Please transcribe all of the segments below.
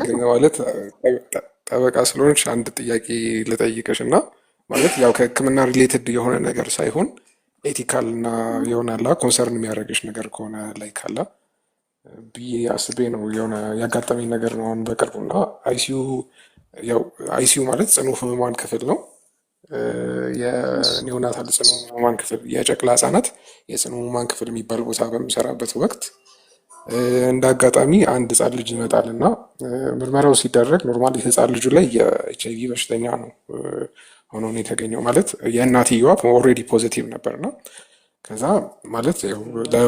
ግን ግን ማለት ጠበቃ ስለሆንሽ አንድ ጥያቄ ልጠይቅሽ እና ማለት ያው ከሕክምና related የሆነ ነገር ሳይሆን ethical እና የሆነ concern የሚያደርግሽ ነገር ከሆነ ላይ ካለ ብዬ አስቤ ነው። የሆነ ያጋጠመኝ ነገር ነው አሁን በቅርቡ። እና ICU፣ ያው ICU ማለት ጽኑ ህሙማን ክፍል ነው። የ neonatal ጽኑ ህሙማን ክፍል፣ የጨቅላ ህጻናት የጽኑ ህሙማን ክፍል የሚባል ቦታ በምሰራበት ወቅት እንደ አጋጣሚ አንድ ህጻን ልጅ ይመጣል እና ምርመራው ሲደረግ normally ህጻን ልጁ ላይ የኤች አይቪ በሽተኛ ነው ሆኖ ነው የተገኘው። ማለት የእናትየዋ already positive ነበር። እና ከዛ ማለት ያው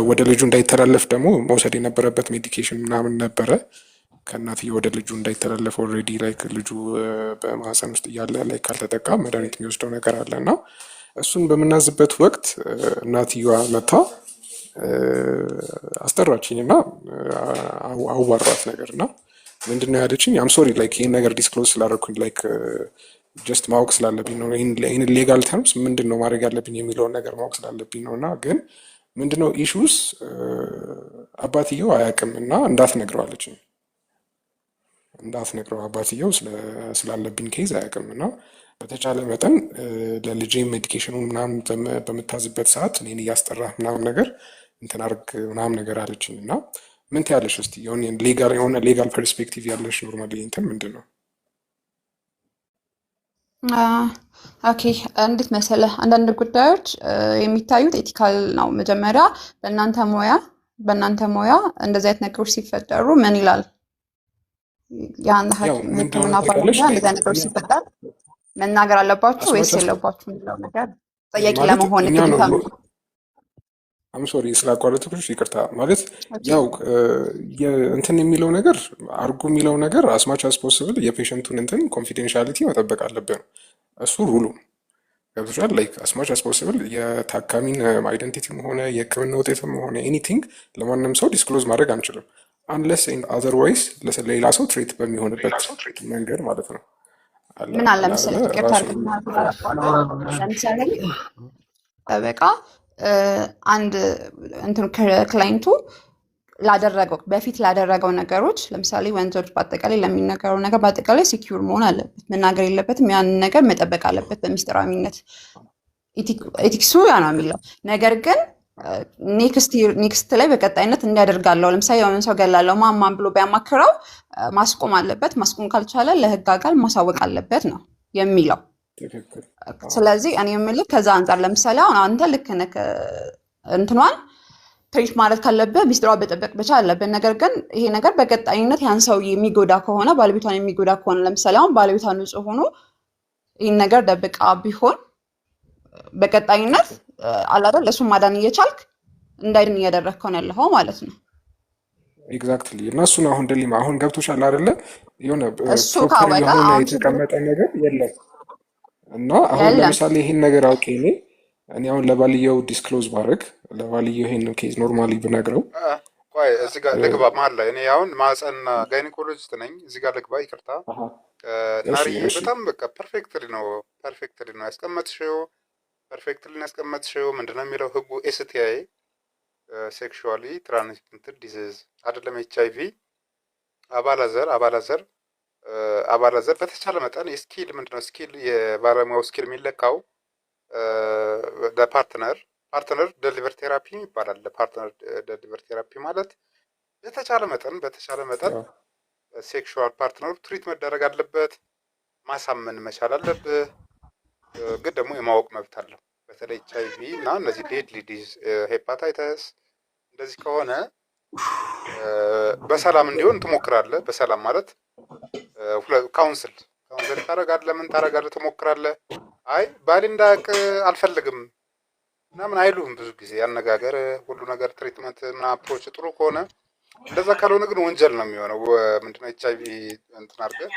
ወደ ልጁ እንዳይተላለፍ ደግሞ መውሰድ የነበረበት medication ምናምን ነበረ፣ ከእናትየው ወደ ልጁ እንዳይተላለፍ። Already like ልጁ በማህፀን ውስጥ እያለ ላይ ካልተጠቃ መድኃኒት የሚወስደው ነገር አለ። እና እሱን በምናዝበት ወቅት እናትየዋ መታ አስጠራችኝ እና አዋሯት ነገር። እና ምንድን ነው ያለችኝ? "I'm sorry, like ይህን ነገር disclose ስላደረኩኝ like just ማወቅ ስላለብኝ ነው፣ ይህን legal terms ምንድን ነው ማድረግ ያለብኝ የሚለውን ነገር ማወቅ ስላለብኝ ነው። እና ግን ምንድነው issues አባትየው አያውቅም እና እንዳትነግረው" አለችኝ። "እንዳትነግረው፣ አባትየው ስላለብኝ case አያውቅም እና በተቻለ መጠን ለልጄ medication ኑን ምናምን በምታዝበት ሰዓት እኔን እያስጠራህ ምናምን ነገር እንትን አድርግ" ምናምን ነገር አለችኝ። እና ምን ትያለሽ እስቲ? የሆነ legal perspective ያለሽ normally እንትን ምንድን ነው? Okay፣ እንዴት መሰለህ፣ አንዳንድ ጉዳዮች የሚታዩት ethical ነው። መጀመሪያ በእናንተ ሙያ እንደዚህ አይነት ነገሮች ሲፈጠሩ ምን ይላል የአንድ ያው ሐኪም ምን እንደሆነ ሕክምና ታውቂያለሽ? ባለሙያ እንደዚህ አይነት ነገሮች ሲፈጠር መናገር አለባችሁ ወይስ as much as የለባችሁ የሚለው ነገር ጠያቂ ማለት ለመሆን እኛ ግዴታ ነው ነው። I'm sorry ስላቋረጥኩሽ ይቅርታ። ማለት ያው እንትን የሚለው ነገር፣ አርጉ የሚለው ነገር as much as possible የ patient ኡን እንትን confidentiality መጠበቅ አለብን። እሱ rule ኡ ገብቶሻል። Like as much as possible የታካሚን identity ም ሆነ የሕክምና ውጤትም ሆነ anything ለማንም ሰው disclose ማድረግ አንችልም፣ unless otherwise ለሌላ ሰው threat በሚሆንበት መንገድ ማለት ነው። አለ ምን አለ አለ መሰለህ፣ አይደለ ይቅርታ ራሱ አድርግና ለምሳሌ ጠበቃ አንድ እንትን client ኡ ላደረገው፣ በፊት ላደረገው ነገሮች፣ ለምሳሌ ወንጀሎች በአጠቃላይ ለሚነገረው ነገር በአጠቃላይ secure መሆን አለበት፣ መናገር የለበትም። ያንን ነገር መጠበቅ አለበት በሚስጥራዊነት። Ethics ኡ ያ ነው የሚለው። ነገር ግን next ላይ በቀጣይነት እንዲያደርጋለሁ፣ ለምሳሌ የሆነ ሰው ገላለሁ ማማን ብሎ ቢያማክረው ማስቆም አለበት። ማስቆም ካልቻለ ለህግ አካል ማሳወቅ አለበት ነው የሚለው። ትክክል። ስለዚህ እኔ የምልህ ከዛ አንጻር ለምሳሌ አሁን አንተ ልክ ነህ፣ እንትኗን treat ማለት ካለብህ ሚስጥሯ መጠበቅ ብቻ አለብን። ነገር ግን ይሄ ነገር በቀጣይነት ያን ሰው የሚጎዳ ከሆነ፣ ባለቤቷን የሚጎዳ ከሆነ፣ ለምሳሌ አሁን ባለቤቷ ንጹሕ ሆኖ ይህን ነገር ደብቃ ቢሆን በቀጣይነት አላደል እሱን ማዳን እየቻልክ እንዳይድን እያደረግከው ነው ያለኸው ማለት ነው። Exactly። እና እሱን አሁን dilemma አሁን ገብቶሻል አይደለ? የሆነ እሱ proper ካወቀ የሆነ አሁን ችግሩ የተቀመጠ ነገር የለም። እና አሁን የለም። ለምሳሌ ይሄን ነገር አውቄ እኔ አሁን ለባልየው disclose ባደርግ፣ ለባልየው ይሄን case normally ብነግረው ቆይ፣ እዚህ ጋር ልግባ መሀል ላይ። እኔ አሁን ማህፀንና gynecologist ነኝ። እዚህ ጋር ልግባ፣ ይቅርታ። እሺ። ናርዬ እሺ። በጣም በቃ perfectly ነው ያስቀመጥሽው፣ perfectly ነው ያስቀመጥሽው። ምንድነው የሚለው ህጉ? STI፣ sexually transmitted disease አይደለም ኤች አይቪ፣ አባላዘር በተቻለ መጠን የ skill ምንድነው skill፣ የባለሙያው skill የሚለካው ለ partner deliver therapy ይባላል። ለ partner deliver therapy ማለት በተቻለ መጠን sexual partner ኡ treat መደረግ አለበት። ማሳመን መቻል አለብህ። ግን ደግሞ የማወቅ መብት አለው። በተለይ ኤች አይቪ እና እነዚህ deadly disease hepatitis እንደዚህ ከሆነ በሰላም እንዲሆን ትሞክራለህ። በሰላም ማለት counsel ታደርጋለህ፣ ምን ታደርጋለህ፣ ትሞክራለህ። አይ ባሌ እንዳያውቅ አልፈልግም ምናምን አይሉህም። ብዙ ጊዜ ያነጋገር ሁሉ ነገር treatment ምናምን approach ጥሩ ከሆነ። እንደዛ ካልሆነ ግን ወንጀል ነው የሚሆነው። ምንድነው ኤች አይቪ እንትን አድርገህ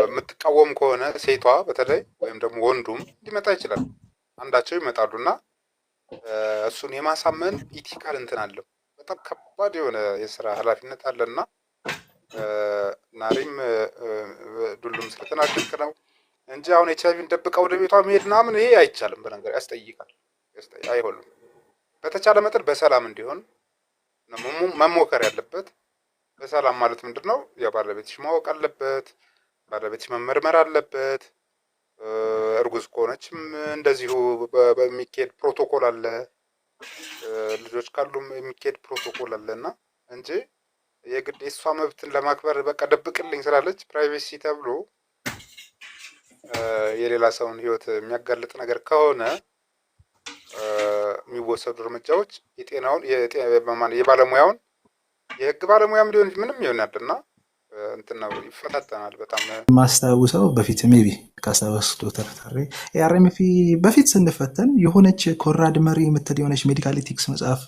የምትቃወም ከሆነ ሴቷ በተለይ ወይም ደግሞ ወንዱም ሊመጣ ይችላል። አንዳቸው ይመጣሉ እና እሱን የማሳመን ethical እንትን አለው። በጣም ከባድ የሆነ የስራ ኃላፊነት አለና ናሪም ዱሉም ስለተናገርክ ነው እንጂ አሁን ኤች አይቪን ደብቃ ወደ ቤቷ መሄድ ምናምን ይሄ አይቻልም። በነገር ያስጠይቃል፣ አይሆንም። በተቻለ መጠን በሰላም እንዲሆን ነው መሞከር ያለበት። በሰላም ማለት ምንድን ነው? የባለቤትሽ ማወቅ አለበት። ባለቤትሽ መመርመር አለበት። እርጉዝ ከሆነችም እንደዚሁ በሚካሄድ ፕሮቶኮል አለ። ልጆች ካሉም የሚካሄድ ፕሮቶኮል አለ እና እንጂ የግድ የእሷ መብትን ለማክበር በቃ ደብቅልኝ ስላለች privacy ተብሎ የሌላ ሰውን ሕይወት የሚያጋልጥ ነገር ከሆነ የሚወሰዱ እርምጃዎች የጤናውን የባለሙያውን የህግ ባለሙያም ሊሆን ምንም ይሆናል እና እንትን ነው፣ ይፈታተናል በጣም። ማስታውሰው በፊት maybe ካስታወስ ዶክተር ታሬ ARMP በፊት ስንፈተን የሆነች Conrad Murray የምትል የሆነች medical ethics መጽሐፍ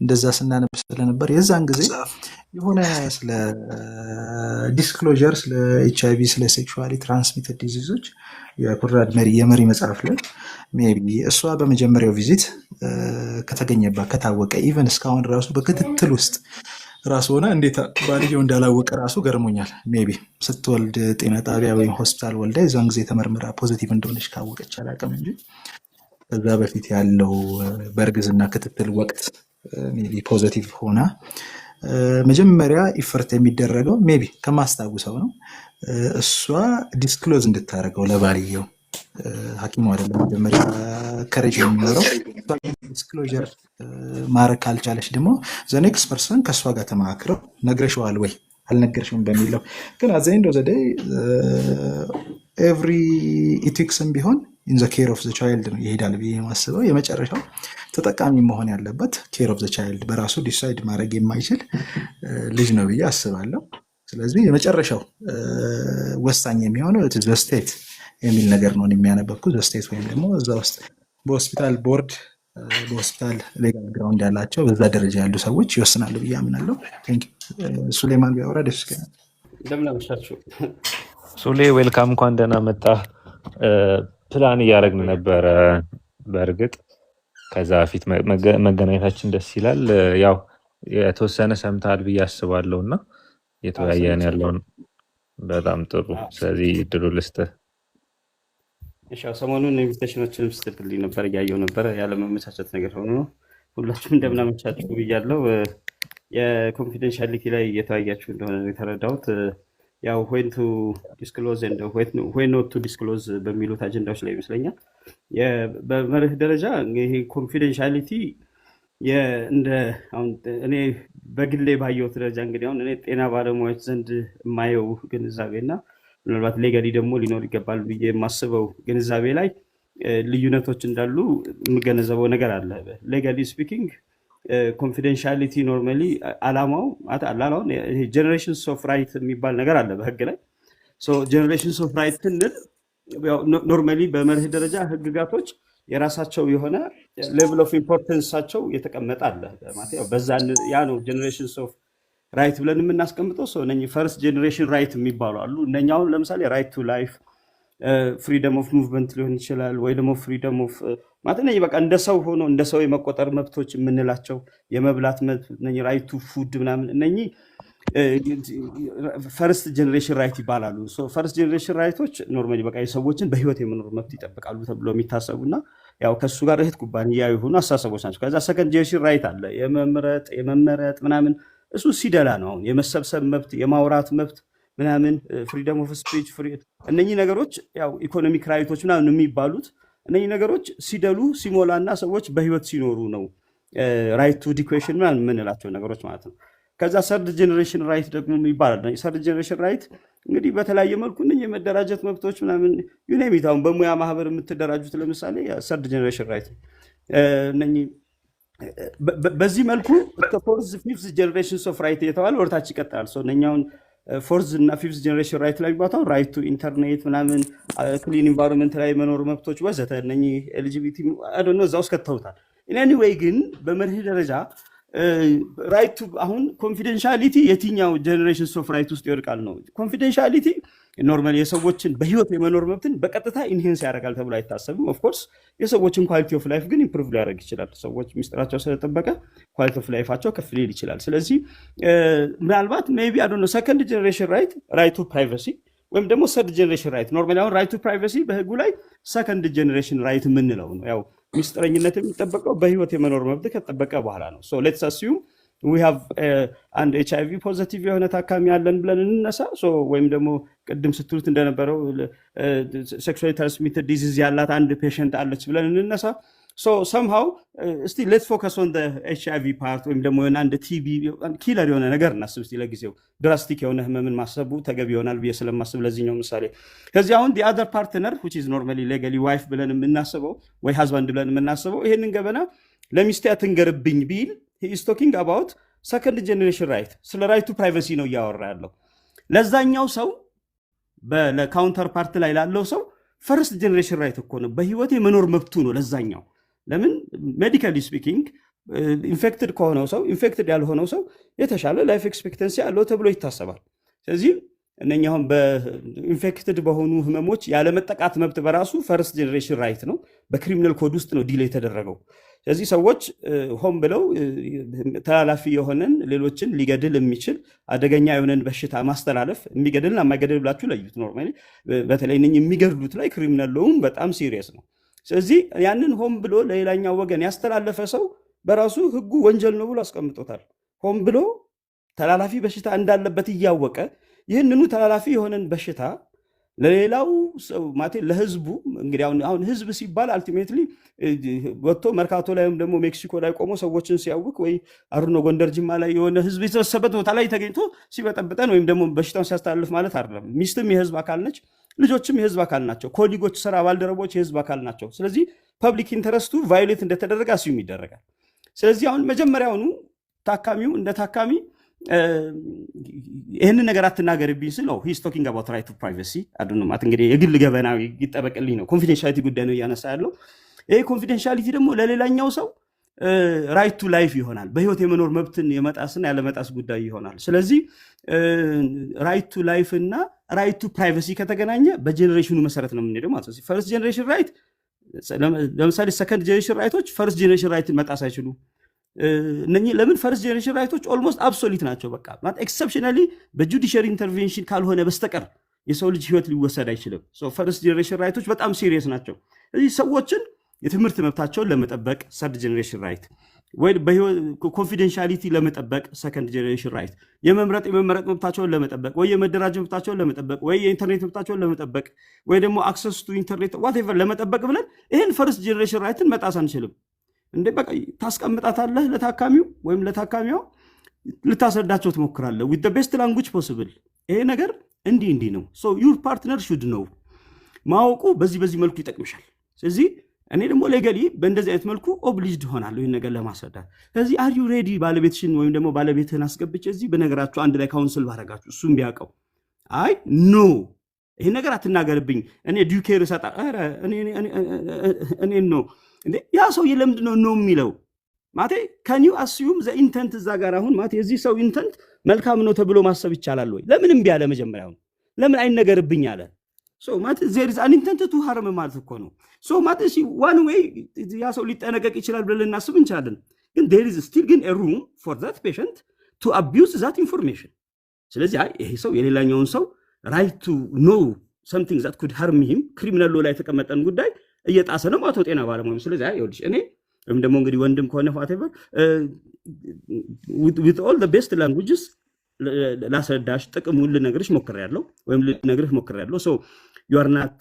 እንደዛ ስናነብ ስለነበር የዛን ጊዜ የሆነ ስለ disclosure፣ ስለ ኤች አይቪ፣ ስለ sexually transmitted disease ኦች የ Conrad Murray የ Murray መጽሐፍ ላይ maybe እሷ በመጀመሪያው visit ከተገኘባት፣ ከታወቀ፣ even እስካሁን ራሱ በክትትል ውስጥ ራሱ ሆነ እንዴት ባልየው እንዳላወቀ ራሱ ገርሞኛል። Maybe ስትወልድ ጤና ጣቢያ ወይም ሆስፒታል ወልዳ የዛን ጊዜ ተመርምራ positive እንደሆነች ካወቀች አላውቅም እንጂ ከዛ በፊት ያለው በእርግዝና ክትትል ወቅት maybe positive ሆና መጀመሪያ effort የሚደረገው maybe ከማስታውሰው ነው እሷ disclose እንድታደርገው ለባልየው፣ ሐኪሙ አይደለም መጀመሪያ courage የሚኖረው። Disclosure ማድረግ ካልቻለች ደግሞ the next person ከእሷ ጋር ተማክረው ነግረሽዋል ወይ አልነገርሽውም በሚለው። ግን at the end of the day every ethics ም ቢሆን in the care of the child ነው ይሄዳል ብዬ የማስበው። የመጨረሻው ተጠቃሚ መሆን ያለበት care of the child በራሱ decide ማድረግ የማይችል ልጅ ነው ብዬ አስባለሁ። ስለዚህ የመጨረሻው ወሳኝ የሚሆነው the state የሚል ነገር ነው የሚያነበብኩት። The state ወይም ደግሞ እዛ ውስጥ በሆስፒታል ቦርድ፣ በሆስፒታል legal ground ያላቸው በዛ ደረጃ ያሉ ሰዎች ይወስናሉ ብዬ አምናለሁ። Thank you። ሱሌማን ቢያወራ ደስ ይለኛል። እንደምን አመሻችሁ። ሱሌ welcome፣ እንኳን ደህና መጣህ። ፕላን እያደረግን ነበረ። በእርግጥ ከዛ በፊት መገናኘታችን ደስ ይላል። ያው የተወሰነ ሰምተሃል ብዬ አስባለሁ እና እየተወያየን ሰምቻለሁ። ያለውን በጣም ጥሩ። ስለዚህ እድሉ ልስጥህ። እሺ፣ ያው ሰሞኑን invitation ኦችንም ስትልክልኝ ነበር፣ እያየው ነበረ። ያለመመቻቸት ነገር ሆኖ ነው። ሁላችሁም እንደምን አመሻችሁ ብያለሁ። የ confidentiality ላይ እየተወያያችሁ እንደሆነ ነው የተረዳሁት። ያው when to disclose, when not to disclose በሚሉት አጀንዳዎች ላይ ይመስለኛል። በመርህ ደረጃ ይሄ confidentiality እንደ አሁን እኔ በግሌ ባየሁት ደረጃ እንግዲህ አሁን እኔ ጤና ባለሙያዎች ዘንድ የማየው ግንዛቤ እና ምናልባት legally ደግሞ ሊኖር ይገባል ብዬ የማስበው ግንዛቤ ላይ ልዩነቶች እንዳሉ የምገነዘበው ነገር አለ። Legally speaking confidentiality normally አላማው አሁን generations of right የሚባል ነገር አለ በህግ ላይ። Generations of right ስንል normally በመርህ ደረጃ ህግጋቶች የራሳቸው የሆነ level of importance ኣቸው የተቀመጠ አለ። ማለት ያው በዛ ያ ነው generations of right ብለን የምናስቀምጠው። So እነኚህ first generation right የሚባሉ አሉ። እነኛ አሁን ለምሳሌ right to life፣ freedom of movement ሊሆን ይችላል ወይ ደግሞ freedom of ማለት እነኚህ በቃ እንደ ሰው ሆኖ እንደ ሰው የመቆጠር መብቶች የምንላቸው፣ የመብላት መብት፣ እነኚህ right to food ምናምን፣ እነኚህ first generation right ይባላሉ። First generation right ኦች normally በቃ የሰዎችን በህይወት የመኖር መብት ይጠብቃሉ ተብሎ የሚታሰቡ እና ያው ከእሱ ጋር እህት ኩባንያ የሆኑ አስተሳሰቦች ናቸው። ከዛ second generation right አለ፣ የመምረጥ የመመረጥ ምናምን፣ እሱ ሲደላ ነው። አሁን የመሰብሰብ መብት፣ የማውራት መብት ምናምን፣ freedom of speech፣ እነኚህ ነገሮች ያው economic right ኦች ምናምን የሚባሉት እነኚህ ነገሮች ሲደሉ ሲሞላና ሰዎች በህይወት ሲኖሩ ነው፣ right to education ምናምን የምንላቸው ነገሮች ማለት ነው። ከዛ third generation right ደግሞ ይባላል። Third generation right እንግዲህ በተለያየ መልኩ እነኚህ የመደራጀት መብቶች ምናምን you name it፣ አሁን በሙያ ማህበር የምትደራጁት ለምሳሌ third generation right ነው። እነኚህ በዚህ መልኩ እስከ fourth, fifth generations of right እየተባለ ወደታች ይቀጥላል። So እነኛውን fourth እና fifth generation right ላይ የሚባለው right to internet ምናምን፣ clean environment ላይ መኖር መብቶች ወዘተ፣ እነኚህ LGBT I don't know እዛ ውስጥ ከተውታል። Anyway ግን በመርህ ደረጃ right to አሁን confidentiality የትኛው generations of right ውስጥ ይወድቃል ነው። Confidentiality normally የሰዎችን በህይወት የመኖር መብትን በቀጥታ enhance ያደርጋል ተብሎ አይታሰብም። Of course የሰዎችን quality of life ግን improve ሊያደርግ ይችላል። ሰዎች ሚስጥራቸው ስለተጠበቀ quality of life ኣቸው ከፍ ሊል ይችላል። ስለዚህ ምናልባት maybe I don't know second generation right, right to privacy ወይም ደግሞ third generation right። Normally አሁን right to privacy በህጉ ላይ second generation right የምንለው ነው። ያው ሚስጥረኝነት የሚጠበቀው በህይወት የመኖር መብት ከተጠበቀ በኋላ ነው። So let's assume We have አንድ HIV positive የሆነ ታካሚ አለን ብለን እንነሳ። So ወይም ደግሞ ቅድም ስትሉት እንደነበረው sexually transmitted disease ያላት አንድ patient አለች ብለን እንነሳ። So somehow እስቲ let's focus on HIV part ወይም ደግሞ የሆነ አንድ TB killer የሆነ ነገር እናስብ እስቲ። ለጊዜው drastic የሆነ ህመምን ማሰቡ ተገቢ ይሆናል ብዬ ስለማስብ ለዚህኛው ምሳሌ። ከዚህ አሁን the other partner, which is normally legally wife ብለን የምናስበው ወይ husband ብለን የምናስበው፣ ይሄንን ገበና ለሚስቴ አትንገርብኝ ቢል he is talking about second generation right። ስለ right to privacy ነው እያወራ ያለው። ለዛኛው ሰው፣ ለ counterpart ላይ ላለው ሰው first generation right እኮ ነው፣ በህይወት የመኖር መብቱ ነው ለዛኛው። ለምን? Medically speaking infected ከሆነው ሰው infected ያልሆነው ሰው የተሻለ life expectancy አለው ተብሎ ይታሰባል። ስለዚህ እነኛ አሁን በ infected በሆኑ ህመሞች ያለመጠቃት መብት በራሱ first generation right ነው። በ criminal code ውስጥ ነው deal የተደረገው። ስለዚህ ሰዎች ሆን ብለው ተላላፊ የሆነን፣ ሌሎችን ሊገድል የሚችል አደገኛ የሆነን በሽታ ማስተላለፍ፣ የሚገድልና የማይገድል ብላችሁ ለዩት። Normally በተለይ እነኝህ የሚገድሉት ላይ criminal law ም በጣም serious ነው። ስለዚህ ያንን ሆን ብሎ ለሌላኛው ወገን ያስተላለፈ ሰው በራሱ ህጉ ወንጀል ነው ብሎ አስቀምጦታል። ሆን ብሎ ተላላፊ በሽታ እንዳለበት እያወቀ ይህንኑ ተላላፊ የሆነን በሽታ ለሌላው ሰው፣ ማለቴ ለህዝቡ፣ እንግዲህ አሁን ህዝብ ሲባል ultimately ወጥቶ መርካቶ ላይ ወይም ደግሞ ሜክሲኮ ላይ ቆሞ ሰዎችን ሲያውክ ወይ አሩኖ ጎንደር ጅማ ላይ የሆነ ህዝብ የተሰበሰበበት ቦታ ላይ ተገኝቶ ሲበጠብጠን ወይም ደግሞ በሽታውን ሲያስተላልፍ ማለት አይደለም። ሚስትም የህዝብ አካል ነች፣ ልጆችም የህዝብ አካል ናቸው። Colleague ኦች፣ ስራ ባልደረቦች የህዝብ አካል ናቸው። ስለዚህ public interest ኡ violate እንደተደረገ assume ይደረጋል። ስለዚህ አሁን መጀመሪያውኑ ታካሚው እንደ ታካሚ ይህንን ነገር አትናገርብኝ ስለው he's talking about right to privacy አዱነ ማለት እንግዲህ የግል ገበና ይጠበቅልኝ ነው። Confidentiality ጉዳይ ነው እያነሳ ያለው። ይሄ confidentiality ደግሞ ለሌላኛው ሰው right to life ይሆናል። በህይወት የመኖር መብትን የመጣስና ያለመጣስ ጉዳይ ይሆናል። ስለዚህ right to life እና right to privacy ከተገናኘ በ generation ኑ መሰረት ነው የምንሄደው ማለት ነው። First generation right፣ ለምሳሌ second generation right ኦች first generation right ን መጣስ አይችሉም። እነኚህ ለምን? First generation right ኦች almost absolute ናቸው። በቃ ማለት exceptionally በ judiciary intervention ካልሆነ በስተቀር የሰው ልጅ ህይወት ሊወሰድ አይችልም። First generation right ኦች በጣም serious ናቸው። ስለዚህ ሰዎችን የትምህርት መብታቸውን ለመጠበቅ third generation right፣ ወይ confidentiality ለመጠበቅ second generation right፣ የመምረጥ የመመረጥ መብታቸውን ለመጠበቅ ወይ የመደራጀት መብታቸውን ለመጠበቅ ወይ የኢንተርኔት መብታቸውን ለመጠበቅ ወይ ደግሞ access to internet whatever ለመጠበቅ ብለን ይህን first generation right ን መጣስ አንችልም። እንዴ በቃ ታስቀምጣታለህ ለታካሚው ወይም ለታካሚዋ፣ ልታስረዳቸው ትሞክራለህ with best language possible። ይሄ ነገር እንዲህ እንዲህ ነው፣ so your partner should know፣ ማወቁ በዚህ በዚህ መልኩ ይጠቅምሻል። ስለዚህ እኔ ደግሞ legally በእንደዚህ አይነት መልኩ obliged ሆናለሁ ይህን ነገር ለማስረዳት። ስለዚህ are you ready ባለቤትሽን ወይም ደግሞ ባለቤትህን አስገብቼ እዚህ በነገራችሁ አንድ ላይ counsel ባረጋችሁ እሱም ቢያውቀው፣ አይ no ይህን ነገር አትናገርብኝ፣ እኔ due care እሰጣ፣ ኧረ እኔ no። እንዴ ያ ሰውዬ ለምንድን ነው no የሚለው? ማለቴ can you assume the intent እዛ ጋር? አሁን ማለቴ የዚህ ሰው intent መልካም ነው ተብሎ ማሰብ ይቻላል ወይ? ለምን እምቢ አለ? መጀመሪያው ለምን አይነገርብኝ አለ? So ማለት there is an intent to harm ማለት እኮ ነው። So ማለት እሺ one way ያ ሰው ሊጠነቀቅ ይችላል ብለን ልናስብ እንችላለን። ግን there is still ግን room for that patient to abuse that information። ስለዚህ አይ ይሄ ሰው የሌላኛውን ሰው right to know something that could harm him፣ criminal law ላይ የተቀመጠን ጉዳይ እየጣሰ ነው ማለት ነው ጤና ባለሙያም። ስለዚህ አይ ይኸውልሽ እኔ ወይም ደግሞ እንግዲህ ወንድም ከሆነ whatever with all best languages ላስረዳሽ፣ ጥቅሙን ልነግርሽ ሞክሬያለሁ ወይም ልነግርህ ሞክሬያለሁ። So you are not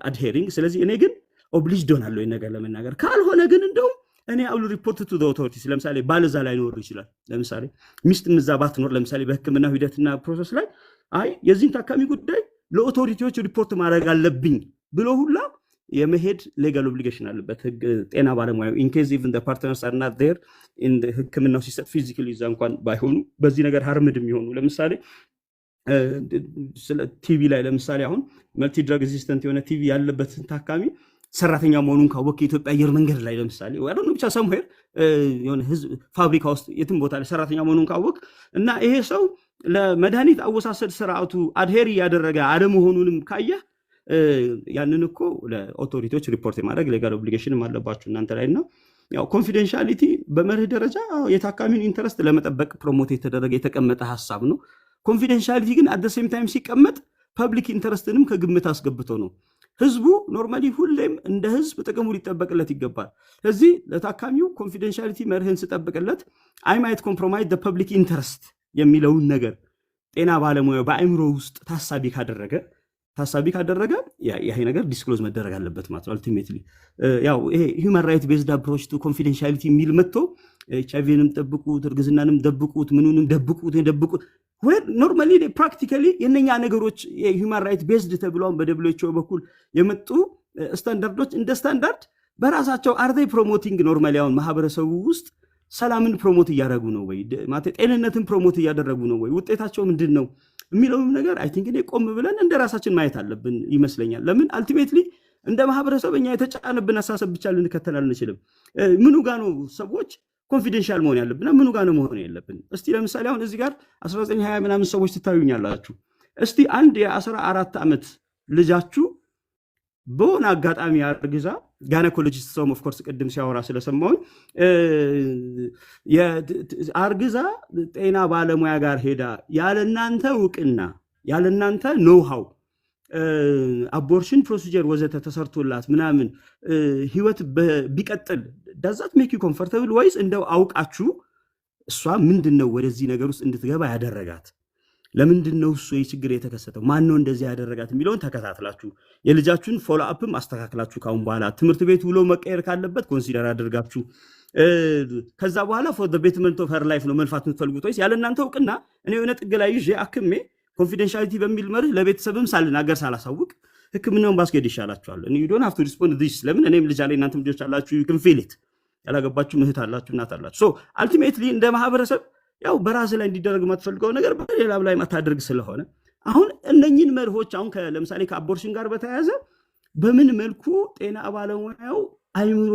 adhering። ስለዚህ እኔ ግን obliged ሆናለሁ ይሄን ነገር ለመናገር። ካልሆነ ግን እንደውም እኔ I'll report to authorities። ለምሳሌ ባል እዛ ላይኖር ይችላል። ለምሳሌ ሚስት እዛ ባትኖር፣ ለምሳሌ በሕክምና ሂደትና process ላይ አይ የዚህን ታካሚ ጉዳይ ለ authority ዎች ሪፖርት ማድረግ አለብኝ ብሎ ሁላ የመሄድ legal obligation አለበት ህግ ጤና ባለሙያው፣ in case even partners are not there። ሕክምናው ሲሰጥ physically እዛ እንኳን ባይሆኑ በዚህ ነገር harmed የሚሆኑ፣ ለምሳሌ ስለ TB ላይ፣ ለምሳሌ አሁን multi drug resistant የሆነ TB ያለበትን ታካሚ ሰራተኛ መሆኑን ካወቅ የኢትዮጵያ አየር መንገድ ላይ ለምሳሌ ወይ ብቻ somewhere የሆነ ህዝብ ፋብሪካ ውስጥ የትም ቦታ ላይ ሰራተኛ መሆኑን ካወቅ እና ይሄ ሰው ለመድኃኒት አወሳሰድ ስርዓቱ adhere እያደረገ አለመሆኑንም ካየህ ያንን እኮ ለ authority ዎች ሪፖርት የማድረግ legal obligation ም አለባችሁ እናንተ ላይ። እና ያው confidentiality በመርህ ደረጃ አዎ፣ የታካሚውን interest ለመጠበቅ promote የተደረገ የተቀመጠ ሀሳብ ነው። Confidentiality ግን at same time ሲቀመጥ public interest ንም ከግምት አስገብቶ ነው። ህዝቡ normally ሁሌም እንደ ህዝብ ጥቅሙ ሊጠበቅለት ይገባል። ስለዚህ ለታካሚው confidentiality መርህን ስጠብቅለት I might compromise public interest የሚለውን ነገር ጤና ባለሙያው በአእምሮ ውስጥ ታሳቢ ካደረገ ይሄ ነገር disclose መደረግ አለበት ማለት ነው። Ultimately ያው ይሄ human right based approach to confidentiality የሚል መጥቶ ኤች አይቪንም ደብቁት፣ እርግዝናንም ደብቁት፣ ምኑንም ደብቁት ደብቁት፣ normally practically የነኛ ነገሮች የ human right based ተብለውን በ WHO በኩል የመጡ ስታንዳርዶች እንደ ስታንዳርድ በራሳቸው are they promoting normally አሁን ማህበረሰቡ ውስጥ ሰላምን promote እያደረጉ ነው ወይ፣ ማለት ጤንነትን promote እያደረጉ ነው ወይ፣ ውጤታቸው ምንድን ነው የሚለውም ነገር I think እኔ ቆም ብለን እንደ ራሳችን ማየት አለብን ይመስለኛል። ለምን ultimately እንደ ማህበረሰብ እኛ የተጫነብን አስተሳሰብ ብቻ ልንከተል አንችልም። ምኑ ጋ ነው ሰዎች confidential መሆን ያለብን፣ ምኑ ጋ ነው መሆን የለብን? እስቲ ለምሳሌ አሁን እዚህ ጋር 19 20 ምናምን ሰዎች ትታዩኛላችሁ። እስቲ አንድ የ14 ዓመት ልጃችሁ በሆነ አጋጣሚ አርግዛ፣ gynecologist ሰውም of course ቅድም ሲያወራ ስለሰማሁኝ፣ አርግዛ ጤና ባለሙያ ጋር ሄዳ ያለ እናንተ እውቅና፣ ያለ እናንተ know-how abortion procedure ወዘተ ተሰርቶላት ምናምን ህይወት ቢቀጥል does that make you comfortable ወይስ እንደው አውቃችሁ እሷ ምንድን ነው ወደዚህ ነገር ውስጥ እንድትገባ ያደረጋት፣ ለምንድን ነው እሱ ይህ ችግር የተከሰተው፣ ማን ነው እንደዚህ ያደረጋት የሚለውን ተከታትላችሁ የልጃችሁን follow up ም አስተካክላችሁ ካሁን በኋላ ትምህርት ቤት ውሎ መቀየር ካለበት consider አድርጋችሁ ከዛ በኋላ for betterment of her life ነው መልፋት የምትፈልጉት ወይስ ያለ እናንተ እውቅና እኔ የሆነ ጥግ ላይ ይዤ አክሜ confidentiality በሚል መርህ ለቤተሰብም ሳልናገር ሳላሳውቅ ሕክምናውን ባስኬድ ይሻላችኋል? You don't have to respond this። ለምን እኔም ልጅ አለኝ፣ እናንተም ልጆች አላችሁ። You can feel it። ያላገባችሁ እህት አላችሁ፣ እናት አላችሁ። So ultimately እንደ ማህበረሰብ ያው በራስ ላይ እንዲደረግ የማትፈልገው ነገር በሌላም ላይ ማታደርግ ስለሆነ አሁን እነኝን መርሆች አሁን ለምሳሌ ከ abortion ጋር በተያያዘ በምን መልኩ ጤና ባለሙያው አይምሮ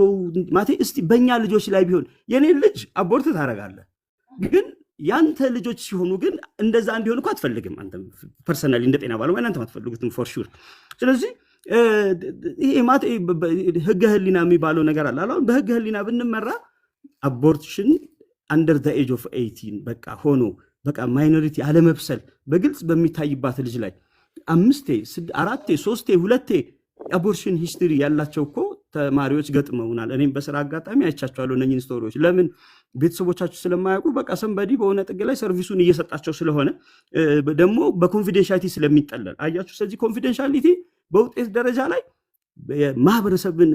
ማለቴ እስቲ በእኛ ልጆች ላይ ቢሆን፣ የኔን ልጅ abort ታደርጋለህ፣ ግን ያንተ ልጆች ሲሆኑ ግን እንደዛ እንዲሆን እኮ አትፈልግም። አንተም personally እንደ ጤና ባለሙያ እናንተም አትፈልጉትም for sure። ስለዚህ ይሄ ማለት ህገ ህሊና የሚባለው ነገር አለ። አሁን በህገ ህሊና ብንመራ abortion under the age of 18 በቃ ሆኖ በቃ minority አለመብሰል በግልጽ በሚታይባት ልጅ ላይ አምስቴ፣ አራቴ፣ ሶስቴ፣ ሁለቴ abortion history ያላቸው እኮ ተማሪዎች ገጥመውናል። እኔም በስራ አጋጣሚ አይቻቸዋለሁ እነኝን story ዎች። ለምን? ቤተሰቦቻቸው ስለማያውቁ በቃ somebody በሆነ ጥግ ላይ service ኡን እየሰጣቸው ስለሆነ ደግሞ በ confidentiality ስለሚጠለል አያችሁ። ስለዚህ confidentiality በውጤት ደረጃ ላይ ማህበረሰብን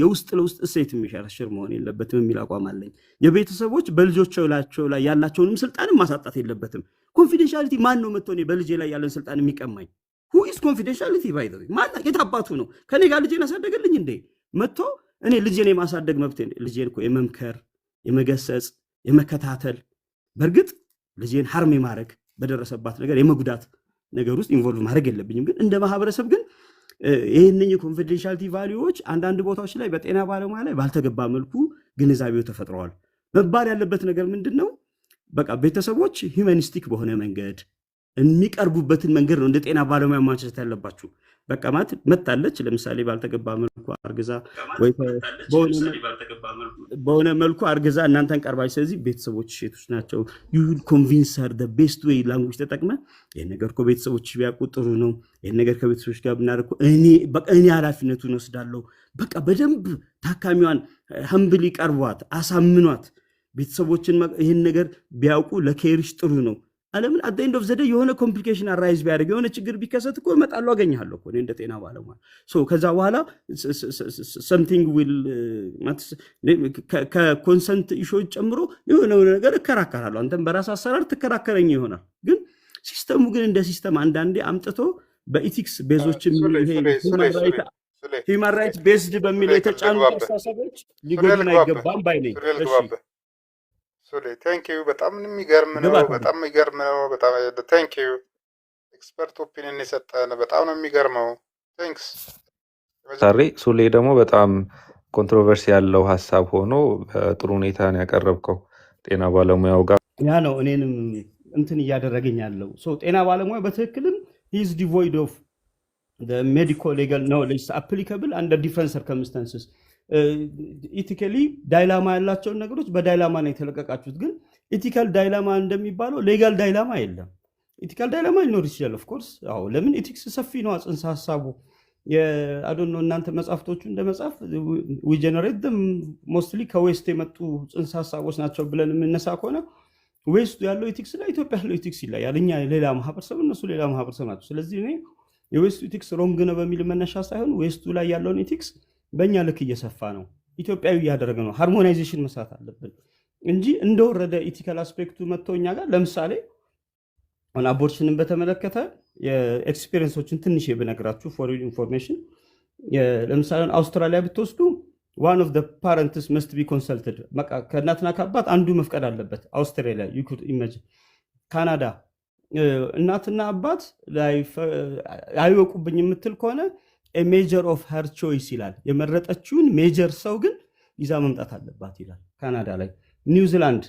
የውስጥ ለውስጥ እሴት የሚሸረሽር መሆን የለበትም የሚል አቋም አለኝ። የቤተሰቦች በልጆቻቸው ላይ ያላቸውንም ስልጣንም ማሳጣት የለበትም። Confidentiality ማን ነው መጥቶ እኔ በልጄ ላይ ያለን ስልጣን የሚቀማኝ? Who is confidentiality, by the way? ማን የት አባቱ ነው? ከኔ ጋር ልጄን አሳደገልኝ እንዴ? መጥቶ እኔ ልጄን የማሳደግ መብት፣ ልጄን እኮ የመምከር፣ የመገሰጽ፣ የመከታተል፣ በእርግጥ ልጄን harm የማድረግ፣ በደረሰባት ነገር የመጉዳት ነገር ውስጥ involve ማድረግ የለብኝም። ግን እንደ ማህበረሰብ ግን ይህንን የ confidentiality value ዎች አንዳንድ ቦታዎች ላይ በጤና ባለሙያ ላይ ባልተገባ መልኩ ግንዛቤው ተፈጥረዋል። መባል ያለበት ነገር ምንድን ነው? በቃ ቤተሰቦች humanistic በሆነ መንገድ የሚቀርቡበትን መንገድ ነው እንደ ጤና ባለሙያ ማመቻቸት ያለባችሁ። በቃ ማለት መታለች፣ ለምሳሌ ባልተገባ መልኩ አርግዛ ወይ በሆነ መልኩ አርግዛ እናንተን ቀርባች፣ ስለዚህ ቤተሰቦች ሴቶች ናቸው። You convince her best way language ተጠቅመ ይህን ነገር እኮ ቤተሰቦች ቢያውቁ ጥሩ ነው። ይህን ነገር ከቤተሰቦች ጋር ብናደርግ እኮ እኔ በቃ እኔ ኃላፊነቱን ወስዳለሁ። በቃ በደንብ ታካሚዋን humbly ቀርቧት አሳምኗት ቤተሰቦችን ይህን ነገር ቢያውቁ ለ career ሽ ጥሩ ነው። አለምን at end of the day የሆነ complication arise ቢያደርግ፣ የሆነ ችግር ቢከሰት እኮ እመጣለሁ፣ አገኘሃለሁ እኮ እኔ እንደ ጤና ባለሙያ። So ከዛ በኋላ something will ከ consent issue ዎች ጨምሮ የሆነ ነገር እከራከራለሁ። አንተም በራስ አሰራር ትከራከረኝ ይሆናል። ግን system ኡ ግን እንደ system አንዳንዴ አምጥቶ በ ethics base ኦችም ሱሌ ይሄ ሱሌ ሱሌ ሱሌ ሱሌ human right based ሱሌ በሚለው የተጫኑ ልግባብህ አስተሳሰቦች ሱሌ ሊጎዱን ልግባብህ አይገባም ባይ ነኝ። ሱሌ እሺ። ልግባብህ ሱሌ፣ thank you። በጣም የሚገርም ነው። ግባ ታዲያ። በጣም የሚገርም ነው። በጣም thank you። Expert opinion የሰጠን በጣም ነው የሚገርመው። Thanks። ታሬ ሱሌ ደግሞ በጣም controversy ያለው ሀሳብ ሆኖ በጥሩ ሁኔታ ነው ያቀረብከው ጤና ባለሙያው ጋር። ያ ነው እኔንም እንትን እያደረገኝ ያለው። So ጤና ባለሙያ በትክክልም he's devoid of medico legal knowledge applicable under different circumstances። Ethically dilemma ያላቸውን ነገሮች በ dilemma ነው የተለቀቃችሁት። ግን ethical dilemma እንደሚባለው legal dilemma የለም። Ethical dilemma ሊኖር ይችላል of course። አዎ፣ ለምን ethics ሰፊ ነው ጽንሰ ሀሳቡ። I don't know እናንተ መጽሐፍቶቹ እንደ መጽሐፍ we generate mostly ከ West የመጡ ጽንሰ ሀሳቦች ናቸው ብለን የምነሳ ከሆነ West ኡ ያለው ethics እና ኢትዮጵያ ያለው ethics ይለያል። እኛ ሌላ ማህበረሰብ፣ እነሱ ሌላ ማህበረሰብ ናቸው። ስለዚህ እኔ የ West ኡ ethics wrong ነው በሚል መነሻ ሳይሆን West ኡ ላይ ያለውን ethics በእኛ ልክ እየሰፋ ነው፣ ኢትዮጵያዊ እያደረገ ነው። Harmonization መስራት አለብን እንጂ እንደወረደ ethical aspect ኡ መጥቶ እኛ ጋር፣ ለምሳሌ አሁን abortion ን በተመለከተ የ experience ኦችን ትንሽ ብነግራችሁ for information፣ ለምሳሌ አሁን አውስትራሊያ ብትወስዱ one of parents must be consulted፣ በቃ ከእናትና ከአባት አንዱ መፍቀድ አለበት። አውስትራሊያ፣ you could imagine። ካናዳ እናትና አባት አይወቁብኝ የምትል ከሆነ major of her choice ይላል። የመረጠችውን major ሰው ግን ይዛ መምጣት አለባት ይላል ካናዳ ላይ። ኒውዚላንድ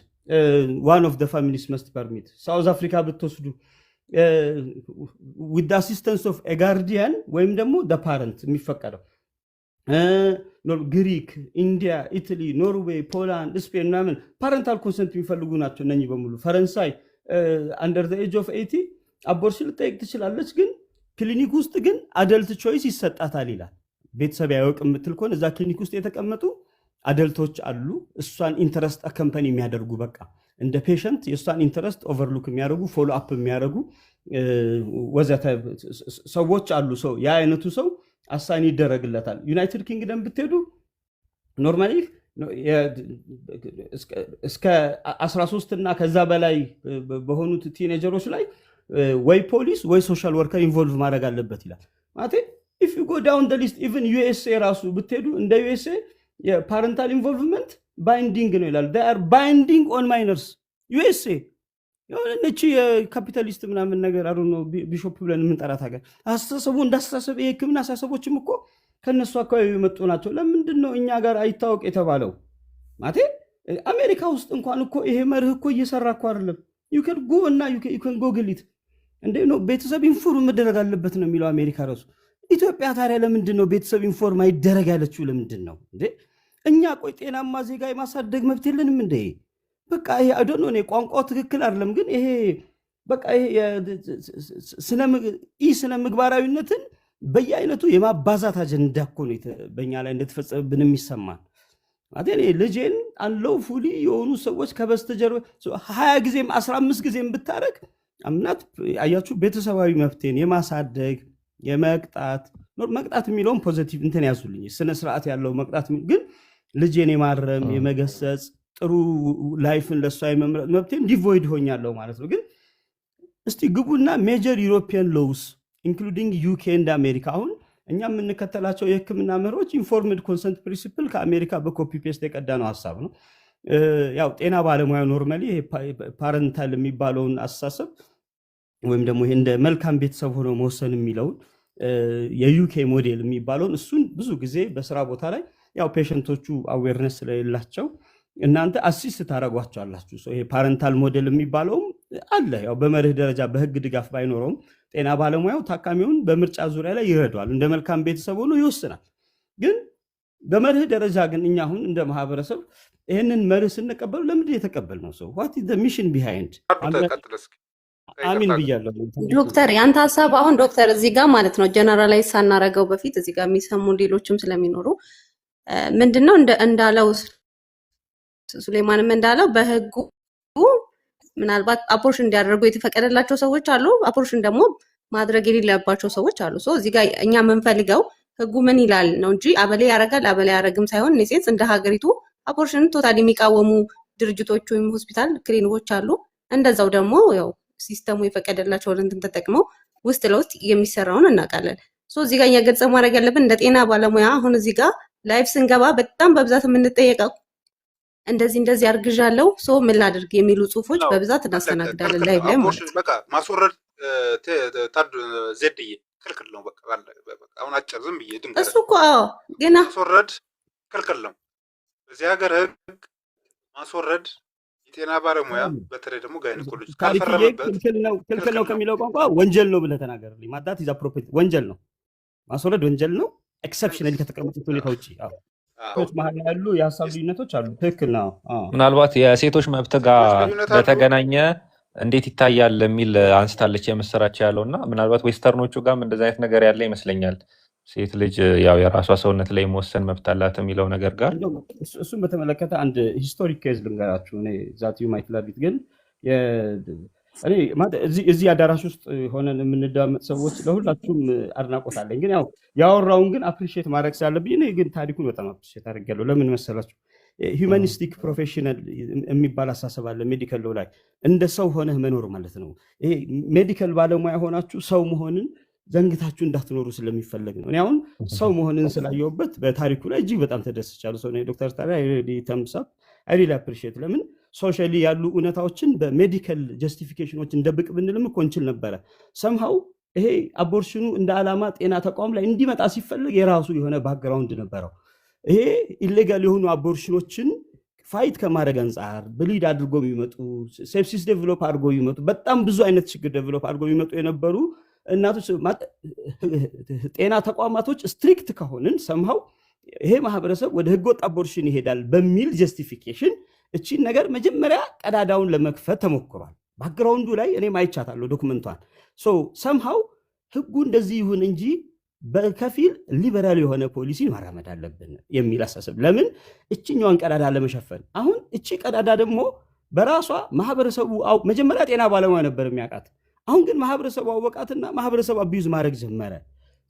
one of families must permit። ሳውዝ አፍሪካ ብትወስዱ with assistance of guardian ወይም ደግሞ parent የሚፈቀደው። ግሪክ፣ ኢንዲያ፣ ኢታሊ፣ ኖርዌይ፣ ፖላንድ፣ ስፔን ምናምን parental consent የሚፈልጉ ናቸው እነኚህ በሙሉ። ፈረንሳይ under age of 18 abortion ልጠይቅ ትችላለች፣ ግን ክሊኒክ ውስጥ ግን adult choice ይሰጣታል ይላል። ቤተሰብ ያወቅ የምትል ከሆነ እዛ ክሊኒክ ውስጥ የተቀመጡ adult ኦች አሉ፣ እሷን interest accompany የሚያደርጉ፣ በቃ እንደ patient የእሷን interest overlook የሚያደርጉ፣ follow up የሚያደርጉ ወዘተ ሰዎች አሉ። ሰው ያ አይነቱ ሰው assign ይደረግለታል። ዩናይትድ ኪንግደም ብትሄዱ normally እስከ 13 እና ከዛ በላይ በሆኑት teenager ኦች ላይ ወይ ፖሊስ ወይ social worker involve ማድረግ አለበት ይላል። ማለት if you go down list even USA ራሱ ብትሄዱ እንደ USA የ parental involvement binding ነው ይላል። Are binding on minors USA። የሆነ እነቺ የካፒታሊስት ምናምን ነገር አሉ ነው ቢሾፕ ብለን የምንጠራት ሀገር አስተሳሰቡ እንደ አስተሳሰብ የሕክምና አስተሳሰቦችም እኮ ከእነሱ አካባቢ የመጡ ናቸው። ለምንድን ነው እኛ ጋር አይታወቅ የተባለው? ማለቴ አሜሪካ ውስጥ እንኳን እኮ ይሄ መርህ እኮ እየሰራ እኮ አይደለም። You can go እና you can google it። እንዴ ነው ቤተሰብ inform መደረግ አለበት ነው የሚለው አሜሪካ ራሱ። ኢትዮጵያ ታዲያ ለምንድን ነው ቤተሰብ inform አይደረግ ያለችው? ለምንድን ነው እንዴ? እኛ ቆይ ጤናማ ዜጋ የማሳደግ መብት የለንም እንዴ? በቃ ይሄ I don't know፣ እኔ ቋንቋው ትክክል አይደለም፣ ግን ይሄ በቃ ይሄ ኢ ስነ ምግባራዊነትን በየአይነቱ የማባዛት አጀንዳ እኮ ነው በእኛ ላይ እንደተፈጸመብን የሚሰማን። ማለት እኔ ልጄን unlawfully የሆኑ ሰዎች ከበስተጀርባ 20 ጊዜም 15 ጊዜም ብታረግ አምናት አያችሁ፣ ቤተሰባዊ መብቴን የማሳደግ፣ የመቅጣት፣ መቅጣት የሚለውን positive እንትን ያዙልኝ፣ ስነ ስርዓት ያለው መቅጣት፣ ግን ልጄን የማረም፣ የመገሰጽ፣ ጥሩ life ን ለእሷ የመምረጥ መብቴን devoid ሆኛለሁ ማለት ነው። ግን እስቲ ግቡና major European laws including UK and አሜሪካ፣ አሁን እኛ የምንከተላቸው የሕክምና መርሆች informed consent principle ከአሜሪካ በ copy paste የቀዳ ነው ሀሳብ ነው። ያው ጤና ባለሙያ normally parental የሚባለውን አስተሳሰብ ወይም ደግሞ ይሄ እንደ መልካም ቤተሰብ ሆኖ መወሰን የሚለውን የ UK model የሚባለውን እሱን ብዙ ጊዜ በስራ ቦታ ላይ ያው patient ኦቹ awareness ስለሌላቸው እናንተ assist ታደርጓቸዋላችሁ። So ይሄ parental model የሚባለውም አለ። ያው በመርህ ደረጃ በህግ ድጋፍ ባይኖረውም ጤና ባለሙያው ታካሚውን በምርጫ ዙሪያ ላይ ይረዳዋል። እንደ መልካም ቤተሰብ ሆኖ ይወስናል። ግን በመርህ ደረጃ ግን እኛ አሁን እንደ ማህበረሰብ ይህንን መርህ ስንቀበሉ ለምንድን የተቀበልነው? So what is mission behind? ቀጥል እስኪ። አሚን ከይቅርታ ጋር። ብያለሁ። ዶክተር፣ ያንተ ሀሳብ አሁን ዶክተር እዚህ ጋር ማለት ነው generalize ሳናረገው በፊት እዚህ ጋር የሚሰሙ ሌሎችም ስለሚኖሩ ምንድነው እንዳለው ሱሌማንም እንዳለው በህጉ ምናልባት abortion እንዲያደርጉ የተፈቀደላቸው ሰዎች አሉ። Abortion ደግሞ ማድረግ የሌለባቸው ሰዎች አሉ። So እዚህ ጋር እኛ የምንፈልገው ህጉ ምን ይላል ነው እንጂ አበሌ ያደርጋል አበሌ አያደርግም ሳይሆን in a sense እንደ ሀገሪቱ abortion totally የሚቃወሙ ድርጅቶች ወይም ሆስፒታል፣ ክሊኒኮች አሉ። እንደዛው ደግሞ ያው system ኡ የፈቀደላቸውን እንትን ተጠቅመው ውስጥ ለውስጥ የሚሰራውን እናውቃለን። So እዚህ ጋር እኛ ግልጽ ማድረግ ያለብን እንደ ጤና ባለሙያ አሁን እዚህ ጋር live ስንገባ በጣም በብዛት የምንጠየቀው እንደዚህ እንደዚህ አርግዣለሁ፣ so ምን ላድርግ የሚሉ ጽሁፎች ነው በብዛት አለቀ። እናስተናግዳለን ክልክል live ነው። ላይ ማለት Abortion ነው። በቃ ማስወረድ ታዱ ዜድዬ ክልክል ነው። በቃ አለቀ። በቃ አሁን አጭር ዝም ብዬ እሱ ድንገርህ እኮ አዎ፣ ገና ማስወረድ ክልክል ነው። በዚህ ሀገር ህግ ማስወረድ የጤና ባለሙያ በተለይ ደግሞ gynecologist ታሪክዬ ካልፈረመበት ክልክል ነው፣ ክልክል ክልክል ነው ነው። ከሚለው ቋንቋ ወንጀል ነው ብለህ ተናገርልኝ። ማዳት is appropriate። ወንጀል ነው፣ ማስወረድ ወንጀል ነው። Exceptionally ከተቀመጡት ሁኔታ ውጭ። አዎ። ሰዎች መሀል ላይ ያሉ የሀሳብ ልዩነቶች አሉ። ትክክል ነው። አዎ። ምናልባት የሴቶች መብት ጋር ሴቶች ልዩነት አሉ። በተገናኘ እንዴት ይታያል የሚል አንስታለች የምስራች ያለው እና ምናልባት western ኦቹ ጋርም እንደዚህ አይነት ነገር ያለ ይመስለኛል። ሴት ልጅ ያው የራሷ ሰውነት ላይ መወሰን መብት አላት የሚለው ነገር ጋር እንደው እሱን በተመለከተ አንድ historic case ልንገራችሁ። እኔ that you might love it፣ ግን እኔ ማለት እዚህ አዳራሽ ውስጥ ሆነን የምንዳመጥ ሰዎች ለሁላችሁም አድናቆት አለኝ። ግን ያው ያወራውን ግን appreciate ማድረግ ስላለብኝ እኔ ግን ታሪኩን በጣም appreciate አድርጌያለሁ። ለምን መሰላችሁ? Humanistic professional የሚባል አሳሰብ አለ medical law ላይ፣ እንደ ሰው ሆነህ መኖር ማለት ነው። ይሄ medical ባለሙያ ሆናችሁ ሰው መሆንን ዘንግታችሁ እንዳትኖሩ ስለሚፈለግ ነው። እኔ አሁን ሰው መሆንን ስላየሁበት በታሪኩ ላይ እጅግ በጣም ተደስቻለሁ። So ዶክተር ታሪ really thumbs up፣ I really appreciate። ለምን socially ያሉ እውነታዎችን በ medical justification ኦች እንደብቅ ብንልም እኮ እንችል ነበረ። Somehow ይሄ abortion ኑ እንደ ዓላማ ጤና ተቋም ላይ እንዲመጣ ሲፈለግ የራሱ የሆነ background ነበረው። ይሄ illegal የሆኑ abortion ኖችን fight ከማድረግ አንጻር bleed አድርጎ የሚመጡ፣ sepsis develop አድርጎ የሚመጡ፣ በጣም ብዙ አይነት ችግር develop አድርጎ የሚመጡ የነበሩ እናቶች ጤና ተቋማቶች strict ከሆንን somehow ይሄ ማህበረሰብ ወደ ህገወጥ abortion ይሄዳል በሚል justification እቺን ነገር መጀመሪያ ቀዳዳውን ለመክፈት ተሞክሯል። Background ኡ ላይ እኔም አይቻታለሁ document ቷን። Somehow ህጉ እንደዚህ ይሁን እንጂ በከፊል ሊበራል የሆነ ፖሊሲ ማራመድ አለብን የሚል አሳሰብ። ለምን? እችኛዋን ቀዳዳ ለመሸፈን። አሁን እቺ ቀዳዳ ደግሞ በራሷ ማህበረሰቡ መጀመሪያ ጤና ባለሙያ ነበር የሚያውቃት። አሁን ግን ማህበረሰቡ አወቃትና ማህበረሰቡ abuse ማድረግ ጀመረ።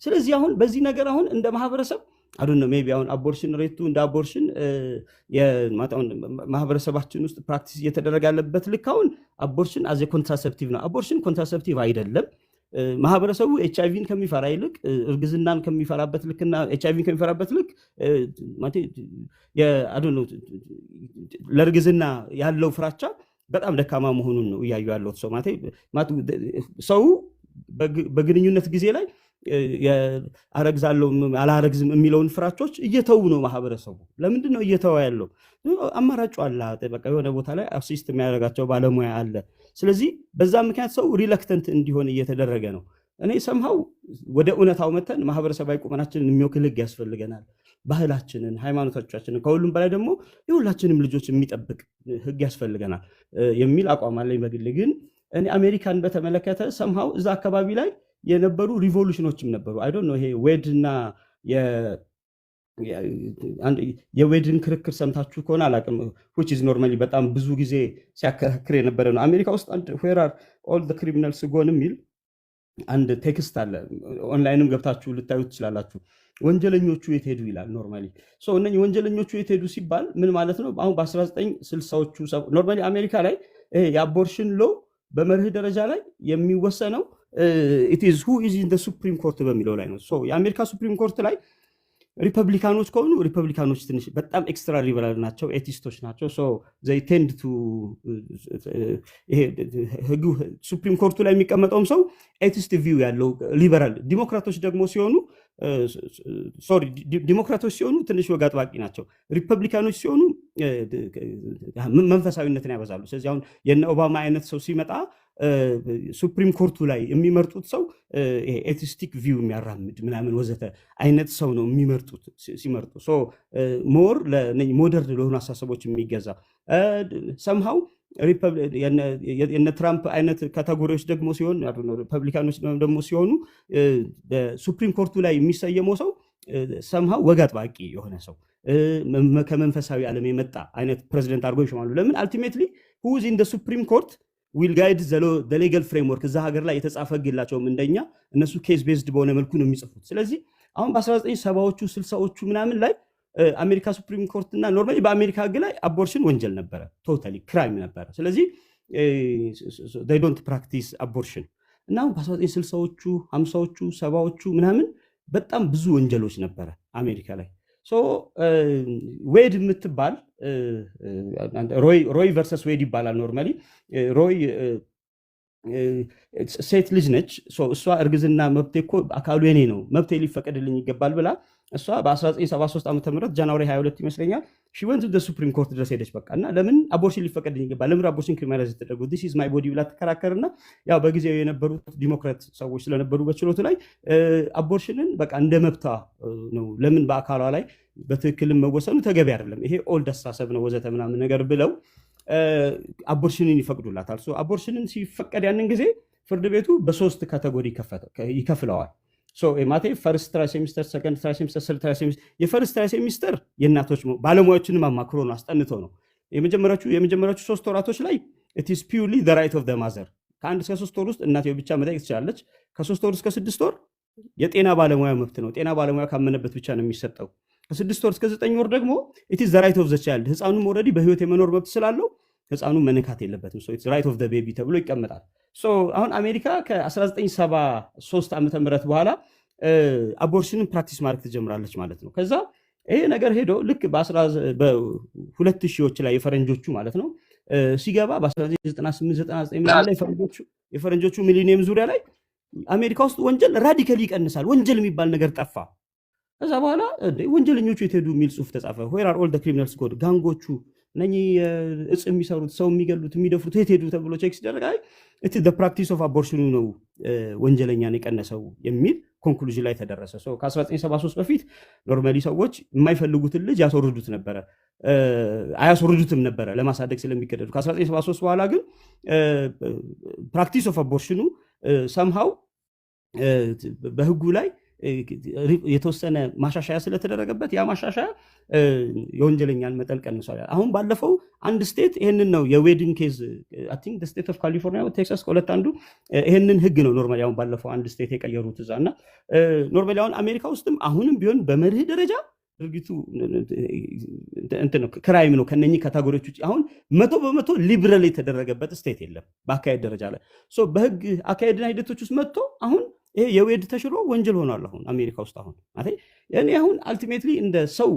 ስለዚህ አሁን በዚህ ነገር አሁን እንደ ማህበረሰብ I don't know፣ maybe አሁን abortion rate ኡ እንደ abortion ማህበረሰባችን ውስጥ practice እየተደረገ ያለበት ልክ አሁን abortion as a contraceptive ነው። Abortion contraceptive አይደለም። ማህበረሰቡ ኤች አይቪን ከሚፈራ ይልቅ እርግዝናን ከሚፈራበት ልክና ኤች አይቪን ከሚፈራበት ልክ I don't know ለእርግዝና ያለው ፍራቻ በጣም ደካማ መሆኑን ነው እያዩ ያለሁት። ሰው ማለት ሰው በግንኙነት ጊዜ ላይ አረግዛለሁ አላረግዝም የሚለውን ፍራቾች እየተዉ ነው ማህበረሰቡ። ለምንድን ነው እየተወ ያለው? አማራጩ አለ። በቃ የሆነ ቦታ ላይ assist የሚያደርጋቸው ባለሙያ አለ። ስለዚህ በዛ ምክንያት ሰው reluctant እንዲሆን እየተደረገ ነው። እኔ somehow ወደ እውነታው መተን ማህበረሰባዊ ቁመናችንን የሚወክል ህግ ያስፈልገናል። ባህላችንን፣ ሃይማኖቶቻችንን፣ ከሁሉም በላይ ደግሞ የሁላችንም ልጆች የሚጠብቅ ህግ ያስፈልገናል የሚል አቋም አለኝ። በግል ግን እኔ አሜሪካን በተመለከተ somehow እዛ አካባቢ ላይ የነበሩ revolution ኖችም ነበሩ። I don't know፣ ይሄ Wade እና የ Wade ን ክርክር ሰምታችሁ ከሆነ አላውቅም። Which is normally በጣም ብዙ ጊዜ ሲያከራክር የነበረ ነው። አሜሪካ ውስጥ አንድ "Where Are All Criminals Gone" የሚል አንድ text አለ። ኦንላይንም ገብታችሁ ልታዩ ትችላላችሁ። ወንጀለኞቹ የት ሄዱ ይላል። Normally እነኚህ ወንጀለኞቹ የት ሄዱ ሲባል ምን ማለት ነው? አሁን በ1960ዎቹ normally አሜሪካ ላይ ይሄ የ abortion law በመርህ ደረጃ ላይ የሚወሰነው it is who is in Supreme Court በሚለው ላይ ነው። የአሜሪካ Supreme Court ላይ ሪፐብሊካኖች ከሆኑ ሪፐብሊካኖች ትንሽ በጣም extra liberal ናቸው፣ atheist ኦች ናቸው። They tend to ይሄ ህጉ Supreme Court ኡ ላይ የሚቀመጠውም ሰው atheist view ያለው ሊበራል። ዲሞክራቶች ደግሞ ሲሆኑ፣ sorry፣ ዲሞክራቶች ሲሆኑ ትንሽ ወግ አጥባቂ ናቸው። ሪፐብሊካኖች ሲሆኑ መንፈሳዊነትን ያበዛሉ። ስለዚህ አሁን የነ ኦባማ አይነት ሰው ሲመጣ Supreme Court ኡ ላይ የሚመርጡት ሰው atheistic view የሚያራምድ ምናምን ወዘተ አይነት ሰው ነው የሚመርጡት። ሲመርጡ more modern ለሆኑ አስተሳሰቦች የሚገዛ፣ somehow የነ ትራምፕ አይነት category ዎች ደግሞ ሲሆን፣ ሪፐብሊካኖች ደግሞ ሲሆኑ Supreme Court ኡ ላይ የሚሰየመው ሰው somehow ወግ አጥባቂ የሆነ ሰው፣ ከመንፈሳዊ ዓለም የመጣ አይነት ፕሬዚደንት አድርጎ ይሾማሉ። ለምን? Ultimately who's in Supreme Court will guide the legal framework። እዛ ሀገር ላይ የተጻፈ ህግ የላቸውም እንደኛ፣ እነሱ case based በሆነ መልኩ ነው የሚጽፉት። ስለዚህ አሁን በ1970ዎቹ 60ዎቹ ምናምን ላይ አሜሪካ Supreme Court እና normally በአሜሪካ ህግ ላይ abortion ወንጀል ነበረ፣ totally crime ነበረ። ስለዚህ don't practice abortion። እና አሁን በ1960ዎቹ፣ 50ዎቹ፣ 70ዎቹ ምናምን በጣም ብዙ ወንጀሎች ነበረ አሜሪካ ላይ። Wade የምትባል፣ Roe versus Wade ይባላል። Normally Roe ሴት ልጅ ነች። እሷ እርግዝና መብቴ እኮ አካሉ የኔ ነው፣ መብቴ ሊፈቀድልኝ ይገባል ብላ እሷ በ1973 ዓ ም January 22 ይመስለኛል she went Supreme Court ድረስ ሄደች። በቃ እና ለምን abortion ሊፈቀድልኝ ይገባል፣ ለምን abortion criminalize ተደርጎ፣ this is my body ብላ ትከራከርና ያው በጊዜው የነበሩት ዲሞክራት ሰዎች ስለነበሩ በችሎቱ ላይ abortion ን በቃ እንደ መብቷ ነው፣ ለምን በአካሏ ላይ በትክክልም መወሰኑ ተገቢ አይደለም፣ ይሄ old አስተሳሰብ ነው ወዘተ ምናምን ነገር ብለው abortion ን ይፈቅዱላታል። Abortion ን ሲፈቀድ ያንን ጊዜ ፍርድ ቤቱ በሶስት category ይከፍለዋል። ማለቴ first trimester፣ second trimester፣ third trimester። የ first trimester የእናቶች ባለሙያዎችንም አማክሮ ነው፣ አስጠንቶ ነው። የመጀመሪያዎቹ 3 ወራቶች ላይ it's purely the right of the mother። ከ1 እስከ 3 ወር ውስጥ እናትየው ብቻ መጠየቅ ትችላለች። ከ3 ወር እስከ 6 ወር የጤና ባለሙያ መብት ነው። ጤና ባለሙያ ካመነበት ብቻ ነው የሚሰጠው። ከ6 ወር እስከ 9 ወር ደግሞ it's the right of the child። ህፃኑም already በህይወት የመኖር መብት ስላለው ህፃኑ መነካት የለበትም። It's right of the baby ተብሎ ይቀመጣል። So አሁን አሜሪካ ከ1973 ዓመተ ምህረት በኋላ abortion ን practice ማድረግ ትጀምራለች ማለት ነው። ከዛ ይሄ ነገር ሄዶ ልክ በሁለት ሺዎች ላይ የፈረንጆቹ ማለት ነው ሲገባ በ1998 99 ምናምን ላይ የፈረንጆቹ ሚሊኒየም ዙሪያ ላይ አሜሪካ ውስጥ ወንጀል radically ይቀንሳል። ወንጀል የሚባል ነገር ጠፋ። ከዛ በኋላ እንዴ ወንጀለኞቹ የት ሄዱ የሚል ጽሁፍ ተጻፈ። Where are all the criminals gone፣ gang ኦቹ እነኚህ እጽ የሚሰሩት፣ ሰው የሚገሉት፣ የሚደፍሩት የት ሄዱ ተብሎ check ሲደረግ አይ it the practice of abortion ኑ ነው ወንጀለኛን የቀነሰው የሚል conclusion ላይ ተደረሰ። So ከ1973 በፊት normally ሰዎች የማይፈልጉትን ልጅ ያስወርዱት ነበረ፣ አያስወርዱትም ነበረ ለማሳደግ ስለሚገደዱ። ከ1973 በኋላ ግን practice of abortion ኑ somehow በህጉ ላይ የተወሰነ ማሻሻያ ስለተደረገበት ያ ማሻሻያ የወንጀለኛን መጠን ቀንሷል። አሁን ባለፈው አንድ state ይህንን ነው የ Wade ን case፣ I think state of California፣ Texas፣ ከሁለት አንዱ ይህንን ህግ ነው normally አሁን ባለፈው አንድ state የቀየሩት እዛ። እና normally አሁን አሜሪካ ውስጥም አሁንም ቢሆን በመርህ ደረጃ ድርጊቱ እንትን ነው፣ crime ነው። ከነኚህ category ዎች ውጭ አሁን 100% ሊብራል የተደረገበት state የለም በአካሄድ ደረጃ ላይ። So በህግ አካሄድና ሂደቶች ውስጥ መጥቶ አሁን ይሄ የ Wade ተሽሮ ወንጀል ሆኗል። አሁን አሜሪካ ውስጥ አሁን ማለት እኔ አሁን ultimately እንደ ሰው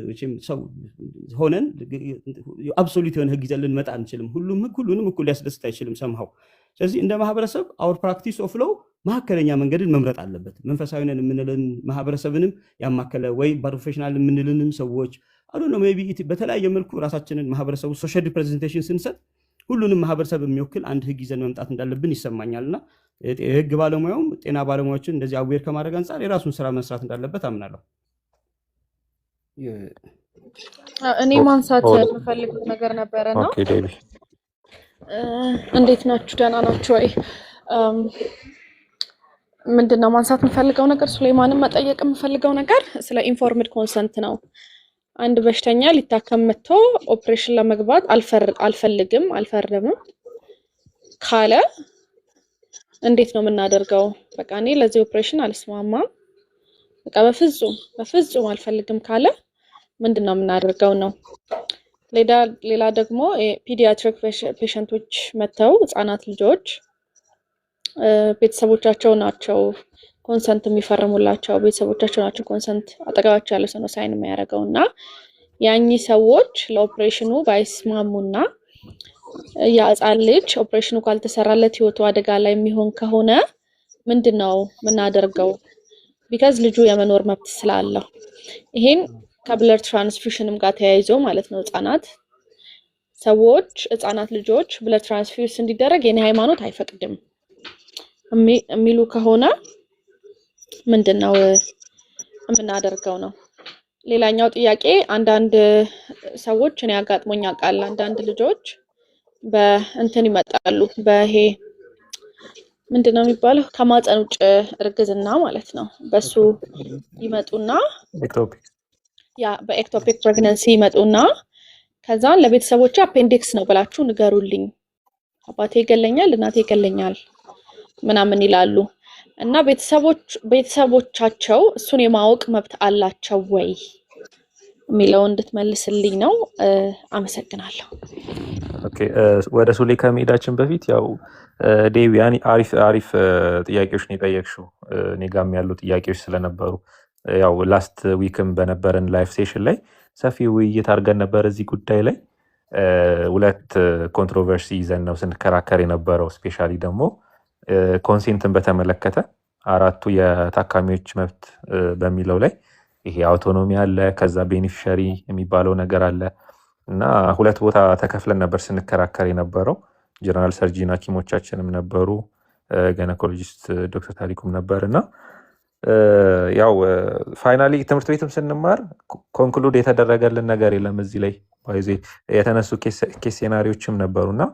መቼም ሰው ሆነን absolute የሆነ ህግ ይዘን ልንመጣ አንችልም። ሁሉም ህግ ሁሉንም እኩል ሊያስደስት አይችልም somehow። ስለዚህ እንደ ማህበረሰብ our practice of law መካከለኛ መንገድን መምረጥ አለበት። መንፈሳዊ ነን የምንልን ማህበረሰብንም ያማከለ ወይ professional የምንልንም ሰዎች አሉ ነው maybe በተለያየ መልኩ ራሳችንን ማህበረሰቡ social representation ስንሰጥ ሁሉንም ማህበረሰብ የሚወክል አንድ ህግ ይዘን መምጣት እንዳለብን ይሰማኛል። እና የህግ ባለሙያውም ጤና ባለሙያዎችን እንደዚህ aware ከማድረግ አንጻር የራሱን ስራ መስራት እንዳለበት አምናለሁ። እኔ ማንሳት የምፈልገው ነገር ነበረ እና Okay ዴቢ። እንዴት ናችሁ? ደህና ናችሁ ወይ? ምንድን ነው ማንሳት የምፈልገው ነገር፣ ሱሌማንን መጠየቅ የምፈልገው ነገር ስለ informed consent ነው። አንድ በሽተኛ ሊታከም መጥቶ ኦፕሬሽን ለመግባት አልፈልግም፣ አልፈርምም ካለ እንዴት ነው የምናደርገው? በቃ እኔ ለዚህ ኦፕሬሽን አልስማማም፣ በቃ በፍጹም በፍጹም አልፈልግም ካለ ምንድን ነው የምናደርገው ነው። ሌላ ደግሞ pediatric patient ኦች መጥተው፣ ህጻናት ልጆች ቤተሰቦቻቸው ናቸው consent የሚፈርሙላቸው፣ ቤተሰቦቻቸው ናቸው consent፣ አጠገባቸው ያለ ሰው ነው sign የሚያደርገው። እና ያኚህ ሰዎች ለኦፕሬሽኑ ባይስማሙና ያ ህጻን ልጅ ኦፕሬሽኑ ካልተሰራለት ህይወቱ አደጋ ላይ የሚሆን ከሆነ ምንድን ነው የምናደርገው? Because ልጁ የመኖር መብት ስላለው፣ ይሄን ከ blood transfusion ም ጋር ተያይዞ ማለት ነው። ህጻናት ሰዎች፣ ህጻናት ልጆች blood transfuse እንዲደረግ የኔ ሃይማኖት አይፈቅድም የሚሉ ከሆነ ምንድን ነው የምናደርገው ነው። ሌላኛው ጥያቄ አንዳንድ ሰዎች፣ እኔ አጋጥሞኝ ያውቃል። አንዳንድ ልጆች በእንትን ይመጣሉ፣ በይሄ ምንድን ነው የሚባለው፣ ከማህፀን ውጭ እርግዝና ማለት ነው። በሱ ይመጡና Ectopic። Yeah፣ በ ectopic pregnancy ይመጡና ከዛን ለቤተሰቦቼ appendix ነው ብላችሁ ንገሩልኝ፣ አባቴ ይገለኛል፣ እናቴ ይገለኛል ምናምን ይላሉ። እና ቤተሰቦቻቸው እሱን የማወቅ መብት አላቸው ወይ የሚለውን እንድትመልስልኝ ነው። አመሰግናለሁ። Okay፣ ወደ ሱሌ ከመሄዳችን በፊት ያው ዴቪ አሪፍ አሪፍ ጥያቄዎች ነው የጠየቅሽው። እኔ ጋም ያሉ ጥያቄዎች ስለነበሩ ያው last week ም በነበረን live session ላይ ሰፊ ውይይት አድርገን ነበር እዚህ ጉዳይ ላይ። ሁለት controversy ይዘን ነው ስንከራከር የነበረው። Specially ደግሞ consent ን በተመለከተ አራቱ የታካሚዎች መብት በሚለው ላይ ይሄ autonomy አለ፣ ከዛ beneficiary የሚባለው ነገር አለ እና ሁለት ቦታ ተከፍለን ነበር ስንከራከር የነበረው። General surgeon ሐኪሞቻችንም ነበሩ፣ gynecologist ዶክተር ታሪኩም ነበር። እና ያው finally ትምህርት ቤትም ስንማር conclude የተደረገልን ነገር የለም። እዚህ ላይ by the way የተነሱ case scenario ዎችም ነበሩ እና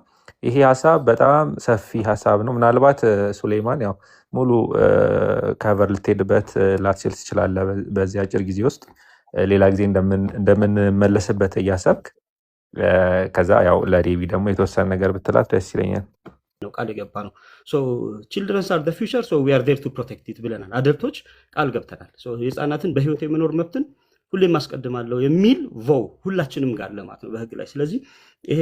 ይሄ ሀሳብ በጣም ሰፊ ሀሳብ ነው። ምናልባት ሱሌይማን ያው ሙሉ cover ልትሄድበት ላትችል ትችላለህ በዚህ አጭር ጊዜ ውስጥ። ሌላ ጊዜ እንደምንመለስበት እያሰብክ ከዛ ያው ለዴቢ ደግሞ የተወሰነ ነገር ብትላት ደስ ይለኛል። ነው ቃል የገባ ነው። Childrens are future, so we are there to protect it ብለናል። Adult ኦች ቃል ገብተናል። So የህፃናትን በህይወት የመኖር መብትን ሁሌም አስቀድማለሁ የሚል vow ሁላችንም ጋር ለማለት ነው በህግ ላይ። ስለዚህ ይሄ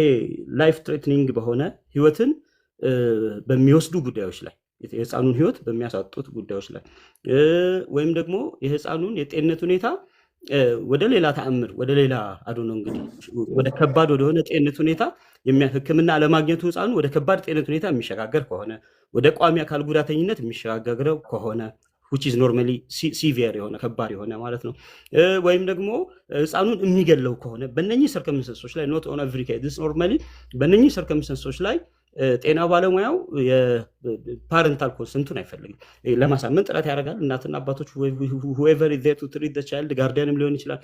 life threatening በሆነ ህይወትን በሚወስዱ ጉዳዮች ላይ፣ የህፃኑን ህይወት በሚያሳጡት ጉዳዮች ላይ ወይም ደግሞ የህፃኑን የጤንነት ሁኔታ ወደ ሌላ ተአምር፣ ወደ ሌላ አዶ ነው እንግዲህ ወደ ከባድ ወደሆነ ጤንነት ሁኔታ ህክምና አለማግኘቱ ህፃኑ ወደ ከባድ ጤንነት ሁኔታ የሚሸጋገር ከሆነ፣ ወደ ቋሚ አካል ጉዳተኝነት የሚሸጋገረው ከሆነ፣ which is normally severe የሆነ፣ ከባድ የሆነ ማለት ነው፣ ወይም ደግሞ ህፃኑን የሚገለው ከሆነ፣ በእነኚህ circumstance ኦች ላይ፣ not on every case, normally በእነኚህ circumstance ኦች ላይ ጤና ባለሙያው የ parental consent ኡን አይፈልግም። ለማሳመን ጥረት ያደርጋል። እናትና አባቶች፣ whoever is there to treat the child፣ guardian ም ሊሆን ይችላል።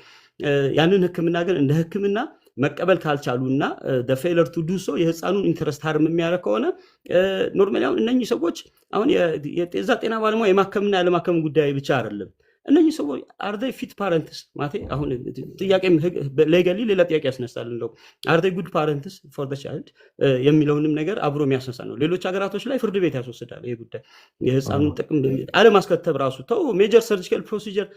ያንን ህክምና ግን እንደ ህክምና መቀበል ካልቻሉ እና failure to do so የህፃኑን interest harm የሚያደርግ ከሆነ normally አሁን እነኚህ ሰዎች አሁን የዛ ጤና ባለሙያ የማከምና ያለማከም ጉዳይ ብቻ አይደለም። እነኚህ ሰዎች are they fit parents ማለት አሁን ጥያቄም legally ሌላ ጥያቄ ያስነሳል። እንደው are they good parents for the child የሚለውንም ነገር አብሮ የሚያስነሳ ነው። ሌሎች ሀገራቶች ላይ ፍርድ ቤት ያስወስዳል ይሄ ጉዳይ። የህፃኑን ጥቅም አለማስከተብ ራሱ ተው፣ major surgical procedure፣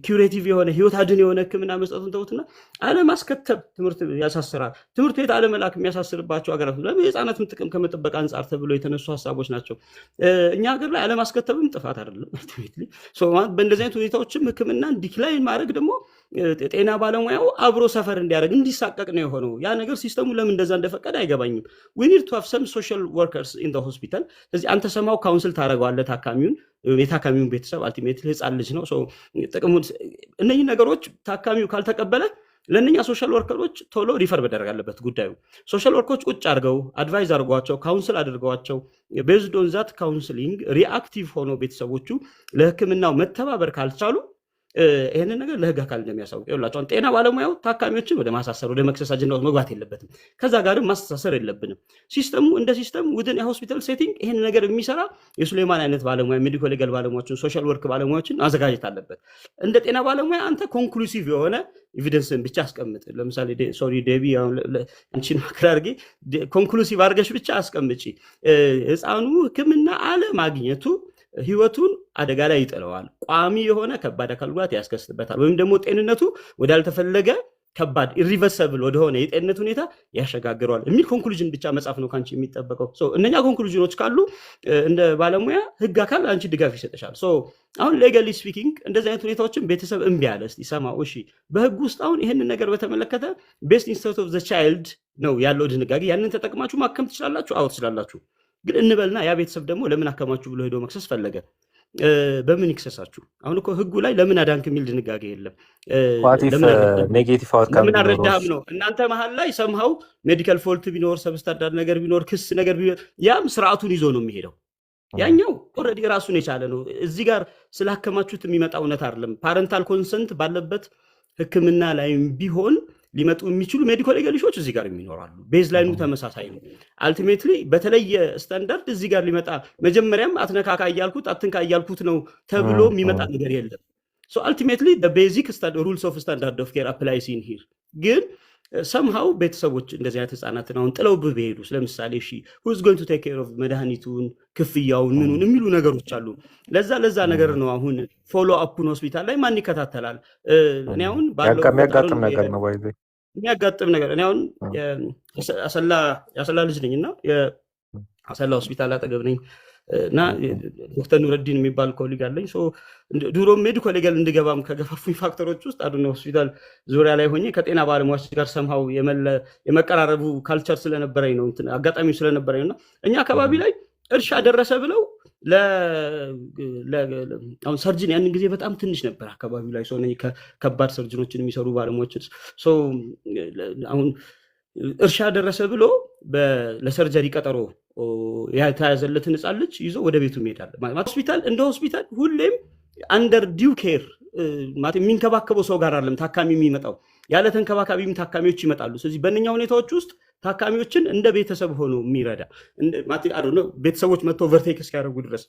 curative የሆነ፣ ህይወት አድን የሆነ ህክምና መስጠቱን ተውትና አለማስከተብ ትምህርት ያሳስራል። ትምህርት ቤት አለመላክ የሚያሳስርባቸው ሀገራት ለምን የህፃናትን ጥቅም ከመጠበቅ አንጻር ተብሎ የተነሱ ሀሳቦች ናቸው። እኛ ሀገር ላይ አለማስከተብም ጥፋት አይደለም። Ultimately በእንደዚህ አይነት ሁኔታዎችም ህክምናን decline ማድረግ ደግሞ ጤና ባለሙያው አብሮ suffer እንዲያደርግ፣ እንዲሳቀቅ ነው የሆነው። ያ ነገር system ኡ ለምን እንደዛ እንደፈቀደ አይገባኝም። We need to have some social workers in hospital። ስለዚህ አንተ somehow counsel ታደርገዋለህ ታካሚውን፣ የታካሚውን ቤተሰብ። Ultimately ህፃን ልጅ ነው። So ጥቅሙን እነኚህ ነገሮች ታካሚው ካልተቀበለ ለእነኛ social worker ኦች ቶሎ refer መደረግ አለበት ጉዳዩ። Social worker ኦች ቁጭ አድርገው advise አድርገዋቸው፣ counsel አድርገዋቸው፣ based on that counseling reactive ሆኖ ቤተሰቦቹ ለህክምናው መተባበር ካልቻሉ ይህንን ነገር ለህግ አካል እንደሚያሳውቅ ይኸውላችሁ። አሁን ጤና ባለሙያው ታካሚዎችን ወደ ማሳሰር፣ ወደ መክሰስ አጀንዳ ውስጥ መግባት የለበትም። ከዛ ጋርም ማስተሳሰር የለብንም። System ኡ እንደ system within የ hospital setting ይህን ነገር የሚሰራ የሱሌማን አይነት ባለሙያ፣ medico legal ባለሙያዎችን፣ social work ባለሙያዎችን ማዘጋጀት አለበት። እንደ ጤና ባለሙያ አንተ conclusive የሆነ evidence ን ብቻ አስቀምጥ። ለምሳሌ sorry ዴቢ፣ አሁን አንቺን ምክር አድርጌ conclusive አድርገሽ ብቻ አስቀምጪ። ህፃኑ ህክምና አለማግኘቱ ህይወቱን አደጋ ላይ ይጥለዋል፣ ቋሚ የሆነ ከባድ አካል ጉዳት ያስከስትበታል፣ ወይም ደግሞ ጤንነቱ ወዳልተፈለገ ከባድ irreversible ወደሆነ የጤንነት ሁኔታ ያሸጋግረዋል የሚል conclusion ብቻ መጻፍ ነው ከአንቺ የሚጠበቀው። So እነኛ conclusion ኖች ካሉ እንደ ባለሙያ ህግ አካል አንቺ ድጋፍ ይሰጥሻል። So አሁን legally speaking እንደዚህ አይነት ሁኔታዎችን ቤተሰብ እምቢ አለ፣ እስቲ ሰማው፣ እሺ፣ በህግ ውስጥ አሁን ይህንን ነገር በተመለከተ best interest of the child ነው ያለው ድንጋጌ። ያንን ተጠቅማችሁ ማከም ትችላላችሁ። አዎ ትችላላችሁ። ግን እንበልና ያ ቤተሰብ ደግሞ ለምን አከማችሁ ብሎ ሄዶ መክሰስ ፈለገ። በምን ይክሰሳችሁ? አሁን እኮ ህጉ ላይ ለምን አዳንክ የሚል ድንጋጌ የለም። What if ለምን አልረዳህም? Negative outcome ለምን ቢኖረውስ? አልረዳህም ነው። እናንተ መሀል ላይ somehow medical fault ቢኖር፣ substandard ነገር ቢኖር፣ ክስ ነገር ቢኖር ያም ስርዓቱን ይዞ ነው የሚሄደው። ያኛው already ራሱን የቻለ ነው። እዚህ ጋር ስላከማችሁት የሚመጣ እውነት አይደለም። Parental consent ባለበት ህክምና ላይም ቢሆን ሊመጡ የሚችሉ medico legal issue ዎች እዚህ ጋር የሚኖራሉ። Baseline ኑ ተመሳሳይ ነው። Ultimately በተለየ ስታንዳርድ እዚህ ጋር ሊመጣ፣ መጀመሪያም አትነካካ እያልኩት፣ አትንካ እያልኩት ነው ተብሎ የሚመጣ ነገር የለም። So ultimately basic rules of standard of care applies in here። ግን somehow ቤተሰቦች እንደዚህ አይነት ህጻናትን አሁን ጥለው ቢሄዱ ለምሳሌ እሺ who's going to take care of መድኃኒቱን፣ ክፍያውን፣ ምኑን የሚሉ ነገሮች አሉ። ለዛ ለዛ ነገር ነው አሁን follow up ኡን ሆስፒታል ላይ ማን ይከታተላል? እኔ አሁን ባለው የሚያጋጥም ነገር ነው by the way። የሚያጋጥም ነገር። እኔ አሁን የአሰላ ልጅ ነኝ እና የአሰላ ሆስፒታል አጠገብ ነኝ እና ዶክተር ኑረዲን የሚባል colleague አለኝ። ድሮ medico legal እንድገባም ከገፋፉኝ factor ኦች ውስጥ አዱነ ሆስፒታል ዙሪያ ላይ ሆኜ ከጤና ባለሙያዎች ጋር somehow የመቀራረቡ culture ስለነበረኝ ነው፣ አጋጣሚው ስለነበረኝ ነው። እና እኛ አካባቢ ላይ እርሻ ደረሰ ብለው አሁን surgeon ያንን ጊዜ በጣም ትንሽ ነበር አካባቢው ላይ፣ ሰው ከባድ surgeon ኖችን የሚሰሩ ባለሙያዎች። አሁን እርሻ ደረሰ ብሎ ለ surgery ቀጠሮ የተያዘለትን ህፃን ልጅ ይዞ ወደ ቤቱ ይሄዳል። ሆስፒታል እንደ ሆስፒታል ሁሌም under due care ማለት የሚንከባከበው ሰው ጋር አይደለም ታካሚ የሚመጣው፣ ያለ ተንከባካቢም ታካሚዎች ይመጣሉ። ስለዚህ በእነኛ ሁኔታዎች ውስጥ ታካሚዎችን እንደ ቤተሰብ ሆኖ የሚረዳ ማለት I don't know ቤተሰቦች መጥተው overtake እስኪያደርጉ ድረስ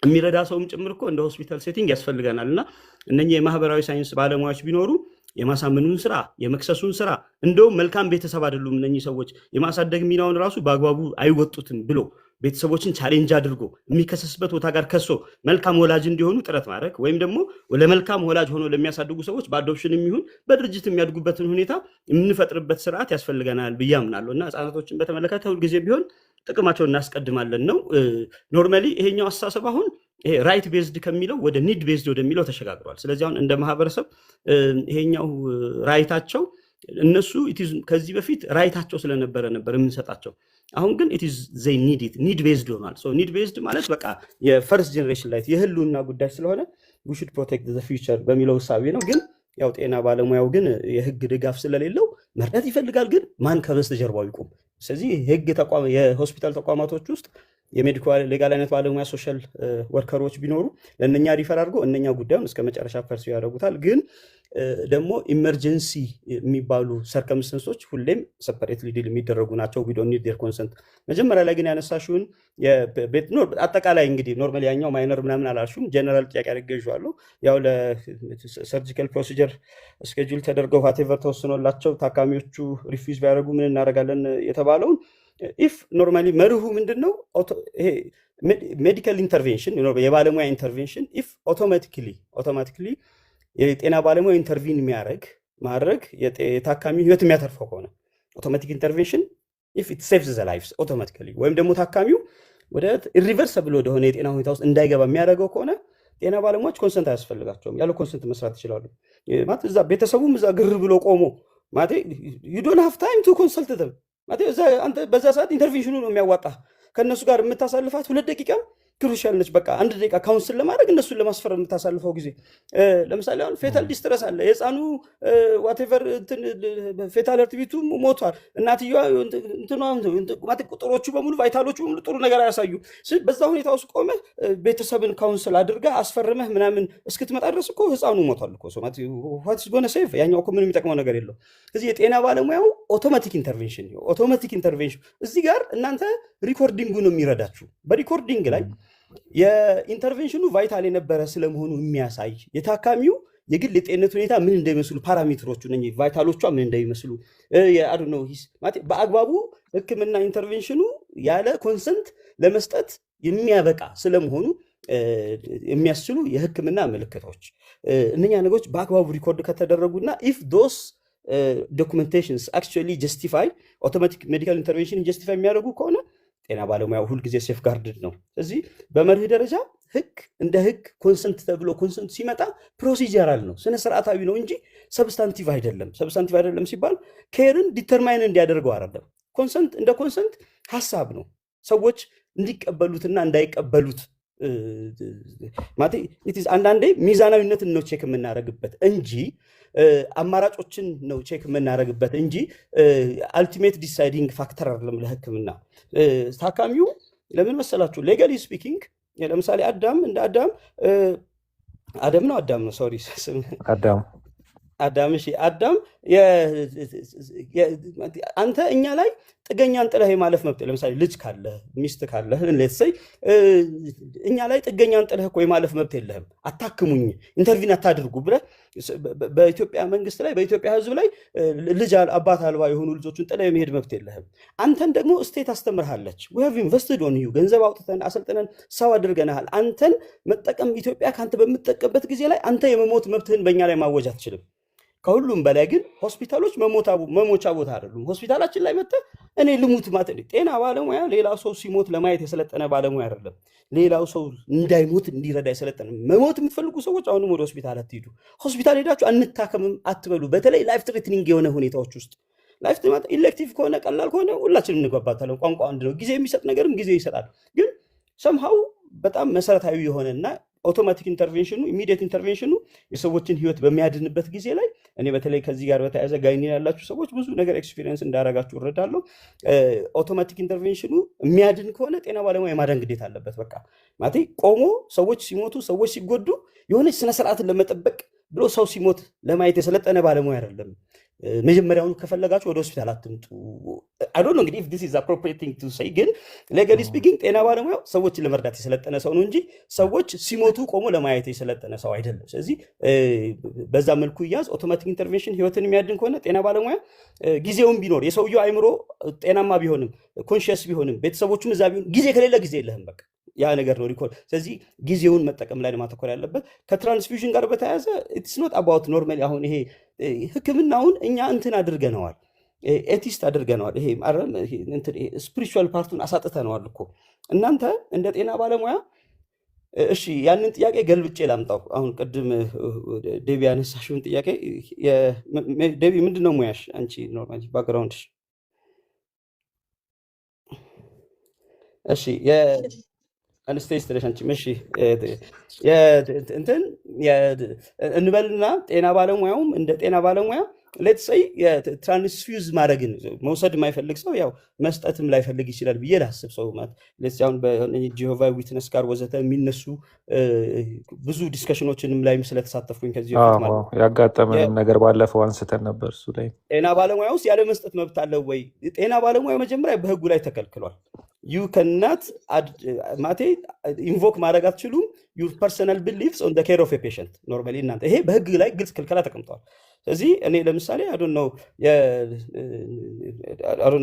የሚረዳ ሰውም ጭምር እኮ እንደ ሆስፒታል setting ያስፈልገናል። እና እነኚህ የማህበራዊ ሳይንስ ባለሙያዎች ቢኖሩ የማሳመኑን ስራ፣ የመክሰሱን ስራ፣ እንደውም መልካም ቤተሰብ አይደሉም እነኚህ ሰዎች፣ የማሳደግ ሚናውን ራሱ በአግባቡ አይወጡትም ብሎ ቤተሰቦችን challenge አድርጎ የሚከሰስበት ቦታ ጋር ከሶ መልካም ወላጅ እንዲሆኑ ጥረት ማድረግ ወይም ደግሞ ለመልካም ወላጅ ሆኖ ለሚያሳድጉ ሰዎች በ adoption የሚሆን በድርጅት የሚያድጉበትን ሁኔታ የምንፈጥርበት ስርዓት ያስፈልገናል ብዬ አምናለሁ። እና ህጻናቶችን በተመለከተ ሁልጊዜ ቢሆን ጥቅማቸውን እናስቀድማለን ነው። Normally ይሄኛው አስተሳሰብ አሁን ይሄ right based ከሚለው ወደ need based ወደሚለው ተሸጋግሯል። ስለዚህ አሁን እንደ ማህበረሰብ ይሄኛው right ኣቸው እነሱ ከዚህ በፊት right ኣቸው ስለነበረ ነበር የምንሰጣቸው። አሁን ግን it's they need it፣ need based ሆኗል። Need based ማለት በቃ የ first generation right የህልውና ጉዳይ ስለሆነ we should protect the future በሚለው እሳቤ ነው። ግን ያው ጤና ባለሙያው ግን የህግ ድጋፍ ስለሌለው መርዳት ይፈልጋል፣ ግን ማን ከበስተጀርባው ይቁም? ስለዚህ የህግ ተቋም የሆስፒታል ተቋማቶች ውስጥ የ medico legal አይነት ባለሙያ social worker ኦች ቢኖሩ ለእነኛ refer አድርጎ እነኛ ጉዳዩን እስከ መጨረሻ pursue ያደርጉታል። ግን ደግሞ emergency የሚባሉ circumstance ኦች ሁሌም separately deal የሚደረጉ ናቸው። We don't need their consent። መጀመሪያ ላይ ግን ያነሳሽውን አጠቃላይ እንግዲህ normally ያኛው minor ምናምን አላልሽም፣ ጀነራል ጥያቄ አድርጌዋለሁ። ያው ለ surgical procedure schedule ተደርገው whatever ተወስኖላቸው ታካሚዎቹ refuse ቢያደርጉ ምን እናደርጋለን የተባለውን if normally መርሁ ምንድን ነው? ይሄ medical intervention፣ የባለሙያ intervention if automatically የጤና ባለሙያ intervene የሚያደርግ ማድረግ የታካሚ ህይወት የሚያተርፈው ከሆነ፣ automatic intervention if it saves the lives automatically፣ ወይም ደግሞ ታካሚው ወደ irreversible ወደሆነ የጤና ሁኔታ ውስጥ እንዳይገባ የሚያደርገው ከሆነ ጤና ባለሙያዎች consent አያስፈልጋቸውም። ያለ consent መስራት ይችላሉ። ማለት እዛ ቤተሰቡም እዛ ግር ብሎ ቆሞ ማለት you don't have time to consult them። ማለት እዛ አንተ በዛ ሰዓት intervention ኑ ነው የሚያዋጣ። ከእነሱ ጋር የምታሳልፋት 2 ደቂቃም crucial ነች። በቃ 1 ደቂቃ counsel ለማድረግ፣ እነሱን ለማስፈረም የምታሳልፈው ጊዜ። ለምሳሌ አሁን fetal distress አለ። የህፃኑ whatever fetal heartbeat ኡ ሞቷል። እናትየዋ እንትኗ ማለት ቁጥሮቹ በሙሉ vital ኦቹ በሙሉ ጥሩ ነገር አያሳዩ። በዛ ሁኔታ ውስጥ ቆመህ ቤተሰብን counsel አድርገህ አስፈርመህ ምናምን እስክትመጣ ድረስ እኮ ህፃኑ ሞቷል እኮ። What's gonna save? ያኛው እኮ ምንም የሚጠቅመው ነገር የለው። ስለዚህ የጤና ባለሙያው automatic intervention እዚህ ጋር እናንተ recording ኡ ነው የሚረዳችሁ። በ recording ላይ የ intervention ኑ vital የነበረ ስለመሆኑ የሚያሳይ፣ የታካሚው የግል የጤንነት ሁኔታ ምን እንደሚመስሉ parameter ኦቹ፣ እነኚህ vital ኦቿ ምን እንደሚመስሉ የአዱ ነው ማለት በአግባቡ ሕክምና intervention ኑ ያለ consent ለመስጠት የሚያበቃ ስለመሆኑ የሚያስችሉ የሕክምና ምልክቶች፣ እነኛ ነገሮች በአግባቡ record ከተደረጉና if those documentations actually justify automatic medical intervention justify የሚያደርጉ ከሆነ ጤና ባለሙያው ሁልጊዜ safeguarded ነው። ስለዚህ በመርህ ደረጃ ህግ እንደ ህግ consent ተብሎ consent ሲመጣ procedural ነው፣ ስነ ስርዓታዊ ነው እንጂ substantive አይደለም። Substantive አይደለም ሲባል care ን determine እንዲያደርገው አይደለም። Consent እንደ consent ሀሳብ ነው፣ ሰዎች እንዲቀበሉትና እንዳይቀበሉት ማለት it is አንዳንዴ ሚዛናዊነትን ነው check የምናደርግበት እንጂ አማራጮችን ነው check የምናደርግበት እንጂ ultimate deciding factor አይደለም ለህክምና። ታካሚው ለምን መሰላችሁ? Legally speaking ለምሳሌ አዳም እንደ አዳም አደም ነው አዳም ነው፣ sorry። አዳም። አዳም፣ እሺ አዳም፣ አንተ እኛ ላይ ጥገኛን ጥለህ የማለፍ መብት፣ ለምሳሌ ልጅ ካለ፣ ሚስት ካለ let's say፣ እኛ ላይ ጥገኛን ጥለህ እኮ የማለፍ መብት የለህም። አታክሙኝ፣ intervene አታድርጉ ብለህ በኢትዮጵያ መንግስት ላይ፣ በኢትዮጵያ ሕዝብ ላይ ልጅ አባት አልባ የሆኑ ልጆችን ጥለህ የመሄድ መብት የለህም። አንተን ደግሞ state አስተምርሃለች። We have invested on you፣ ገንዘብ አውጥተን አሰልጥነን ሰው አድርገንሃል። አንተን መጠቀም ኢትዮጵያ ከአንተ በምትጠቀምበት ጊዜ ላይ አንተ የመሞት መብትህን በእኛ ላይ ማወጅ አትችልም። ከሁሉም በላይ ግን ሆስፒታሎች መሞቻ ቦታ አይደሉም። ሆስፒታላችን ላይ መጥተህ እኔ ልሙት ማለት ጤና ባለሙያ ሌላ ሰው ሲሞት ለማየት የሰለጠነ ባለሙያ አይደለም። ሌላው ሰው እንዳይሞት እንዲረዳ የሰለጠነ። መሞት የምትፈልጉ ሰዎች አሁንም ወደ ሆስፒታል አትሂዱ። ሆስፒታል ሄዳችሁ አንታከምም አትበሉ። በተለይ life threatening የሆነ ሁኔታዎች ውስጥ። Life elective ከሆነ፣ ቀላል ከሆነ ሁላችንም እንግባባታለን። ቋንቋ አንድ ነው። ጊዜ የሚሰጥ ነገርም ጊዜ ይሰጣል። ግን somehow በጣም መሰረታዊ የሆነና automatic intervention ኑ፣ immediate intervention ኑ የሰዎችን ህይወት በሚያድንበት ጊዜ ላይ እኔ በተለይ ከዚህ ጋር በተያያዘ gyni ያላችሁ ሰዎች ብዙ ነገር experience እንዳረጋችሁ እረዳለሁ። Automatic intervention ኑ የሚያድን ከሆነ ጤና ባለሙያ የማዳን ግዴታ አለበት። በቃ ማለት ቆሞ ሰዎች ሲሞቱ፣ ሰዎች ሲጎዱ የሆነች ስነ ስርዓትን ለመጠበቅ ብሎ ሰው ሲሞት ለማየት የሰለጠነ ባለሙያ አይደለም። መጀመሪያውኑ ከፈለጋችሁ ወደ ሆስፒታል አትምጡ። I don't know እንግዲህ if this is appropriate thing to say፣ ግን legally speaking ጤና ባለሙያው ሰዎችን ለመርዳት የሰለጠነ ሰው ነው እንጂ ሰዎች ሲሞቱ ቆሞ ለማየት የሰለጠነ ሰው አይደለም። ስለዚህ በዛ መልኩ እያዝ automatic intervention ህይወትን የሚያድን ከሆነ ጤና ባለሙያ ጊዜውን ቢኖር፣ የሰውየው አይምሮ ጤናማ ቢሆንም፣ conscious ቢሆንም፣ ቤተሰቦቹም እዛ ቢሆን፣ ጊዜ ከሌለ ጊዜ የለህም፣ በቃ ያ ነገር ነው recall። ስለዚህ ጊዜውን መጠቀም ላይ ነው ማተኮር ያለበት። ከ transfusion ጋር በተያያዘ it's not about normally አሁን ይሄ ህክምናውን እኛ እንትን አድርገነዋል፣ atheist አድርገነዋል። ይሄ spiritual part ኡን አሳጥተነዋል እኮ። እናንተ እንደ ጤና ባለሙያ እሺ፣ ያንን ጥያቄ ገልብጬ ላምጣው። አሁን ቅድም ዴቢ ያነሳሽውን ጥያቄ፣ ዴቢ ምንድን ነው ሙያሽ አንቺ? Normally background ሽ? እሺ፣ anesthetist ነሽ አንቺም። እሺ፣ እንትን እንበልና ጤና ባለሙያውም እንደ ጤና ባለሙያ let's say transfuse ማድረግን መውሰድ የማይፈልግ ሰው ያው መስጠትም ላይፈልግ ይችላል ብዬ ላስብ። ሰው ማለት let's say አሁን በ Jehovah Witness ጋር ወዘተ የሚነሱ ብዙ discussion ኦችንም ላይም ስለተሳተፍኩኝ ከዚህ በፊት ማለት ነው። ያጋጠመንም ነገር ባለፈው አንስተን ነበር እሱ ላይ። ጤና ባለሙያ ውስጥ ያለ መስጠት መብት አለው ወይ? ጤና ባለሙያ መጀመሪያ በህጉ ላይ ተከልክሏል። ዩ ከናት ማቴ invoke ማድረግ አትችሉም your personal beliefs on care of patient። Normally እናንተ ይሄ በህግ ላይ ግልጽ ክልከላ ተቀምጠዋል። ስለዚህ እኔ ለምሳሌ I don't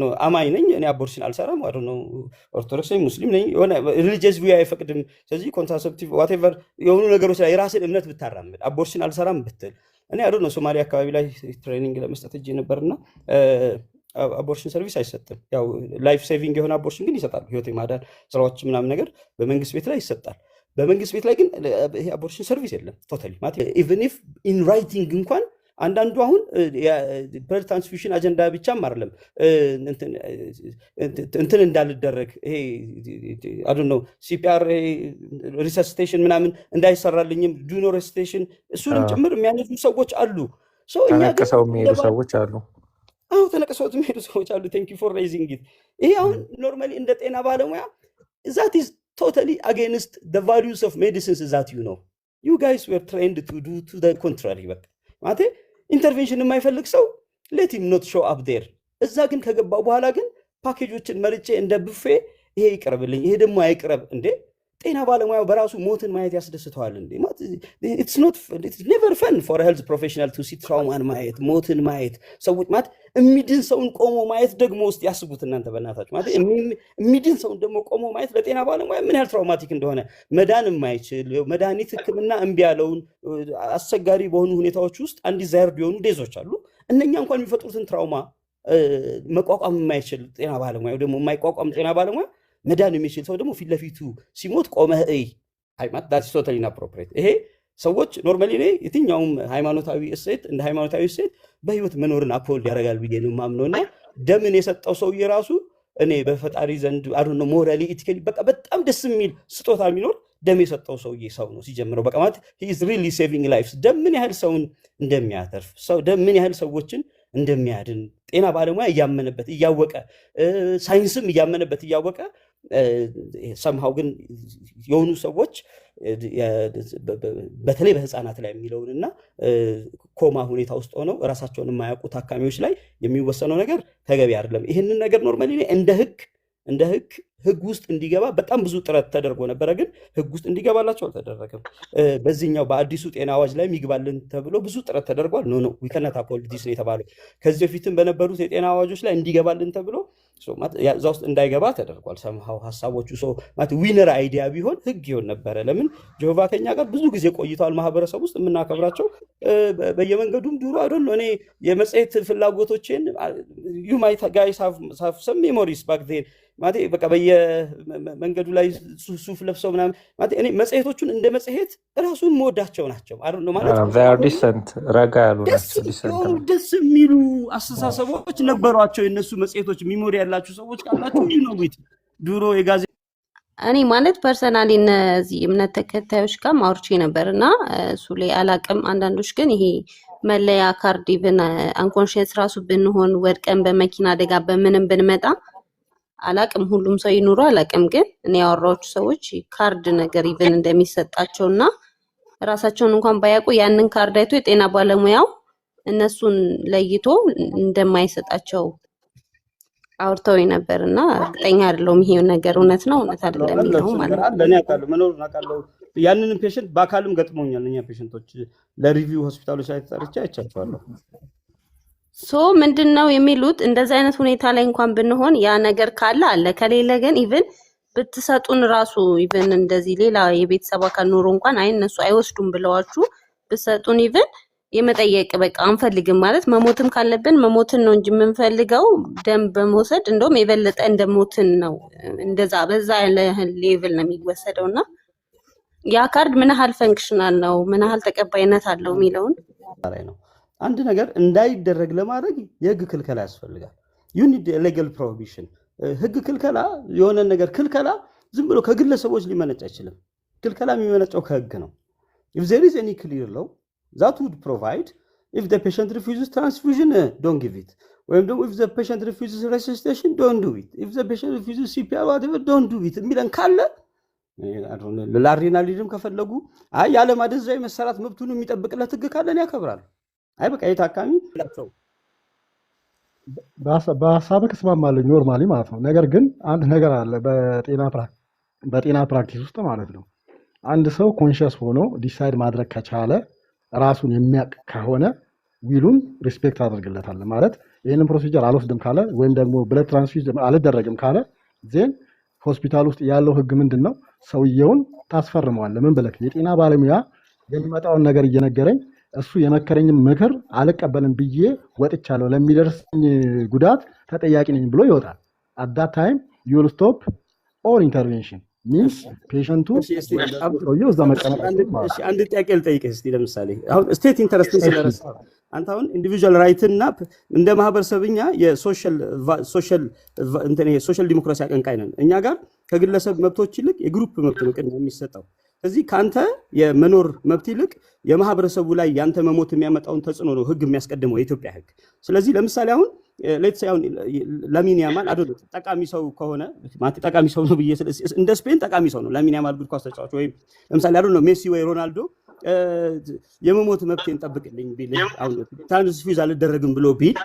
know አማኝ ነኝ፣ እኔ abortion አልሰራም። I don't know ኦርቶዶክስ ነኝ፣ ሙስሊም ነኝ፣ የሆነ religious view አይፈቅድም። ስለዚህ contraceptive whatever የሆኑ ነገሮች ላይ የራስን እምነት ብታራምድ abortion አልሰራም ብትል፣ እኔ I don't know ሶማሊያ አካባቢ ላይ training ለመስጠት ሄጄ ነበርና abortion service አይሰጥም። ያው life saving የሆነ abortion ግን ይሰጣሉ። ህይወት የማዳን ስራዎች ምናምን ነገር በመንግስት ቤት ላይ ይሰጣል። በመንግስት ቤት ላይ ግን ይሄ abortion service የለም totally፣ ማለት even if in writing እንኳን። አንዳንዱ አሁን blood transfusion አጀንዳ ብቻም አይደለም፣ እንትን እንዳልደረግ ይሄ I don't know CPR resuscitation ምናምን እንዳይሰራልኝም፣ do no resuscitation እሱንም ጭምር የሚያነሱ ሰዎች አሉ። So እኛ ግን ተነቅሰው የሚሄዱ ሰዎች አሉ። አዎ፣ ተነቅሰውት የሚሄዱ ሰዎች አሉ። Thank you for raising it። ይሄ አሁን normally እንደ ጤና ባለሙያ that is totally against the values of medicines that you guys were trained to do to the contrary። በቃ ማለት intervention የማይፈልግ ሰው let him not show up there። እዛ ግን ከገባ በኋላ ግን ፓኬጆችን መርጬ እንደ ብፌ ይሄ ይቅረብልኝ፣ ይሄ ደግሞ አይቅረብ እንዴ? ጤና ባለሙያው በራሱ ሞትን ማየት ያስደስተዋል እንዴ? It's never fun for health professional to see trauma ን ማየት፣ ሞትን ማየት፣ ሰዎች ማለት የሚድን ሰውን ቆሞ ማየት ደግሞ ውስጥ ያስቡት እናንተ በእናታችሁ። ማለት የሚድን ሰውን ደግሞ ቆሞ ማየት ለጤና ባለሙያ ምን ያህል traumatic እንደሆነ፣ መዳን የማይችል፣ መድኃኒት ሕክምና እምቢ ያለውን፣ አስቸጋሪ በሆኑ ሁኔታዎች ውስጥ undesired የሆኑ death ኦች አሉ። እነኛ እንኳን የሚፈጥሩትን trauma መቋቋም የማይችል ጤና ባለሙያ ደግሞ፣ የማይቋቋም ጤና ባለሙያ መዳን የሚችል ሰው ደግሞ ፊት ለፊቱ ሲሞት ቆመህ እይ። That's totally inappropriate። ይሄ ሰዎች normally እኔ የትኛውም ሃይማኖታዊ እሴት እንደ ሃይማኖታዊ እሴት በህይወት መኖርን uphold ያደርጋል ብዬ ነው የማምነው። እና ደምን የሰጠው ሰውዬ ራሱ እኔ በፈጣሪ ዘንድ I don't know morally, ethically በቃ በጣም ደስ የሚል ስጦታ የሚኖር ደም የሰጠው ሰውዬ ሰው ነው ሲጀምረው። በቃ ማለት he's really saving lives። ደም ምን ያህል ሰውን እንደሚያተርፍ፣ ሰው ደም ምን ያህል ሰዎችን እንደሚያድን ጤና ባለሙያ እያመነበት እያወቀ፣ ሳይንስም እያመነበት እያወቀ፣ somehow ግን የሆኑ ሰዎች በተለይ በህፃናት ላይ የሚለውን እና ኮማ ሁኔታ ውስጥ ሆነው እራሳቸውን የማያውቁ ታካሚዎች ላይ የሚወሰነው ነገር ተገቢ አይደለም። ይህንን ነገር normally እንደ ህግ ህግ ውስጥ እንዲገባ በጣም ብዙ ጥረት ተደርጎ ነበረ፣ ግን ህግ ውስጥ እንዲገባላቸው አልተደረገም። በዚህኛው በአዲሱ ጤና አዋጅላይ ይግባልን ተብሎ ብዙ ጥረት ተደርጓል። ኖ ኖ፣ ዊከናት አፕሆልድ ዲስ ነው የተባለው። ከዚህ በፊትም በነበሩት የጤና አዋጆች ላይ እንዲገባልን ተብሎ እዛ ውስጥ እንዳይገባ ተደርጓል። Somehow ሀሳቦቹ ሰው ማለት winner idea ቢሆን ህግ ይሆን ነበረ። ለምን ጀሆቫ ከኛ ጋር ብዙ ጊዜ ቆይተዋል። ማህበረሰብ ውስጥ የምናከብራቸው በየመንገዱም ድሮ I don't know እኔ የመጽሔት ፍላጎቶችን you might guys have some memories back then፣ ማለት በቃ በየመንገዱ ላይ ሱፍ ለብሰው ምናምን፣ ማለት እኔ መጽሔቶቹን እንደ መጽሔት እራሱን መወዳቸው ናቸው። I don't know ማለት decent ረጋ ያሉ ደስ ናቸው። Decent የሆኑ ነው። ደስ የሚሉ አስተሳሰቦች ነበሯቸው። የእነሱ መጽሔቶች memory ያላችሁ ሰዎች ካላችሁ you know it ድሮ የጋዜ እኔ ማለት personally እነዚህ እምነት ተከታዮች ጋር አውርቼ ነበር እና እሱ ላይ አላቅም። አንዳንዶች ግን ይሄ መለያ ካርድ even unconscious ራሱ ብንሆን፣ ወድቀን በመኪና አደጋ በምንም ብንመጣ፣ አላቅም ሁሉም ሰው ይኑሩ አላቅም፣ ግን እኔ ያወራኋቸው ሰዎች ካርድ ነገር even እንደሚሰጣቸው እና ራሳቸውን እንኳን ባያውቁ ያንን ካርድ አይቶ የጤና ባለሙያው እነሱን ለይቶ እንደማይሰጣቸው አውርተው ነበር እና እርግጠኛ አይደለሁም ይሄ ነገር እውነት ነው እውነት አይደለም አለ የሚለው እሱ ማለት ነገር ነው። አለ። እኔ አውቃለሁ፣ መኖሩን አውቃለሁ። ያንንም patient በአካልም ገጥሞኛል። እኛ patient ኦች ለ review ሆስፒታሎች ላይ ተጠርቼ አይቻቸዋለሁ። So ምንድን ነው የሚሉት፣ እንደዚህ አይነት ሁኔታ ላይ እንኳን ብንሆን ያ ነገር ካለ አለ፣ ከሌለ ግን even ብትሰጡን ራሱ፣ even እንደዚህ ሌላ የቤተሰብ አካል ኖሮ እንኳን አይ እነሱ አይወስዱም ብለዋችሁ ብትሰጡን even የመጠየቅ፣ በቃ አንፈልግም ማለት፣ መሞትም ካለብን መሞትን ነው እንጂ የምንፈልገው ደም በመውሰድ እንደውም የበለጠ እንደ ሞትን ነው፣ እንደዛ በዛ level ነው የሚወሰደው። እና ያ ካርድ ምን ያህል functional ነው፣ ምን ያህል ተቀባይነት አለው የሚለውን ላይ ነው። አንድ ነገር እንዳይደረግ ለማድረግ የህግ ክልከላ ያስፈልጋል። You need legal prohibition። ህግ ክልከላ፣ የሆነ ነገር ክልከላ ዝም ብሎ ከግለሰቦች ሊመነጭ አይችልም። ክልከላ የሚመነጨው ከህግ ነው። If there is any clear law that would provide if the patient refuses transfusion, don't give it፣ ወይም ደግሞ if the patient refuses resuscitation, don't do it፣ if the patient refuses CPR, whatever, don't do it የሚለን ካለ፣ ለአድሬናሊንም ከፈለጉ አይ ያለ ማደንዘዣ መሰራት መብቱን የሚጠብቅለት ህግ ካለን ያከብራል። አይ በቃ የታካሚ ላቸው በሀሳብህ እስማማለሁ normally ማለት ነው። ነገር ግን አንድ ነገር አለ፣ በጤና practice ውስጥ ማለት ነው። አንድ ሰው conscious ሆኖ decide ማድረግ ከቻለ፣ ራሱን የሚያውቅ ከሆነ will ኡን respect አደርግለታለሁ። ማለት ይህንን procedure አልወስድም ካለ ወይም ደግሞ blood transfuse አልደረግም ካለ then ሆስፒታል ውስጥ ያለው ህግ ምንድን ነው? ሰውየውን ታስፈርመዋለህ። ምን ብለህ? የጤና ባለሙያ የሚመጣውን ነገር እየነገረኝ እሱ የመከረኝን ምክር አልቀበልም ብዬ ወጥቻለሁ፣ ለሚደርስኝ ጉዳት ተጠያቂ ነኝ ብሎ ይወጣል። At that time you'll stop all intervention, means patient ኡ እሺ፣ እስቲ ወይም ደግሞ ሰውየው እዛ መቀመጥ አንድ አይችልም ማለት እሺ ነው። አንድ ጥያቄ ልጠይቅህ እስቲ። ለምሳሌ አሁን state interest ን ስለረሳ አንተ አሁን individual right እና እንደ ማህበረሰብኛ የ social እንትን ይሄ social democracy አቀንቃኝ ነን። እኛ ጋር ከግለሰብ መብቶች ይልቅ የ group መብት ነው ቅድሚያ የሚሰጠው። ስለዚህ ከአንተ የመኖር መብት ይልቅ የማህበረሰቡ ላይ ያንተ መሞት የሚያመጣውን ተጽዕኖ ነው ህግ የሚያስቀድመው፣ የኢትዮጵያ ህግ። ስለዚህ ለምሳሌ አሁን let's say አሁን ላሚን ያማል አዶ ጠቃሚ ሰው ከሆነ፣ ማለት ጠቃሚ ሰው ነው ብዬ እንደ ስፔን ጠቃሚ ሰው ነው ላሚን ያማል እግር ኳስ ተጫዋች፣ ወይም ለምሳሌ አዶ ነው ሜሲ ወይ ሮናልዶ የመሞት መብቴን ጠብቅልኝ ቢል፣ አሁን transfuse አልደረግም ብሎ ቢል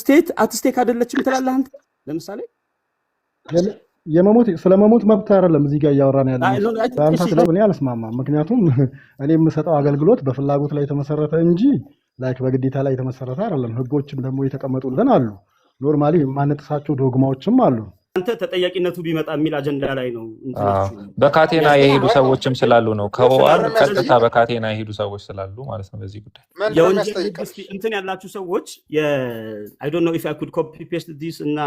state at stake አይደለችም ትላለህ አንተ ለምሳሌ? የመሞት ስለ መሞት መብት አይደለም እዚህ ጋር እያወራን ያለ አይ፣ ነው። No፣ በአንተ እሺ ስለ እኔ አልስማማም። ምክንያቱም እኔ የምሰጠው አገልግሎት በፍላጎት ላይ የተመሰረተ እንጂ like በግዴታ ላይ የተመሰረተ አይደለም። ህጎችም ደግሞ የተቀመጡልን አሉ። Normally የማንጥሳቸው dogma ዎችም አሉ። አንተ ተጠያቂነቱ ቢመጣ የሚል አጀንዳ ላይ ነው እንትኖቹ በካቴና የሄዱ ሰዎችም ስላሉ ነው። ከ OR ስለዚህ ቀጥታ በካቴና የሄዱ ሰዎች ስላሉ ማለት ነው። በዚህ ጉዳይ ምንድን ነው የወንጀል ህግ የሚያስጠይቀን? እስቲ እንትን ያላችሁ ሰዎች፣ I don't know if I could copy paste this እና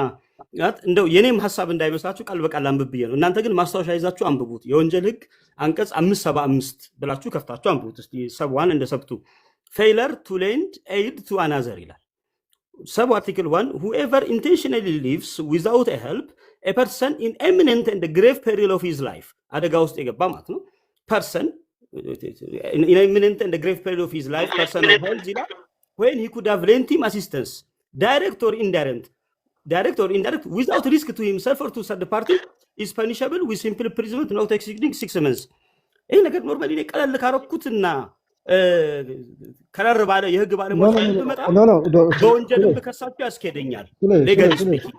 እንደው የኔም ሀሳብ እንዳይመስላችሁ ቃል በቃል አንብብ ብዬ ነው። እናንተ ግን ማስታወሻ ይዛችሁ አንብቡት። የወንጀል ህግ አንቀጽ 575 ብላችሁ ከፍታችሁ አንብቡት እስቲ። Sub 1 and sub 2, failure to lend aid to another ይላል። Sub article 1, whoever intentionally leaves without a help a person in imminent and grave peril of his life፣ አደጋ ውስጥ የገባ ማለት ነው፣ person in imminent and grave peril of his life, person or health ይላል፣ when he could have lent him assistance, direct or indirect, direct or indirect, without risk to himself or to third party, is punishable with simple imprisonment not exceeding 6 months። ይህ ነገር normally እኔ ቀለል ካረኩትና ከረር ባለ የህግ ባለሙያዎች ላይ ብመጣ No, no. በወንጀልም ብከሳችሁ ያስኬደኛል። Legally speaking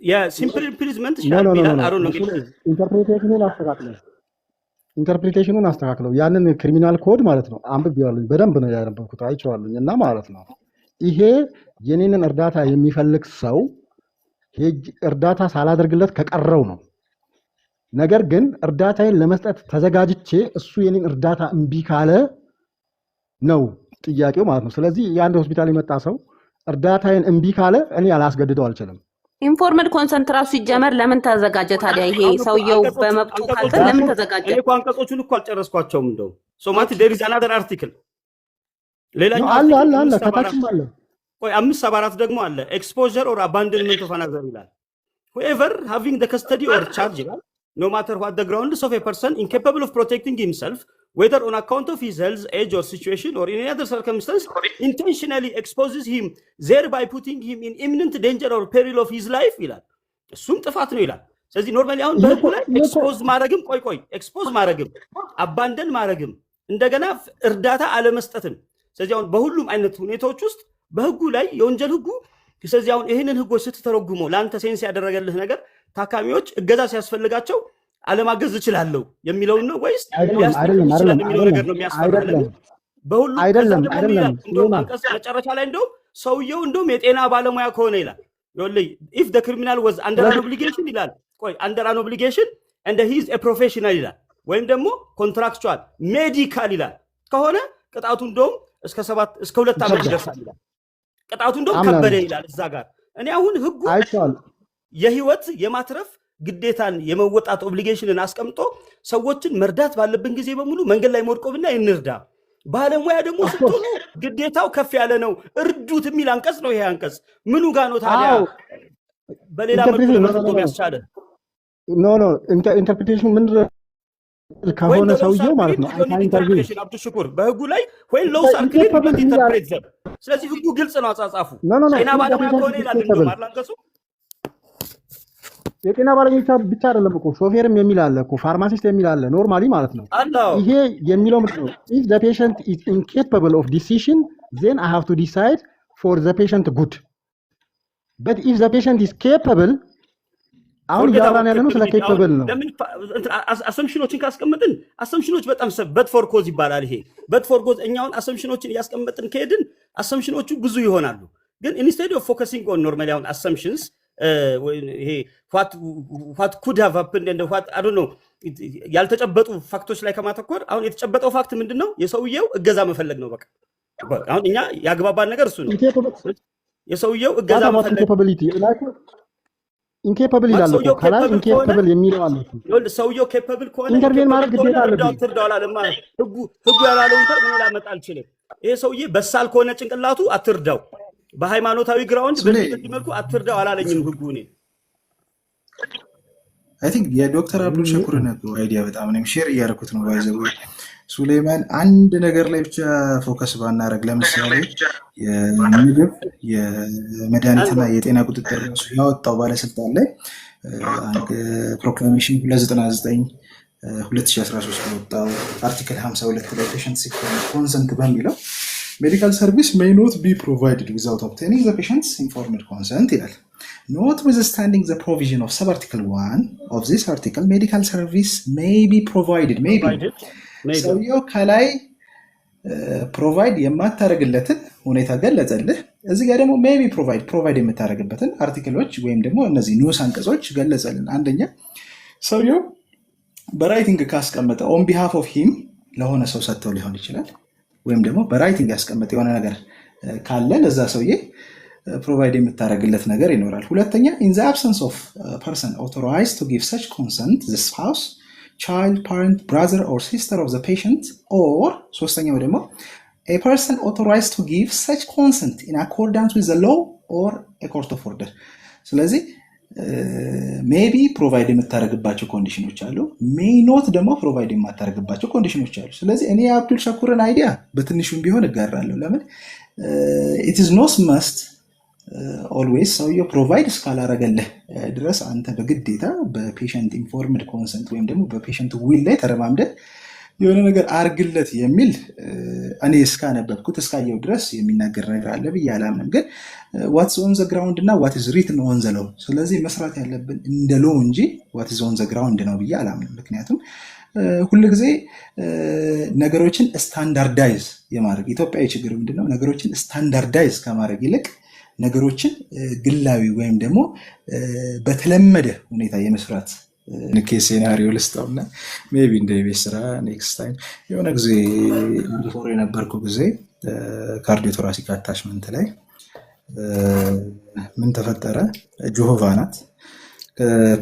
የ simple imprisonment No. Shall No, no. ይላል። No. አሮ ነው እንግዲህ። Interpretation ኑን አስተካክለው፣ interpretation ኑን አስተካክለው። ያንን criminal code ማለት ነው አንብቤዋለሁኝ፣ በደንብ ነው ያነበብኩት፣ አይቼዋለሁኝ። እና ማለት ነው ይሄ የኔንን እርዳታ የሚፈልግ ሰው ሄጅ እርዳታ ሳላደርግለት ከቀረው ነው። ነገር ግን እርዳታዬን ለመስጠት ተዘጋጅቼ እሱ የኔን እርዳታ እምቢ ካለ ነው ጥያቄው ማለት ነው። ስለዚህ የአንድ ሆስፒታል የመጣ ሰው እርዳታዬን እምቢ ካለ እኔ አላስገድደው አልችልም። Informed consent ራሱ ሲጀመር ለምን ተዘጋጀ ታዲያ? ይሄ አሁን እኮ ሰውየው አንቀጾቹ በመብቱ ካልተ አንቀጾቹን ለምን እኮ ተዘጋጀ? እኔ እኮ አንቀጾቹን እኮ አልጨረስኳቸውም። እንደው so ማለት there is another article። No. ሌላኛው አለ። Article አለ አለ። 574። ከታችም አለ። ቆይ፣ 574 ደግሞ አለ። Exposure or abandonment of another ይላል። Whoever having the custody or charge ይላል፣ no matter what the grounds, of a person incapable of protecting himself, whether on account of his health, age or situation or in any other circumstance, intentionally exposes him, thereby putting him in imminent danger or peril of his life ይላል። እሱም ጥፋት ነው ይላል። ስለዚህ normally አሁን ይሄ በህጉ እኮ ላይ ይሄ እኮ expose ማድረግም፣ ቆይ ቆይ፣ expose ማድረግም abandon ማድረግም እንደገና እርዳታ አለመስጠትም፣ ስለዚህ አሁን በሁሉም አይነት ሁኔታዎች ውስጥ በህጉ ላይ የወንጀል ህጉ፣ ስለዚህ አሁን ይህንን ህጎች ስትተረጉመው ለአንተ sense ያደረገልህ ነገር ታካሚዎች እገዛ ሲያስፈልጋቸው አለማገዝ እችላለሁ የሚለውን ነው ወይስ አይደለም ሊያስጠይቅ አይደለም ይችላል አይደለም የሚለው አይደለም ነገር ነው የሚያስፈራህ? አይደለም ለምን በሁሉም ከዛ አይደለም ደግሞ ምን አይደለም ይላል? እንደውም ሱሌማን አንቀጽ መጨረሻ ላይ እንደውም ሰውየው እንደውም የጤና ባለሙያ ከሆነ ይላል፣ ይኸውልህ፣ if the criminal was under an ስለዚህ obligation ይላል። ቆይ፣ under an obligation and he's a professional ይላል፣ ወይም ደግሞ contractual medical ይላል ከሆነ ቅጣቱ እንደውም እስከ 7 እስከ 2 ዓመት ይከብዳል። ይደርሳል ይላል። ቅጣቱ እንደውም ከበደ አምናለሁ። ይላል እዛ ጋር። እኔ አሁን ህጉ አይቼዋለሁ። የህይወት የማትረፍ ግዴታን የመወጣት obligation ን አስቀምጦ ሰዎችን መርዳት ባለብን ጊዜ በሙሉ መንገድ ላይ ወድቆ ብናይ እንርዳ። ባለሙያ ደግሞ of course ስትሆኑ ግዴታው ከፍ ያለ ነው፣ እርዱት የሚል አንቀጽ ነው ይሄ አንቀጽ። ምኑ ጋ ነው ታዲያ አዎ በሌላ መልኩ interpretation no no ለመተርጎም no ያስቻለ? no no interpretation ምንድን ነው ወይም ከሆነ laws are ሰውየው clear ማለት ነው you I don't can need intervene interpretation። አብዱ ሽኩር፣ በህጉ ላይ when laws are clear incapable don't የሚል አለ። interpret them። ስለዚህ ህጉ ግልጽ ነው አጻጻፉ። no no no ጤና if the ባለሙያ patient ከሆነ is ይላል እንደውም capable አይደል አንቀጹ? የጤና ባለሙያ ብቻ አይደለም እኮ፣ ሾፌርም የሚል አለ እኮ፣ pharmacist የሚል አለ normally ማለት ነው። አለው። ይሄ የሚለው ምንድን ነው? If the patient is incapable of decision, then I have to decide for the patient good, but if the patient is capable፣ አሁን forget እያወራን about ያለ ነው ስለ capability። አሁን capable ነው። ለምን assumption ኦችን ካስቀመጥን assumption ኦች በጣም but for cause ይባላል። ይሄ but for cause እኛውን assumption ኦችን እያስቀመጥን ከሄድን assumption ኦቹ ብዙ ይሆናሉ። ግን instead of focusing on normally አሁን assumptions፣ ይሄ what could have happened and what, I don't know፣ ያልተጨበጡ fact ኦች ላይ ከማተኮር አሁን የተጨበጠው fact ምንድን ነው? የሰውየው እገዛ መፈለግ ነው። በቃ አሁን እኛ ያግባባን ነገር እሱ ነው። የሰውየው እገዛ what about መፈለግ incapability? Incapable ማለት ይላል እኮ ሰውየው ከላይ capable ከሆነ incapable የሚለው አለ እኮ። ይኸውልህ፣ ሰውየው capable ከሆነ intervene incapable ማድረግ ከሆነ ግዴታ እርዳው አለብኝ። አትርዳው አላለማ። ህጉ ያላለውን term እኔ ላመጣ አልችልም። ይሄ ሰውዬ በሳል ከሆነ ጭንቅላቱ አትርዳው፣ በሃይማኖታዊ ground ሱሌ በዚህ መልኩ አትርዳው አላለኝም ህጉ እኔ። I think የዶክተር አብዱል ሸኩርን idea በጣም እኔም share እያደረኩት ነው። By the way ሱሌማን፣ አንድ ነገር ላይ ብቻ focus ባናደረግ፣ ለምሳሌ የምግብ የመድኃኒትና የጤና ቁጥጥር ራሱ ያወጣው ባለስልጣን ላይ proclamation 299 2013 በወጣው article 52 ላይ patient consent በሚለው medical service may not be provided without obtaining the patient's informed consent ይላል። Notwithstanding the provision of sub article 1 of this article, medical service may be provided, may be provided may be ሰውየው ከላይ provide የማታደርግለትን ሁኔታ ገለጸልህ። እዚህ ጋር ደግሞ may be provide የምታደርግበትን article ኦች ወይም ደግሞ እነዚህ ንዑስ አንቀጾች ገለጸልን። አንደኛ፣ ሰውየው በ writing ካስቀመጠ on behalf of him ለሆነ ሰው ሰጥተው ሊሆን ይችላል። ወይም ደግሞ በ writing ያስቀመጠ የሆነ ነገር ካለ ለዛ ሰውዬ provide የምታደርግለት ነገር ይኖራል። ሁለተኛ፣ in the absence of person authorized to give such consent, the spouse, child, parent, brother or sister of the patient, or ሶስተኛው ደግሞ a person authorized to give such consent in accordance with the law or a court of order። ስለዚህ may be provide የምታደርግባቸው condition ኦች አሉ፣ may not ደግሞ provide የማታደርግባቸው condition ኦች አሉ። ስለዚህ እኔ የአብዱል ሸኩርን idea በትንሹም ቢሆን እጋራለሁ። ለምን it's not must always ሰውየው provide እስካላረገልህ ድረስ አንተ በግዴታ በ patient informed consent ወይም ደግሞ በ patient will ላይ ተረማምደህ የሆነ ነገር አርግለት የሚል እኔ እስካነበብኩት እስካየው ድረስ የሚናገር ነገር አለ ብዬ አላምንም። ግን what's on the ground እና what is written on the law። ስለዚህ መስራት ያለብን እንደ law እንጂ what is on the ground ነው ብዬ አላምንም። ምክንያቱም ሁልጊዜ ነገሮችን standardize የማድረግ ኢትዮጵያዊ ችግር ምንድነው? ነገሮችን standardize ከማድረግ ይልቅ ነገሮችን ግላዊ ወይም ደግሞ በተለመደ ሁኔታ የመስራት case scenario ልስጠውና maybe እንደ ቤት ስራ next time። የሆነ ጊዜ before የነበርኩ ጊዜ cardiothoracic attachment ላይ ምን ተፈጠረ? ጆሆቫ ናት።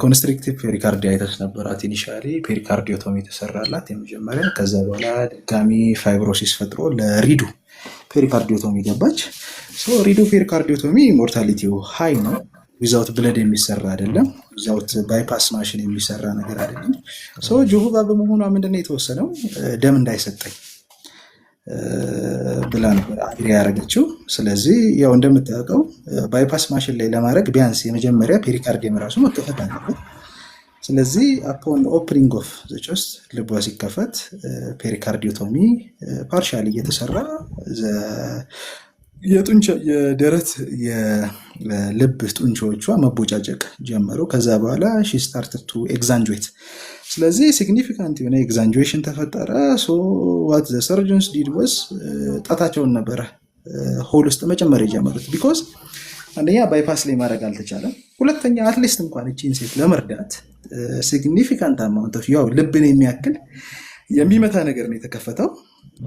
Constrictive pericarditis ነበራት። Initially pericardiotomy የተሰራላት የመጀመሪያ፣ ከዛ በኋላ ድጋሚ fibrosis ፈጥሮ ለ redo pericardiotomy ገባች። Redo pericardiotomy mortality ው high ነው። Without blood የሚሰራ አይደለም። Without bypass machine የሚሰራ ነገር አይደለም። So ጆሆቫ በመሆኗ ምንድነው የተወሰነው? ደም እንዳይሰጠኝ ብላ ነበር agree ያደረገችው። ስለዚህ ያው እንደምታውቀው bypass machine ላይ ለማድረግ ቢያንስ የመጀመሪያ pericardium ራሱ መከፈት አለበት። ስለዚህ upon opening of the chest፣ ልቧ ሲከፈት pericardiotomy partially እየተሰራ የጡንቻ የደረት የልብ ጡንቻዎቿ መቦጫጨቅ ጀመሩ። ከዛ በኋላ she started to exsanguinate። ስለዚህ significant የሆነ exsanguination ተፈጠረ። So what the surgeons did was ጣታቸውን ነበረ hole ውስጥ መጨመር የጀመሩት፣ because አንደኛ bypass ላይ ማድረግ አልተቻለም። ሁለተኛ at least እንኳን እቺን ሴት ለመርዳት significant amount of ያው ልብን የሚያክል የሚመታ ነገር ነው የተከፈተው።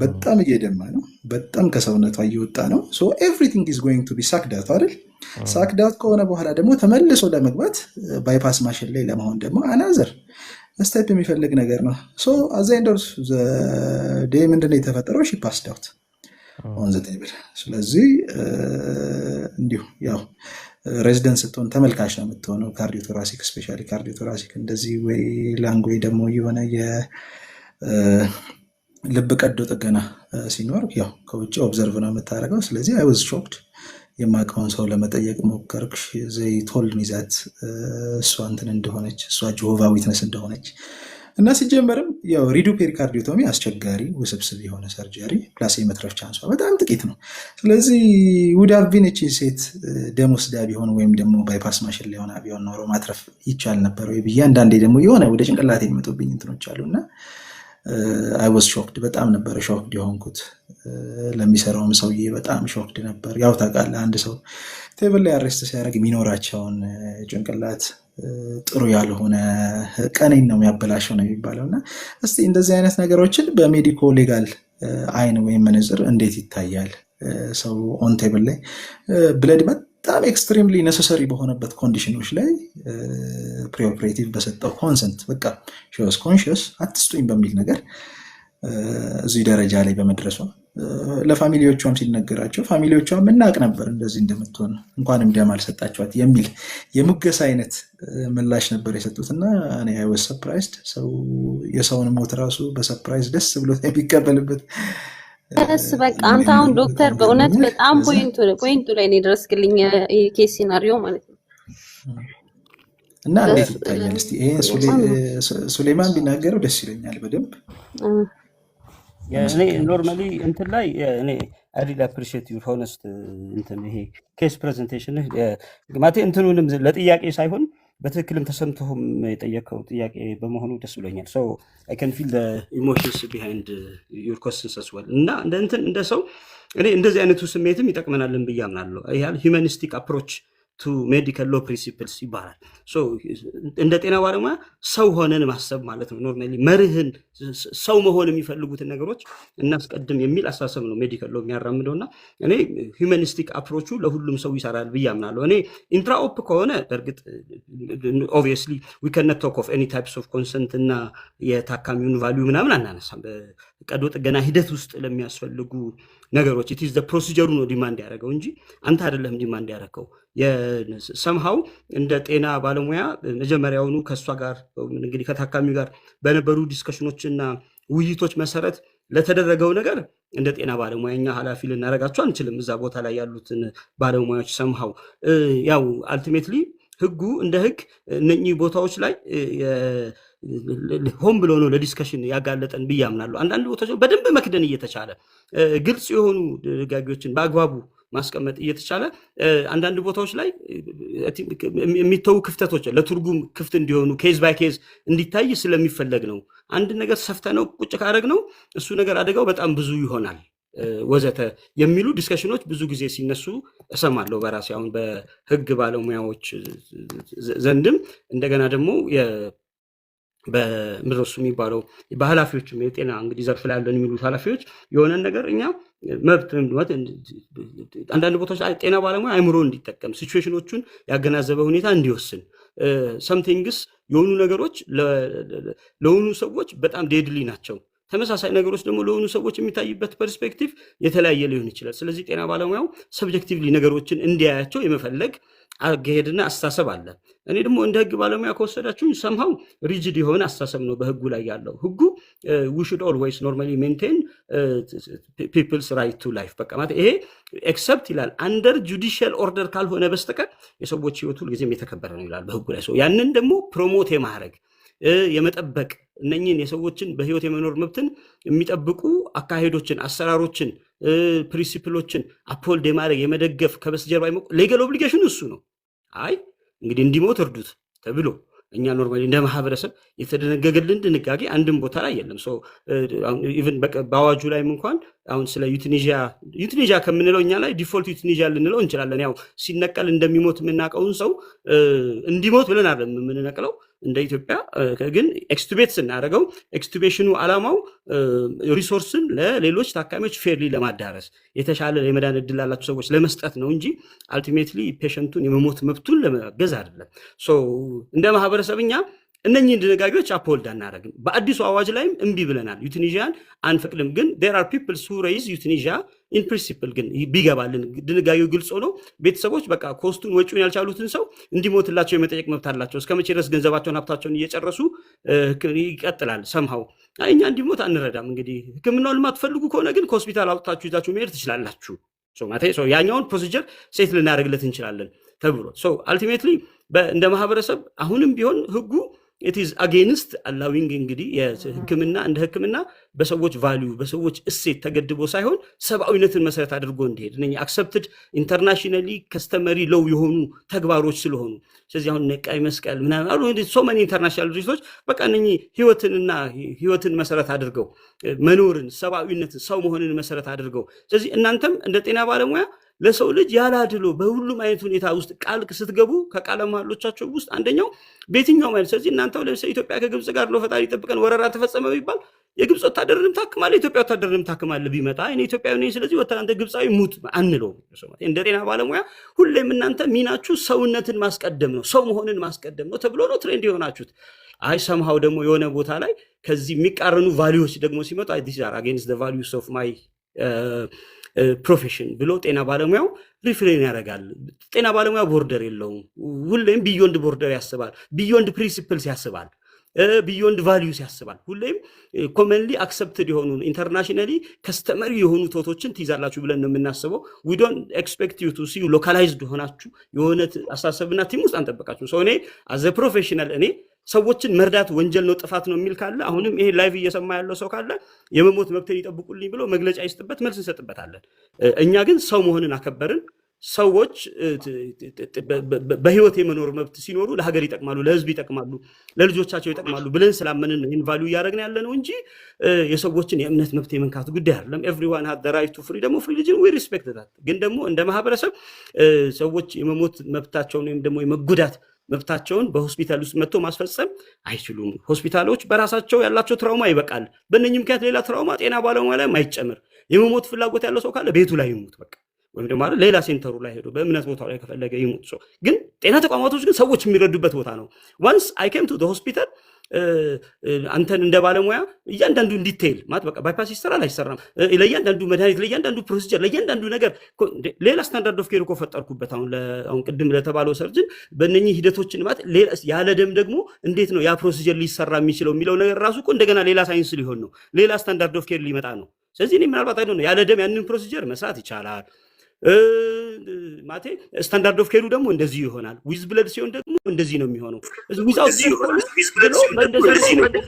በጣም እየደማ ነው። በጣም ከሰውነቷ እየወጣ ነው። So everything is going to be sucked out አይደል? Sucked out ከሆነ በኋላ ደግሞ ተመልሶ ለመግባት bypass machine ላይ ለመሆን ደግሞ another step የሚፈልግ ነገር ነው። So at the end of the day ምንድነው የተፈጠረው? She passed out on the table። ስለዚህ እንዲሁ ያው resident ስትሆን ተመልካች ነው የምትሆነው። Cardiothoracic፣ especially cardiothoracic እንደዚህ ወይ lung ወይ ደግሞ የሆነ ልብ ቀዶ ጥገና ሲኖር ያው ከውጭ observe ነው የምታደርገው። ስለዚህ I was shocked። የማውቀውን ሰው ለመጠየቅ ሞከርክ። They told me that እሷ እንትን እንደሆነች፣ እሷ Jehovah Witness እንደሆነች እና ሲጀመርም ያው redo pericardiotomy አስቸጋሪ ውስብስብ የሆነ surgery plus የመትረፍ chance ኧ በጣም ጥቂት ነው። ስለዚህ would have been እቺ ሴት ደም ወስዳ ቢሆን ወይም ደግሞ bypass machine ላይ ሆና ቢሆን ኖሮ ማትረፍ ይቻል ነበር ወይ ብዬ አንዳንዴ ደግሞ የሆነ ወደ ጭንቅላት የሚመጡብኝ እንትኖች አሉ እና I was shocked። በጣም ነበረ shocked የሆንኩት። ለሚሰራውም ሰውዬ በጣም shocked ነበር። ያው ታውቃለህ፣ አንድ ሰው table ላይ arrest ሲያደርግ የሚኖራቸውን ጭንቅላት ጥሩ ያልሆነ ቀኔን ነው የሚያበላሸው ነው የሚባለው። እና እስቲ እንደዚህ አይነት ነገሮችን በ medico legal አይን ወይም መነጽር እንዴት ይታያል? ሰው on table ላይ blood በጣም extremely necessary በሆነበት condition ኖች ላይ preoperative በሰጠው consent በቃ she was conscious አትስጡኝ በሚል ነገር እዚህ ደረጃ ላይ በመድረሷ ለ family ዎቿም ሲነገራቸው family ዎቿም እናቅ ነበር እንደዚህ እንደምትሆን፣ እንኳንም ደም አልሰጣችኋት የሚል የሙገሳ አይነት ምላሽ ነበር የሰጡት። እና እኔ I was surprised። ሰው የሰውን ሞት ራሱ በ surprise ደስ ብሎት የሚቀበልበት ደስ በቃ አንተ አሁን ዶክተር በጣም በእውነት ገርሞኛል። በጣም ከዛ point ኡ ላይ ነው የደረስክልኝ። Case scenario ማለት ነው። እና እንዴት ደስ ይታያል? እስቲ ይሄን በጣም ነው። ሱሌማን ቢናገረው ደስ ይለኛል በደንብ። እኔ አመሰግናለሁ። Normally እንትን ላይ እኔ I really appreciate your honest እንትን ይሄ case presentation ማለት እንትኑንም ለጥያቄ ሳይሆን በትክክልም ተሰምቶህም የጠየቀው ጥያቄ በመሆኑ ደስ ብሎኛል። So I can feel emotions behind your questions as well። እና እንደ እንትን እንደ ሰው እኔ እንደዚህ አይነቱ ስሜትም ይጠቅመናልን ብዬ አምናለሁ። ይሄ humanistic approach to medical law principles ይባላል። So እንደ ጤና ባለሙያ ሰው ሆነን ማሰብ ማለት ነው። Normally መርህን ሰው መሆን የሚፈልጉትን ነገሮች እናስቀድም የሚል አስተሳሰብ ነው medical law የሚያራምደው። እና እኔ humanistic approach ኡ ለሁሉም ሰው ይሰራል ብዬ አምናለሁ። እኔ intra-op ከሆነ በእርግጥ ኦብቪየስሊ ዊ ከነት ቶክ ኦፍ ኤኒ ታይፕስ ኦፍ ኮንሰንት እና የታካሚውን value ምናምን አናነሳም። በቀዶ ጥገና ሂደት ውስጥ ለሚያስፈልጉ ነገሮች it's procedure ኡ ነው demand ያደረገው እንጂ አንተ አይደለም demand ያደረገው። Somehow እንደ ጤና ባለሙያ መጀመሪያውኑ ከእሷ ጋር እንግዲህ ከታካሚው ጋር በነበሩ discussion ኖች እና ውይይቶች መሰረት ለተደረገው ነገር እንደ ጤና ባለሙያ እኛ ኃላፊ ልናደርጋቸው አንችልም። እዛ ቦታ ላይ ያሉትን ባለሙያዎች somehow ያው ultimately ህጉ እንደ ህግ እነኚህ ቦታዎች ላይ ሆን ብሎ ነው ለ discussion ያጋለጠን ብዬ አምናለሁ። አንዳንድ ቦታዎች በደንብ መክደን እየተቻለ፣ ግልጽ የሆኑ ድንጋጌዎችን በአግባቡ ማስቀመጥ እየተቻለ፣ አንዳንድ ቦታዎች ላይ የሚተዉ ክፍተቶች ለትርጉም ክፍት እንዲሆኑ case by case እንዲታይ ስለሚፈለግ ነው። አንድ ነገር ሰፍተነው ቁጭ ካደረግነው እሱ ነገር አደጋው በጣም ብዙ ይሆናል ወዘተ የሚሉ discussion ኖች ብዙ ጊዜ ሲነሱ እሰማለሁ። በራሴ አሁን በህግ ባለሙያዎች ዘንድም እንደገና ደግሞ በምድረሱ የሚባለው በኃላፊዎችም የጤና እንግዲህ ዘርፍ ላይ ያለን የሚሉት ኃላፊዎች የሆነን ነገር እኛ መብት አንዳንድ ቦታዎች ላይ ጤና ባለሙያ አይምሮ እንዲጠቀም situation ኖቹን ያገናዘበ ሁኔታ እንዲወስን፣ some things የሆኑ ነገሮች ለሆኑ ሰዎች በጣም deadly ናቸው። ተመሳሳይ ነገሮች ደግሞ ለሆኑ ሰዎች የሚታይበት perspective የተለያየ ሊሆን ይችላል። ስለዚህ ጤና ባለሙያው subjectively ነገሮችን እንዲያያቸው የመፈለግ አካሄድና አስተሳሰብ አለ። እኔ ደግሞ እንደ ህግ ባለሙያ ከወሰዳችሁኝ somehow rigid የሆነ አስተሳሰብ ነው በህጉ ላይ ያለው። ህጉ we should always normally maintain people's right to life፣ በቃ ማለት ይሄ except ይላል under judicial order ካልሆነ በስተቀር የሰዎች ህይወት ሁልጊዜም የተከበረ ነው ይላል በህጉ ላይ። So ያንን ደግሞ promote የማድረግ የመጠበቅ እነኝህን የሰዎችን በህይወት የመኖር መብትን የሚጠብቁ አካሄዶችን፣ አሰራሮችን፣ principle ኦችን uphold የማድረግ፣ የመደገፍ፣ ከበስተጀርባ legal obligation ኑ እሱ ነው። አይ እንግዲህ እንዲሞት እርዱት ተብሎ እኛ normally እንደ ማህበረሰብ የተደነገገልን ድንጋጌ አንድም ቦታ ላይ የለም። Even በአዋጁ ላይም እንኳን አሁን ስለ euthanasia፣ euthanasia ከምንለው እኛ ላይ default euthanasia ልንለው እንችላለን። ያው ሲነቀል እንደሚሞት የምናውቀውን ሰው እንዲሞት ብለን አይደለም የምንነቅለው እንደ ኢትዮጵያ። ግን extubate ስናደርገው extubation ኑ ዓላማው resource ን ለሌሎች ታካሚዎች fairly ለማዳረስ፣ የተሻለ የመዳን እድል ላላቸው ሰዎች ለመስጠት ነው እንጂ ultimately patient ኡን የመሞት መብቱን ለመገዝ አይደለም። So እንደ ማህበረሰብ እኛ እነኚህን ድንጋጌዎች uphold አናደርግም። በአዲሱ አዋጅ ላይም እምቢ ብለናል። Euthanasia ን አንፈቅድም። ግን there are peoples who raise euthanasia in principle። ግን ቢገባልን ድንጋጌው ግልጽ ሆኖ ቤተሰቦች በቃ cost ኡን ወጪውን ያልቻሉትን ሰው እንዲሞትላቸው የመጠየቅ መብት አላቸው። እስከ መቼ ድረስ ገንዘባቸውን ሀብታቸውን እየጨረሱ ይቀጥላል? Somehow እኛ እንዲሞት አንረዳም። እንግዲህ ሕክምናውን የማትፈልጉ ከሆነ ግን ከሆስፒታል አውጥታችሁ ይዛችሁ መሄድ ትችላላችሁ። So ያኛውን procedure set ልናደርግለት እንችላለን ተብሎ ultimately እንደ ማህበረሰብ አሁንም ቢሆን ህጉ it is against allowing እንግዲህ የህክምና እንደ ህክምና በሰዎች value፣ በሰዎች እሴት ተገድቦ ሳይሆን ሰብአዊነትን መሰረት አድርጎ እንዲሄድ፣ እነኚህ accepted internationally customary law የሆኑ ተግባሮች ስለሆኑ፣ ስለዚህ አሁን ቀይ መስቀል ምናምን አሉ፣ so many international ድርጅቶች፣ በቃ እነኚህ ህይወትንና ህይወትን መሰረት አድርገው መኖርን፣ ሰብአዊነትን፣ ሰው መሆንን መሰረት አድርገው፣ ስለዚህ እናንተም እንደ ጤና ባለሙያ ለሰው ልጅ ያለ አድሎ በሁሉም አይነት ሁኔታ ውስጥ ቃል ስትገቡ ከቃለ መሃሎቻቸው ውስጥ አንደኛው በየትኛውም አይነት፣ ስለዚህ እናንተ ለምሳሌ ኢትዮጵያ ከግብፅ ጋር ነው፣ ፈጣሪ ይጠብቀን፣ ወረራ ተፈጸመ ቢባል የግብፅ ወታደርንም ታክማለህ፣ የኢትዮጵያ ወታደርንም ታክማለህ ቢመጣ፣ እኔ ኢትዮጵያዊ ነኝ፣ ስለዚህ አንተ ግብፃዊ ሙት አንለውም። እንደ ጤና ባለሙያ ሁሌም እናንተ ሚናችሁ ሰውነትን ማስቀደም ነው፣ ሰው መሆንን ማስቀደም ነው ተብሎ ነው trained የሆናችሁት። አይ somehow ደግሞ የሆነ ቦታ ላይ ከዚህ የሚቃረኑ value ዎች ደግሞ ሲመጡ አይ these are against the values of my profession ብሎ ጤና ባለሙያው refrain ያደርጋል። ጤና ባለሙያ border የለውም። ሁሌም beyond border ያስባል፣ beyond principles ያስባል፣ beyond values ያስባል። ሁሌም commonly accepted የሆኑ internationally customary የሆኑ thought ኦችን ትይዛላችሁ ብለን ነው የምናስበው። We don't expect you to see localized ሆናችሁ የሆነ አስተሳሰብና team ውስጥ አንጠበቃችሁ። So እኔ as a professional እኔ ሰዎችን መርዳት ወንጀል ነው፣ ጥፋት ነው የሚል ካለ፣ አሁንም ይሄ live እየሰማ ያለው ሰው ካለ የመሞት መብትን ይጠብቁልኝ ብሎ መግለጫ ይስጥበት፣ መልስ እንሰጥበታለን። እኛ ግን ሰው መሆንን አከበርን። ሰዎች በህይወት የመኖር መብት ሲኖሩ ለሀገር ይጠቅማሉ፣ ለህዝብ ይጠቅማሉ፣ ለልጆቻቸው ይጠቅማሉ ብለን ስላመንን ነው ይህን value እያደረግን ያለ ነው እንጂ የሰዎችን የእምነት መብት የመንካት ጉዳይ አይደለም። Everyone has right to freedom of religion, we respect that። ግን ደግሞ እንደ ማህበረሰብ ሰዎች የመሞት መብታቸውን ወይም ደግሞ የመጎዳት መብታቸውን በሆስፒታል ውስጥ መጥቶ ማስፈጸም አይችሉም። ሆስፒታሎች በራሳቸው ያላቸው trauma ይበቃል። በእነኝህ ምክንያት ሌላ trauma ጤና ባለሙያ ላይ አይጨምር። የመሞት ፍላጎት ያለው ሰው ካለ ቤቱ ላይ ይሙት በቃ፣ ወይም ደግሞ አይደል ሌላ center ኡ ላይ ሄዶ በእምነት ቦታው ላይ ከፈለገ ይሙት። ሰው ግን ጤና ተቋማቶች ግን ሰዎች የሚረዱበት ቦታ ነው። Once I came to hospital አንተን እንደ ባለሙያ እያንዳንዱን detail ማለት በቃ bypass ይሰራል አይሰራም፣ ለእያንዳንዱ መድኃኒት፣ ለእያንዳንዱ procedure፣ ለእያንዳንዱ ነገር እንዴ ሌላ standard of care እኮ ፈጠርኩበት። አሁን ቅድም ለተባለው surgeon በእነኚህ ሂደቶችን ማለት ያለ ደም ደግሞ እንዴት ነው ያ procedure ሊሰራ የሚችለው የሚለው ነገር ራሱ እኮ እንደገና ሌላ ሳይንስ ሊሆን ነው፣ ሌላ standard of care ሊመጣ ነው። ስለዚህ እኔ ምናልባት አይ ያለ ደም ያንን procedure መስራት ይቻላል ማለቴ standard of care ኡ ደግሞ እንደዚህ ይሆናል። With blood ሲሆን ደግሞ እንደዚህ ነው የሚሆነው። Without ከሆነ ብሎ በእንደዚህ መልኩ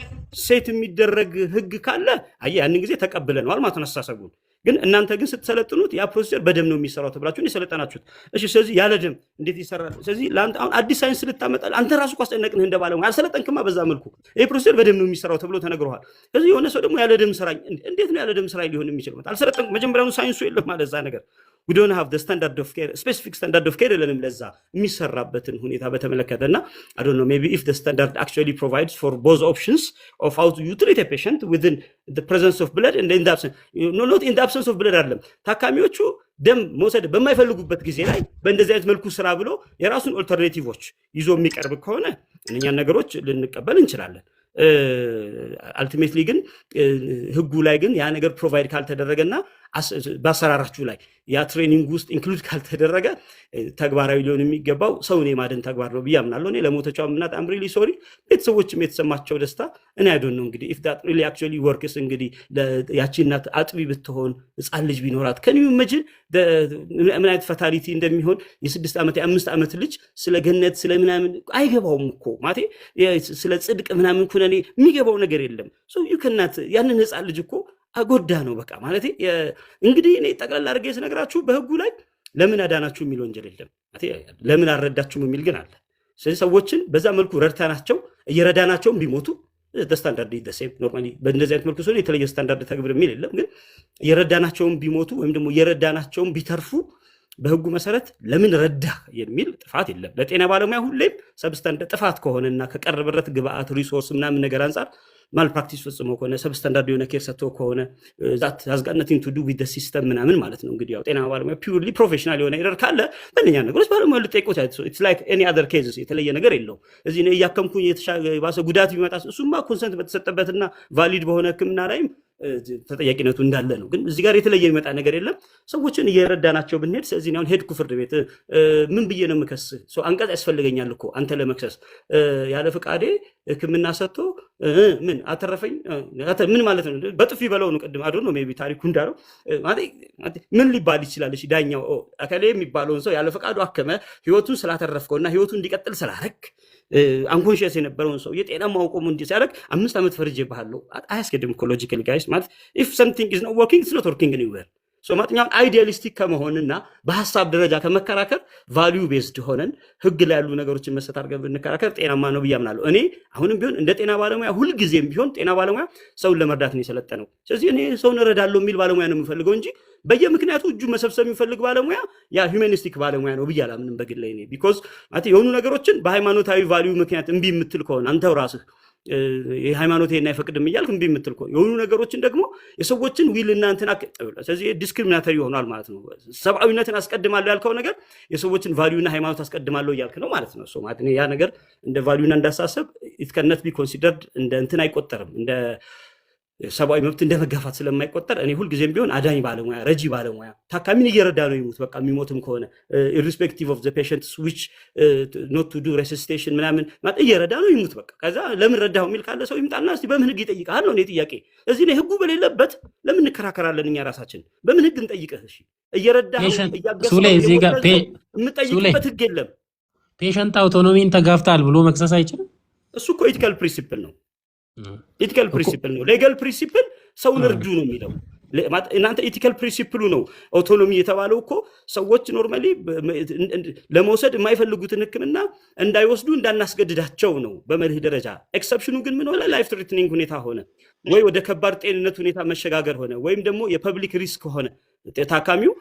set የሚደረግ ህግ ካለ አየህ ያንን ጊዜ ተቀብለነዋል ማለት ነው አስተሳሰቡን። ግን እናንተ ግን ስትሰለጥኑት ያ procedure በደም ነው የሚሰራው ተብላችሁ ነው የሰለጠናችሁት። እሺ፣ ስለዚህ ያለ ደም እንዴት ይሰራል? ስለዚህ ለአንተ አሁን አዲስ ሳይንስ ልታመጣ አንተ ራሱ እኮ አስጨነቅንህ እንደ ባለሙያ። አልሰለጠንክማ በዛ መልኩ። ይሄ procedure በደም ነው የሚሰራው ተብሎ ተነግሮሃል። ስለዚህ የሆነ ሰው ደግሞ ያለ ደም ስራኝ፣ እንዴት ነው ያለ ደም ስራኝ ሊሆን የሚችለው? አልሰለጠንኩም። መጀመሪያውኑ ሳይንሱ የለም ማለት እዛ ነገር we don't have the standard of care, specific standard of care የለንም ለዛ የሚሰራበትን ሁኔታ በተመለከተ። እና I don't know, maybe if the standard actually provides for both options of how to you treat a patient within the presence of blood and in the absence, no, not in the absence of blood አይደለም፣ ታካሚዎቹ ደም መውሰድ በማይፈልጉበት ጊዜ ላይ በእንደዚህ አይነት መልኩ ስራ ብሎ የራሱን alternative ኦች ይዞ የሚቀርብ ከሆነ እነኛን ነገሮች ልንቀበል እንችላለን። Ultimately ግን ህጉ ላይ ግን ያ ነገር provide ካልተደረገና በአሰራራችሁ ላይ ያ training ውስጥ include ካልተደረገ ተግባራዊ ሊሆን የሚገባው ሰውን የማደን ተግባር ነው ብዬ አምናለሁ። እኔ ለሞተችው እናት I'm really sorry። ቤተሰቦችም የተሰማቸው ደስታ እኔ I don't know እንግዲህ if that really actually works። እንግዲህ ያቺ እናት አጥቢ ብትሆን፣ ህፃን ልጅ ቢኖራት፣ can you imagine ምን አይነት fatality እንደሚሆን? የ6 ዓመት የ5 ዓመት ልጅ ስለ ገነት ስለ ምናምን አይገባውም እኮ፣ ማለቴ ስለ ጽድቅ ምናምን ኩነኔ የሚገባው ነገር የለም። ዩ ከናት ያንን ህፃን ልጅ እኮ አጎዳ ነው በቃ። ማለት እንግዲህ እኔ ጠቅላላ አድርጌ ስነግራችሁ በህጉ ላይ ለምን አዳናችሁ የሚል ወንጀል የለም። ማለቴ ለምን አልረዳችሁም የሚል ግን አለ። ስለዚህ ሰዎችን በዛ መልኩ ረድተናቸው እየረዳናቸውም ቢሞቱ standard the same። Normally በእንደዚህ አይነት መልኩ ሲሆን የተለየ ስታንዳርድ ተግብር የሚል የለም። ግን እየረዳናቸውም ቢሞቱ ወይም ደግሞ እየረዳናቸውም ቢተርፉ በህጉ መሰረት ለምን ረዳህ የሚል ጥፋት የለም። ለጤና ባለሙያ ሁሌም substandard ጥፋት ከሆነና ከቀረበለት ግብአት፣ resource ምናምን ነገር አንጻር malpractice ፈጽሞ ከሆነ፣ substandard የሆነ care ሰጥቶ ከሆነ that has got nothing to do with system ምናምን ማለት ነው። እንግዲህ ያው ጤና ባለሙያ purely professional የሆነ error ካለ በእነኛ ነገሮች ባለሙያ ልጠይቆት፣ it's like any other cases፣ የተለየ ነገር የለውም። እዚህ እኔ እያከምኩኝ የባሰ ጉዳት ቢመጣ እሱማ consent በተሰጠበትና valid በሆነ ሕክምና ላይም ተጠያቂነቱ እንዳለ ነው። ግን እዚህ ጋር የተለየ የሚመጣ ነገር የለም። ሰዎችን እየረዳናቸው ብንሄድ፣ ስለዚህ እኔ አሁን ሄድኩ ፍርድ ቤት፣ ምን ብዬ ነው የምከስህ? ሰው አንቀጽ ያስፈልገኛል እኮ አንተ ለመክሰስ። ያለ ፍቃዴ ሕክምና ሰጥቶ ምን አተረፈኝ ምን ማለት ነው? በጥፊ በለው ነው ቅድም አዶ ነው maybe ታሪኩ እንዳለው ማለት ምን ሊባል ይችላል? እሺ ዳኛው እከሌ የሚባለውን ሰው ያለ ፈቃዱ አከመ፣ ህይወቱን ስላተረፍከው እና ህይወቱን እንዲቀጥል ስላረክ፣ unconscious የነበረውን ሰው የጤናማ አቁሙ እንዲህ ሲያደርግ 5 ዓመት ፈርጄብሃለሁ። አያስገድም እኮ logically guys። ማለት if something is not working, it's not working anywhere። So ማጥኛውን idealistic ከመሆንና በሀሳብ ደረጃ ከመከራከር value based ሆነን ህግ ላይ ያሉ ነገሮችን መሰረት አድርገን ብንከራከር ጤናማ ነው ብዬ አምናለሁ። እኔ አሁንም ቢሆን እንደ ጤና ባለሙያ ሁልጊዜም ቢሆን ጤና ባለሙያ ሰውን ለመርዳት ነው የሰለጠነው። ስለዚህ እኔ ሰውን እረዳለሁ የሚል ባለሙያ ነው የምፈልገው እንጂ በየምክንያቱ እጁ መሰብሰብ የሚፈልግ ባለሙያ ያ humanistic ባለሙያ ነው ብዬ አላምንም በግል እኔ። Because ማለት የሆኑ ነገሮችን በሃይማኖታዊ value ምክንያት እምቢ የምትል ከሆነ፣ አንተው ራስህ የሃይማኖት ይሄን አይፈቅድም እያልክ እምቢ የምትል ከሆነ፣ የሆኑ ነገሮችን ደግሞ የሰዎችን will እና እንትን ስለዚህ discriminatory ይሆናል ማለት ነው። ሰብአዊነትን አስቀድማለሁ ያልከው ነገር የሰዎችን value እና ሃይማኖት አስቀድማለሁ እያልክ ነው ማለት ነው። So ማለት እኔ ያ ነገር እንደ value እና እንዳሳሰብ ኢት ከነት ቢ ኮንሲደርድ፣ እንደ እንትን አይቆጠርም፣ እንደ ሰብአዊ መብት እንደ መጋፋት ስለማይቆጠር እኔ ሁልጊዜም ቢሆን አዳኝ ባለሙያ፣ ረጂ ባለሙያ፣ ታካሚን እየረዳ ነው ይሙት፣ በቃ የሚሞትም ከሆነ irrespective of the patient wish not to do resuscitation ምናምን፣ ማለት እየረዳ ነው ይሙት በቃ። ከዛ ለምን ረዳው የሚል ካለ ሰው ይምጣና እስቲ በምን ህግ ይጠይቃል ነው እኔ ጥያቄ። እዚህ ላይ ህጉ በሌለበት ለምን እንከራከራለን? እኛ ራሳችን በምን ህግ እንጠይቅህ? እሺ እየረዳኸው patient እያገዝከው ሱሌ እዚህ ጋር የሞተን ሰው ሱሌ የምጠይቅበት ህግ የለም። Patient autonomy ን ተጋፍታል ብሎ መክሰስ አይችልም። እሱ እኮ ethical principle ነው። Ethical እኮ principle ነው። Legal principle ሰውን እርዱ ነው የሚለው። ማለት እናንተ ethical principle ኡ ነው autonomy የተባለው እኮ ሰዎች normally ለመውሰድ የማይፈልጉትን ሕክምና እንዳይወስዱ እንዳናስገድዳቸው ነው በመርህ ደረጃ። Exception ኑ ግን ምን ሆነ? Life threatening ሁኔታ ሆነ ወይ ወደ ከባድ ጤንነት ሁኔታ መሸጋገር ሆነ ወይም ደግሞ የ public risk ሆነ፣ ታካሚው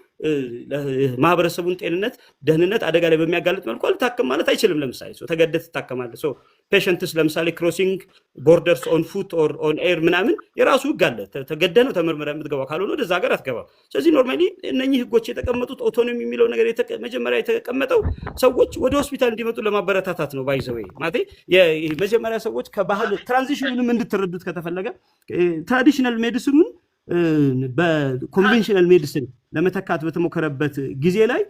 ማህበረሰቡን ጤንነት፣ ደህንነት አደጋ ላይ በሚያጋልጥ መልኩ አልታከም ማለት አይችልም። ለምሳሌ ሰው ተገደህ ትታከማለህ። So patients ለምሳሌ crossing borders on foot or on air ምናምን የራሱ ህግ አለ። ተገደህ ነው ተመርምረህ የምትገባው፣ ካልሆነ ወደዛ ሀገር አትገባም። ስለዚህ normally እነኚህ ህጎች የተቀመጡት autonomy የሚለው ነገር መጀመሪያ የተቀመጠው ሰዎች ወደ ሆስፒታል እንዲመጡ ለማበረታታት ነው። By the way ማለት መጀመሪያ ሰዎች ከባህል transition ኑንም እንድትረዱት ከተፈለገ traditional medicine ኑን በ conventional medicine ለመተካት በተሞከረበት ጊዜ ላይ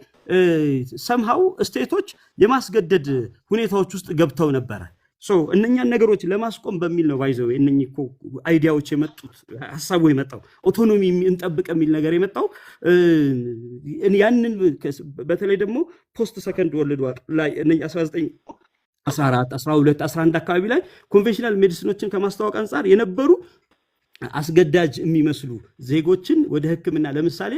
somehow state ኦች የማስገደድ ሁኔታዎች ውስጥ ገብተው ነበረ። So እነኛን ነገሮች ለማስቆም በሚል ነው by the way እነኚህ እኮ idea ዎች የመጡት፣ ሀሳቡ የመጣው፣ autonomy እንጠብቅ የሚል ነገር የመጣው። ያንን በተለይ ደግሞ post Second World War ላይ እነኚህ 19 14፣ 12፣ 11 አካባቢ ላይ conventional medicine ኖችን ከማስተዋወቅ አንጻር የነበሩ አስገዳጅ የሚመስሉ ዜጎችን ወደ ሕክምና ለምሳሌ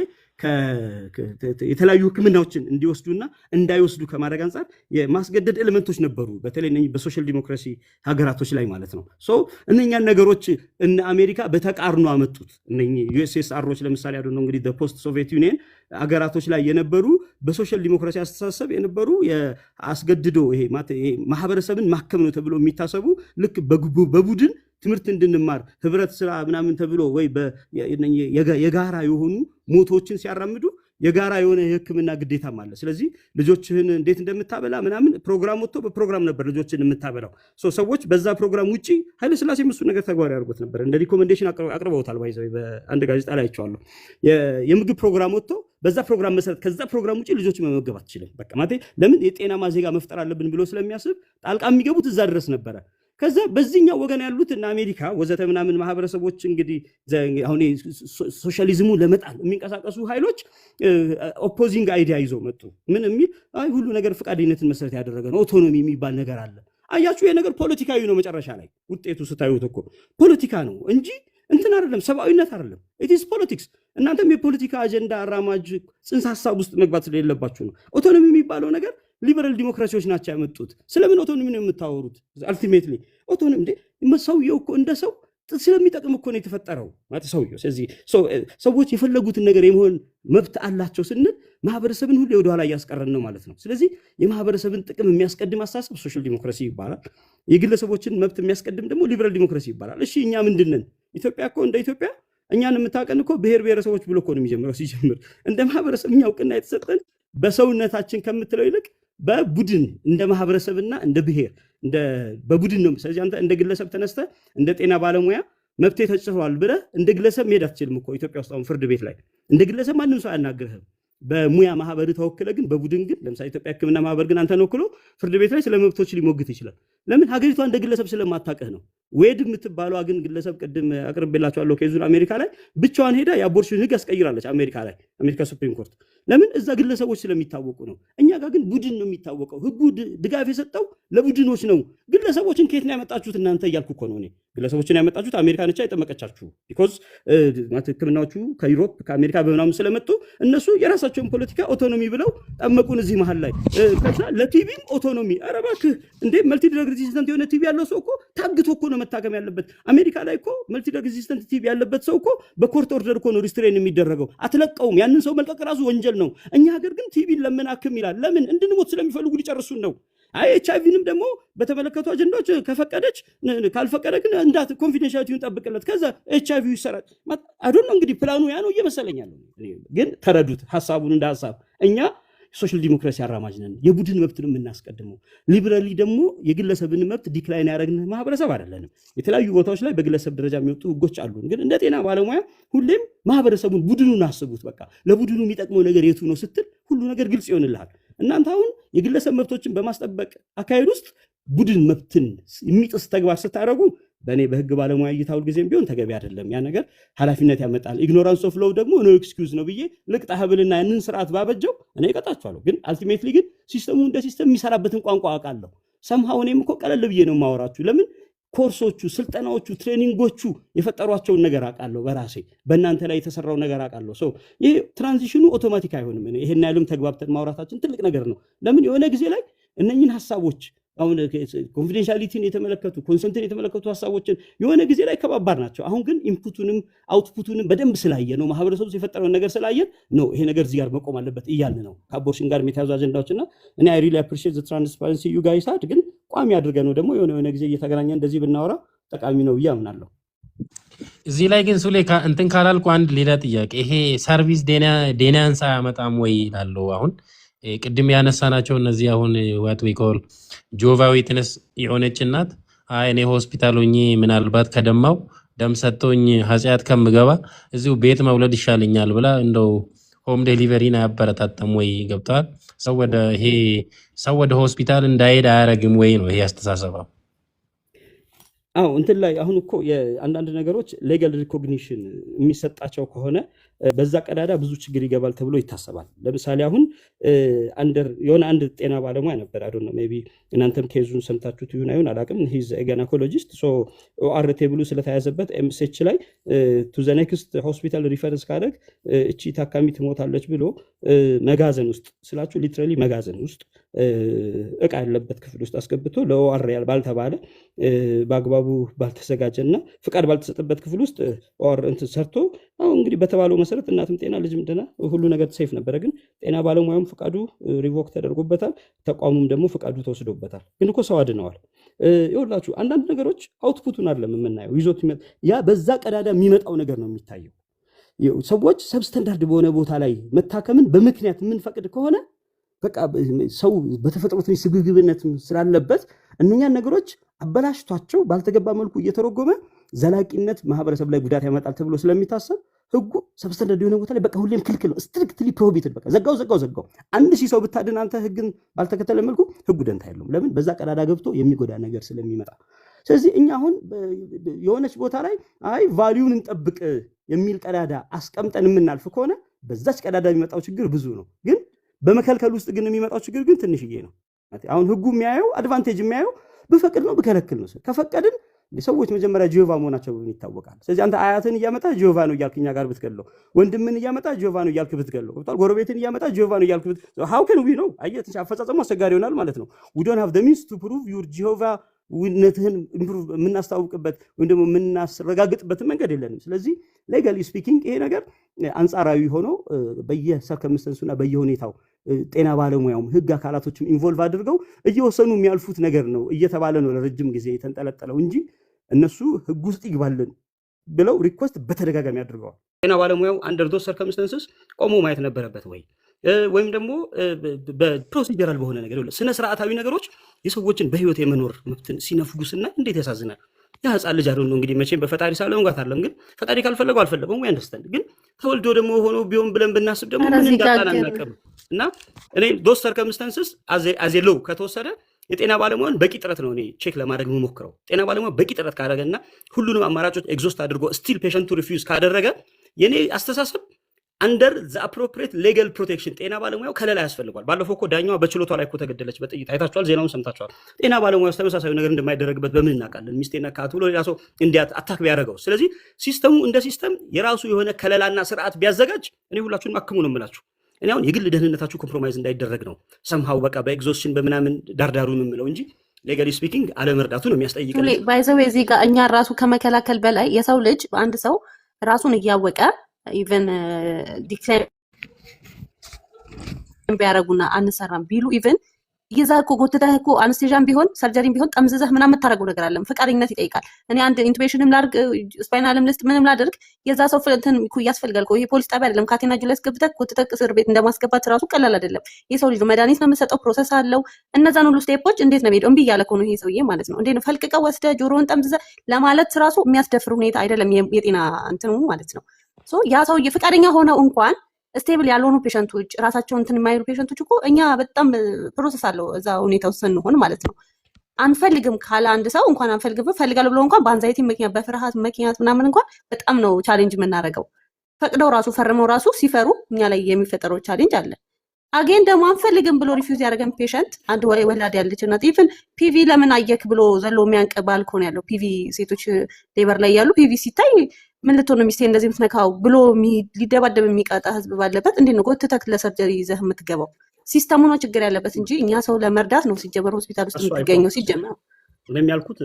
የተለያዩ ሕክምናዎችን እንዲወስዱና እንዳይወስዱ ከማድረግ አንጻር የማስገደድ element ኦች ነበሩ። በተለይ እነኚህ በ social democracy ሀገራቶች ላይ ማለት ነው። So እነኛን ነገሮች እነ አሜሪካ በተቃርኖ አመጡት። እነኚህ USSR ኦች ለምሳሌ ያሉ ነው እንግዲህ post Soviet Union ሀገራቶች ላይ የነበሩ በ social democracy አስተሳሰብ የነበሩ አስገድዶ ይሄ ማህበረሰብን ማከም ነው ተብሎ የሚታሰቡ፣ ልክ በቡድን ትምህርት እንድንማር ህብረት ስራ ምናምን ተብሎ ወይ የጋራ የሆኑ motto ዎችን ሲያራምዱ የጋራ የሆነ የሕክምና ግዴታም አለ። ስለዚህ ልጆችህን እንዴት እንደምታበላ ምናምን ፕሮግራም ወጥቶ በፕሮግራም ነበር ልጆችን የምታበላው። So ሰዎች በዛ ፕሮግራም ውጪ ኃይለሥላሴም እሱን ነገር ተግባራዊ አድርጎት ነበር። እንደ recommendation አቅርበውታል። By the way በአንድ ጋዜጣ ላይ አይቼዋለሁ። የምግብ ፕሮግራም ወጥቶ በዛ ፕሮግራም መሰረት ከዛ ፕሮግራም ውጪ ልጆች መመገብ አትችልም። በቃ ማለት ለምን የጤናማ ዜጋ መፍጠር አለብን ብሎ ስለሚያስብ ጣልቃ የሚገቡት እዛ ድረስ ነበረ። ከዛ በዚህኛው ወገን ያሉት እና አሜሪካ ወዘተ ምናምን ማህበረሰቦች እንግዲህ አሁን ሶሻሊዝሙ ለመጣል የሚንቀሳቀሱ ኃይሎች opposing idea ይዘው መጡ። ምን የሚል? አይ ሁሉ ነገር ፈቃደኝነትን መሰረት ያደረገ ነው፣ autonomy የሚባል ነገር አለ። አያችሁ፣ ይሄ ነገር ፖለቲካዊ ነው። መጨረሻ ላይ ውጤቱ ስታዩት እኮ ፖለቲካ ነው እንጂ እንትን አይደለም፣ ሰብአዊነት አይደለም። It's politics። እናንተም የፖለቲካ አጀንዳ አራማጅ ጽንሰ ሀሳብ ውስጥ መግባት ስለሌለባችሁ ነው። Autonomy የሚባለው ነገር ሊበራል ዲሞክራሲዎች ናቸው ያመጡት። ስለምን autonomy ነው የምታወሩት? Ultimately autonomy እንዴ ሰውየው እኮ እንደ ሰው ስለሚጠቅም እኮ ነው የተፈጠረው ማለት ሰውየው። ስለዚህ ሰዎች የፈለጉትን ነገር የመሆን መብት አላቸው ስንል ማህበረሰብን ሁሌ ወደኋላ እያስቀረን ነው ማለት ነው። ስለዚህ የማህበረሰብን ጥቅም የሚያስቀድም አስተሳሰብ social democracy ይባላል። የግለሰቦችን መብት የሚያስቀድም ደግሞ liberal democracy ይባላል። እሺ እኛ ምንድን ነን? ኢትዮጵያ እኮ እንደ ኢትዮጵያ እኛን የምታውቀን እኮ ብሔር ብሔረሰቦች ብሎ እኮ ነው የሚጀምረው። ሲጀምር እንደ ማህበረሰብ እኛ እውቅና የተሰጠን በሰውነታችን ከምትለው ይልቅ በቡድን እንደ ማህበረሰብና እንደ ብሔር እንደ በቡድን ነው። ስለዚህ አንተ እንደ ግለሰብ ተነስተህ እንደ ጤና ባለሙያ መብቴ ተጥሷል ብለህ እንደ ግለሰብ መሄድ አትችልም እኮ ኢትዮጵያ ውስጥ አሁን ፍርድ ቤት ላይ እንደ ግለሰብ ማንም ሰው አያናግርህም። በሙያ ማህበር ተወክለ ግን በቡድን ግን ለምሳሌ ኢትዮጵያ ሕክምና ማህበር ግን አንተን ወክሎ ፍርድ ቤት ላይ ስለ መብቶች ሊሞግት ይችላል። ለምን? ሀገሪቷ እንደ ግለሰብ ስለማታውቅህ ነው። ዌድ የምትባለዋ ግን ግለሰብ ቅድም አቅርቤላቸዋለሁ case ኡን አሜሪካ ላይ ብቻዋን ሄዳ የ abortion ህግ አስቀይራለች። አሜሪካ ላይ አሜሪካ Supreme Court ለምን? እዛ ግለሰቦች ስለሚታወቁ ነው። እኛ ጋር ግን ቡድን ነው የሚታወቀው። ህጉ ድጋፍ የሰጠው ለቡድኖች ነው። ግለሰቦችን ከየት ነው ያመጣችሁት እናንተ እያልኩ እኮ ነው እኔ። ግለሰቦችን ያመጣችሁት አሜሪካ ነቻ የጠመቀቻችሁ። Because ህክምናዎቹ ከ Europe ከአሜሪካ በምናምን ስለመጡ እነሱ የራሳቸውን ፖለቲካ autonomy ብለው ጠመቁን እዚህ መሀል ላይ። ከዛ ለ TB ም autonomy። ኧረ እባክህ እንዴ፣ multi drug resistant የሆነ TB ያለው ሰው እኮ ታግቶ እኮ ነው መታከም ያለበት። አሜሪካ ላይ እኮ multi drug resistant TB ያለበት ሰው እኮ በ court order እኮ ነው restrain የሚደረገው። አትለቀውም። ያንን ሰው መልቀቅ ራሱ ወንጀል ነው። እኛ ሀገር ግን TB ን ለምን አክም ይላል። ለምን? እንድንሞት ስለሚፈልጉ ሊጨርሱን ነው። አይ ኤች አይቪንም ደግሞ በተመለከቱ አጀንዳዎች ከፈቀደች ካልፈቀደ ግን እንዳት confidentiality ውን ጠብቅለት፣ ከዛ ኤች አይቪ ይሰራል። I don't know እንግዲህ ፕላኑ ያ ነው እየመሰለኛል። ግን ተረዱት ሀሳቡን እንደ ሀሳብ እኛ social democracy አራማጅ ነን። የቡድን መብት ነው የምናስቀድመው። Liberally ደግሞ የግለሰብን መብት decline ያደረግን ማህበረሰብ አይደለንም። የተለያዩ ቦታዎች ላይ በግለሰብ ደረጃ የሚወጡ ህጎች አሉን። ግን እንደ ጤና ባለሙያ ሁሌም ማህበረሰቡን ቡድኑን አስቡት። በቃ ለቡድኑ የሚጠቅመው ነገር የቱ ነው ስትል ሁሉ ነገር ግልጽ ይሆንልሃል። እናንተ አሁን የግለሰብ መብቶችን በማስጠበቅ አካሄድ ውስጥ ቡድን መብትን የሚጥስ ተግባር ስታደርጉ በእኔ በህግ ባለሙያ እይታ ሁልጊዜም ቢሆን ተገቢ አይደለም። ያ ነገር ኃላፊነት ያመጣል። Ignorance of law ደግሞ no excuse ነው ብዬ ልቅጣህ ብልና ያንን ስርዓት ባበጀው እኔ እቀጣቸዋለሁ። ግን ultimately ግን system ኡ እንደ system የሚሰራበትን ቋንቋ አውቃለሁ። ሰምሃው እኔም እኮ ቀለል ብዬ ነው የማወራችሁ። ለምን? ኮርሶቹ፣ ስልጠናዎቹ፣ training ኦቹ የፈጠሯቸውን ነገር አውቃለሁ። በራሴ በእናንተ ላይ የተሰራው ነገር አውቃለሁ። So ይሄ transition ኑ automatic አይሆንም። እኔ ይሄን ያህልም ተግባብተን ማውራታችን ትልቅ ነገር ነው። ለምን? የሆነ ጊዜ ላይ እነኝን ሀሳቦች አሁን confidentiality ን የተመለከቱ consent ን የተመለከቱ ሀሳቦችን የሆነ ጊዜ ላይ ከባባድ ናቸው። አሁን ግን input ኡንም output ኡንም በደንብ ስላየ ነው ማህበረሰቡ ውስጥ የፈጠረውን ነገር ስላየን ነው ይሄ ነገር እዚህ ጋር መቆም አለበት እያልን ነው። ከ abortion ጋር የተያዙ አጀንዳዎች እና እኔ I really appreciate the transparency you guys had። ግን ቋሚ አድርገን ነው ደግሞ የሆነ የሆነ ጊዜ እየተገናኘን እንደዚህ ብናወራ ጠቃሚ ነው ብዬ አምናለሁ። እዚህ ላይ ግን ሱሌ እንትን ካላልኩ አንድ ሌላ ጥያቄ፣ ይሄ service denial አያመጣም ወይ ይላሉ። አሁን ቅድም ያነሳናቸው እነዚህ አሁን what we call Jehovah Witness የሆነች እናት አይ እኔ ሆስፒታል ሆኜ ምናልባት ከደማው ደም ሰጥቶኝ ኃጢአት ከምገባ እዚሁ ቤት መውለድ ይሻለኛል ብላ እንደው home delivery ን አያበረታታም ወይ? ገብተዋል። ሰው ወደ ይሄ ሰው ወደ ሆስፒታል እንዳይሄድ አያረግም ወይ ነው ይሄ አስተሳሰባ። አዎ፣ እንትን ላይ አሁን እኮ የአንዳንድ ነገሮች legal recognition የሚሰጣቸው ከሆነ በዛ ቀዳዳ ብዙ ችግር ይገባል ተብሎ ይታሰባል። ለምሳሌ አሁን under የሆነ አንድ ጤና ባለሙያ ነበር፣ I don't know maybe እናንተም case ኡን ሰምታችሁት ይሁን አይሁን አላውቅም። He's gynecologist፣ so OR table ኡ ስለተያዘበት MCH ላይ to the next hospital reference ካደረግ እቺ ታካሚ ትሞታለች ብሎ መጋዘን ውስጥ ስላችሁ literally መጋዘን ውስጥ እቃ ያለበት ክፍል ውስጥ አስገብቶ ለ OR ባልተባለ በአግባቡ ባልተዘጋጀ እና ፍቃድ ባልተሰጠበት ክፍል ውስጥ OR እንትን ሰርቶ አሁን እንግዲህ በተባለው መሰረት እናትም ጤና ልጅም ደህና ሁሉ ነገር safe ነበረ። ግን ጤና ባለሙያውም ፍቃዱ revoke ተደርጎበታል፣ ተቋሙም ደግሞ ፍቃዱ ተወስዶበታል። ግን እኮ ሰው አድነዋል። ይኸውላችሁ አንዳንድ ነገሮች output ኡን አይደለም የምናየው፣ ይዞት ያ በዛ ቀዳዳ የሚመጣው ነገር ነው የሚታየው። ሰዎች substandard በሆነ ቦታ ላይ መታከምን በምክንያት የምንፈቅድ ከሆነ በቃ ሰው በተፈጥሮ ትንሽ ስግብግብነት ስላለበት እነኛን ነገሮች አበላሽቷቸው ባልተገባ መልኩ እየተረጎመ ዘላቂነት ማህበረሰብ ላይ ጉዳት ያመጣል ተብሎ ስለሚታሰብ ህጉ substandard የሆነ ቦታ ላይ በቃ ሁሌም ክልክል ነው። Strictly prohibited። በቃ ዘጋው፣ ዘጋው፣ ዘጋው። 1000 ሰው ብታድን አንተ ህግን ባልተከተለ መልኩ ህጉ ደንታ የለውም። ለምን? በዛ ቀዳዳ ገብቶ የሚጎዳ ነገር ስለሚመጣ። ስለዚህ እኛ አሁን የሆነች ቦታ ላይ አይ value ን እንጠብቅ የሚል ቀዳዳ አስቀምጠን የምናልፍ ከሆነ በዛች ቀዳዳ የሚመጣው ችግር ብዙ ነው። ግን በመከልከል ውስጥ ግን የሚመጣው ችግር ግን ትንሽዬ ነው። አሁን ህጉ የሚያየው advantage የሚያየው ብፈቅድ ነው ብከለክል ነው። ከፈቀድን ሰዎች መጀመሪያ ጂሆቫ መሆናቸው በምን ይታወቃል? ስለዚህ አንተ አያትን እያመጣ ጂሆቫ ነው እያልክ እኛ ጋር ብትገለው፣ ወንድምን እያመጣ ጂሆቫ ነው እያልክ ብትገለው፣ ገብቶሃል? ጎረቤትን እያመጣ ጂሆቫ ነው እያልክ how can we know? አየህ፣ ትንሽ አፈጻጸሙ አስቸጋሪ ይሆናል ማለት ነው። We don't have the means to prove your ጂሆቫ ነትህን improve የምናስታውቅበት ወይም ደግሞ የምናስረጋግጥበትን መንገድ የለንም። ስለዚህ legally speaking ይሄ ነገር አንጻራዊ ሆኖ በየ circumstance ኡና በየሁኔታው ጤና ባለሙያውም ህግ አካላቶችም involve አድርገው እየወሰኑ የሚያልፉት ነገር ነው እየተባለ ነው ለረጅም ጊዜ የተንጠለጠለው እንጂ እነሱ ህግ ውስጥ ይግባልን ብለው request በተደጋጋሚ አድርገዋል። ጤና ባለሙያው under those circumstances ቆሞ ማየት ነበረበት ወይ ወይም ደግሞ በ procedural በሆነ ነገር፣ ስነ ስርዓታዊ ነገሮች የሰዎችን በህይወት የመኖር መብትን ሲነፍጉ ስናይ እንዴት ያሳዝናል። ያ ህፃን ልጅ አይደል ነው እንግዲህ መቼም በፈጣሪ ሳለ መምጋት አለም፣ ግን ፈጣሪ ካልፈለገው አልፈለገውም፣ we understand። ግን ተወልዶ ደግሞ ሆኖ ቢሆን ብለን ብናስብ ደግሞ ኧረ ምን እዚህ ጋር እንዳጣን ግን አናውቅም። እና እኔ those circumstances as a law ከተወሰደ የጤና ባለሙያን በቂ ጥረት ነው እኔ check ለማድረግ የምሞክረው። ጤና ባለሙያ በቂ ጥረት ካደረገና ሁሉንም አማራጮች exhaust አድርጎ still patient ኡ refuse ካደረገ የኔ አስተሳሰብ under the appropriate legal protection ጤና ባለሙያው ከለላ ያስፈልገዋል። ባለፈው እኮ ዳኛዋ በችሎቷ ላይ እኮ ተገደለች በጥይት፣ አይታችኋል፣ ዜናውን ሰምታችኋል። ጤና ባለሙያው ተመሳሳዩ ነገር እንደማይደረግበት በምን እናውቃለን? ሚስቴን ነካት ብሎ ሌላ ሰው እንዲያት attack ቢያደርገው። ስለዚህ system ኡ እንደ system የራሱ የሆነ ከለላና ስርዓት ቢያዘጋጅ እኔ ሁላችሁንም አክሙ ነው የምላችሁ። እኔ አሁን የግል ደህንነታችሁ compromise እንዳይደረግ ነው somehow በቃ በ exhaustion በምናምን ዳርዳሩን የምለው እንጂ legally speaking አለመርዳቱ ነው የሚያስጠይቀን። ቱሌ by the way እዚህ ጋር እኛ ራሱ ከመከላከል በላይ የሰው ልጅ አንድ ሰው ራሱን እያወቀ even decline ቢያደርጉና አንሰራም ቢሉ even ይዘህ እኮ ጎትተህ እኮ anesthesia ም ቢሆን surgery ም ቢሆን ጠምዝዘህ ምናምን የምታደርገው ነገር አለም። ፈቃደኝነት ይጠይቃል። እኔ አንድ intubation ም ላድርግ፣ spinal ም ልስጥ፣ ምንም ላድርግ የዛ ሰው እንትን እኮ ያስፈልጋል እኮ። ይሄ ፖሊስ ጣቢያ አይደለም። ካቴና እጁ ላይ አስገብተህ ጎትተህ እስር ቤት እንደማስገባት ራሱ ቀላል አይደለም። የሰው ልጅ ነው፣ መድኃኒት ነው የምሰጠው፣ process አለው። እነዛን ሁሉ step ኦች እንዴት ነው የሚሄደው? እምቢ እያለ እኮ ነው ይሄ ሰውዬ ማለት ነው። እንዴት ነው ፈልቅቀህ ወስደህ ጆሮውን ጠምዝዘህ ለማለት ራሱ የሚያስደፍር ሁኔታ አይደለም የጤና እንትኑ ማለት ነው። So ያ ሰውዬ ፈቃደኛ ሆነው እንኳን stable ያልሆኑ patient ኦች፣ ራሳቸውን እንትን የማይሉ patient ኦች እኮ እኛ በጣም process አለው እዛ ሁኔታ ውስጥ ስንሆን ማለት ነው። አንፈልግም ካለ አንድ ሰው እንኳን አንፈልግም ፈልጋለሁ ብሎ እንኳን በ anxiety ምክንያት፣ በፍርሃት ምክንያት ምናምን እንኳን በጣም ነው challenge የምናደርገው። ፈቅደው ራሱ ፈርመው ራሱ ሲፈሩ እኛ ላይ የሚፈጠረው challenge አለ። Again ደግሞ አንፈልግም ብሎ refuse ያደረገን patient አንድ ወላድ ያለች እናት even PV ለምን አየክ ብሎ ዘሎ የሚያንቅ ባል እኮ ነው ያለው። PV ሴቶች labor ላይ ያሉ PV ሲታይ ምን ልትሆን ነው ሚስቴ እንደዚህ የምትነካው ብሎ ሊደባደብ የሚቀጣ ህዝብ ባለበት እንዴት ነው ጎትተክ ለ surgery ይዘህ የምትገባው? System ኡ ነው ችግር ያለበት እንጂ እኛ ሰው ለመርዳት ነው ሲጀመር ሆስፒታል ውስጥ እሱ የምትገኘው አይባልም። ሲጀመር። እኔም ያልኩት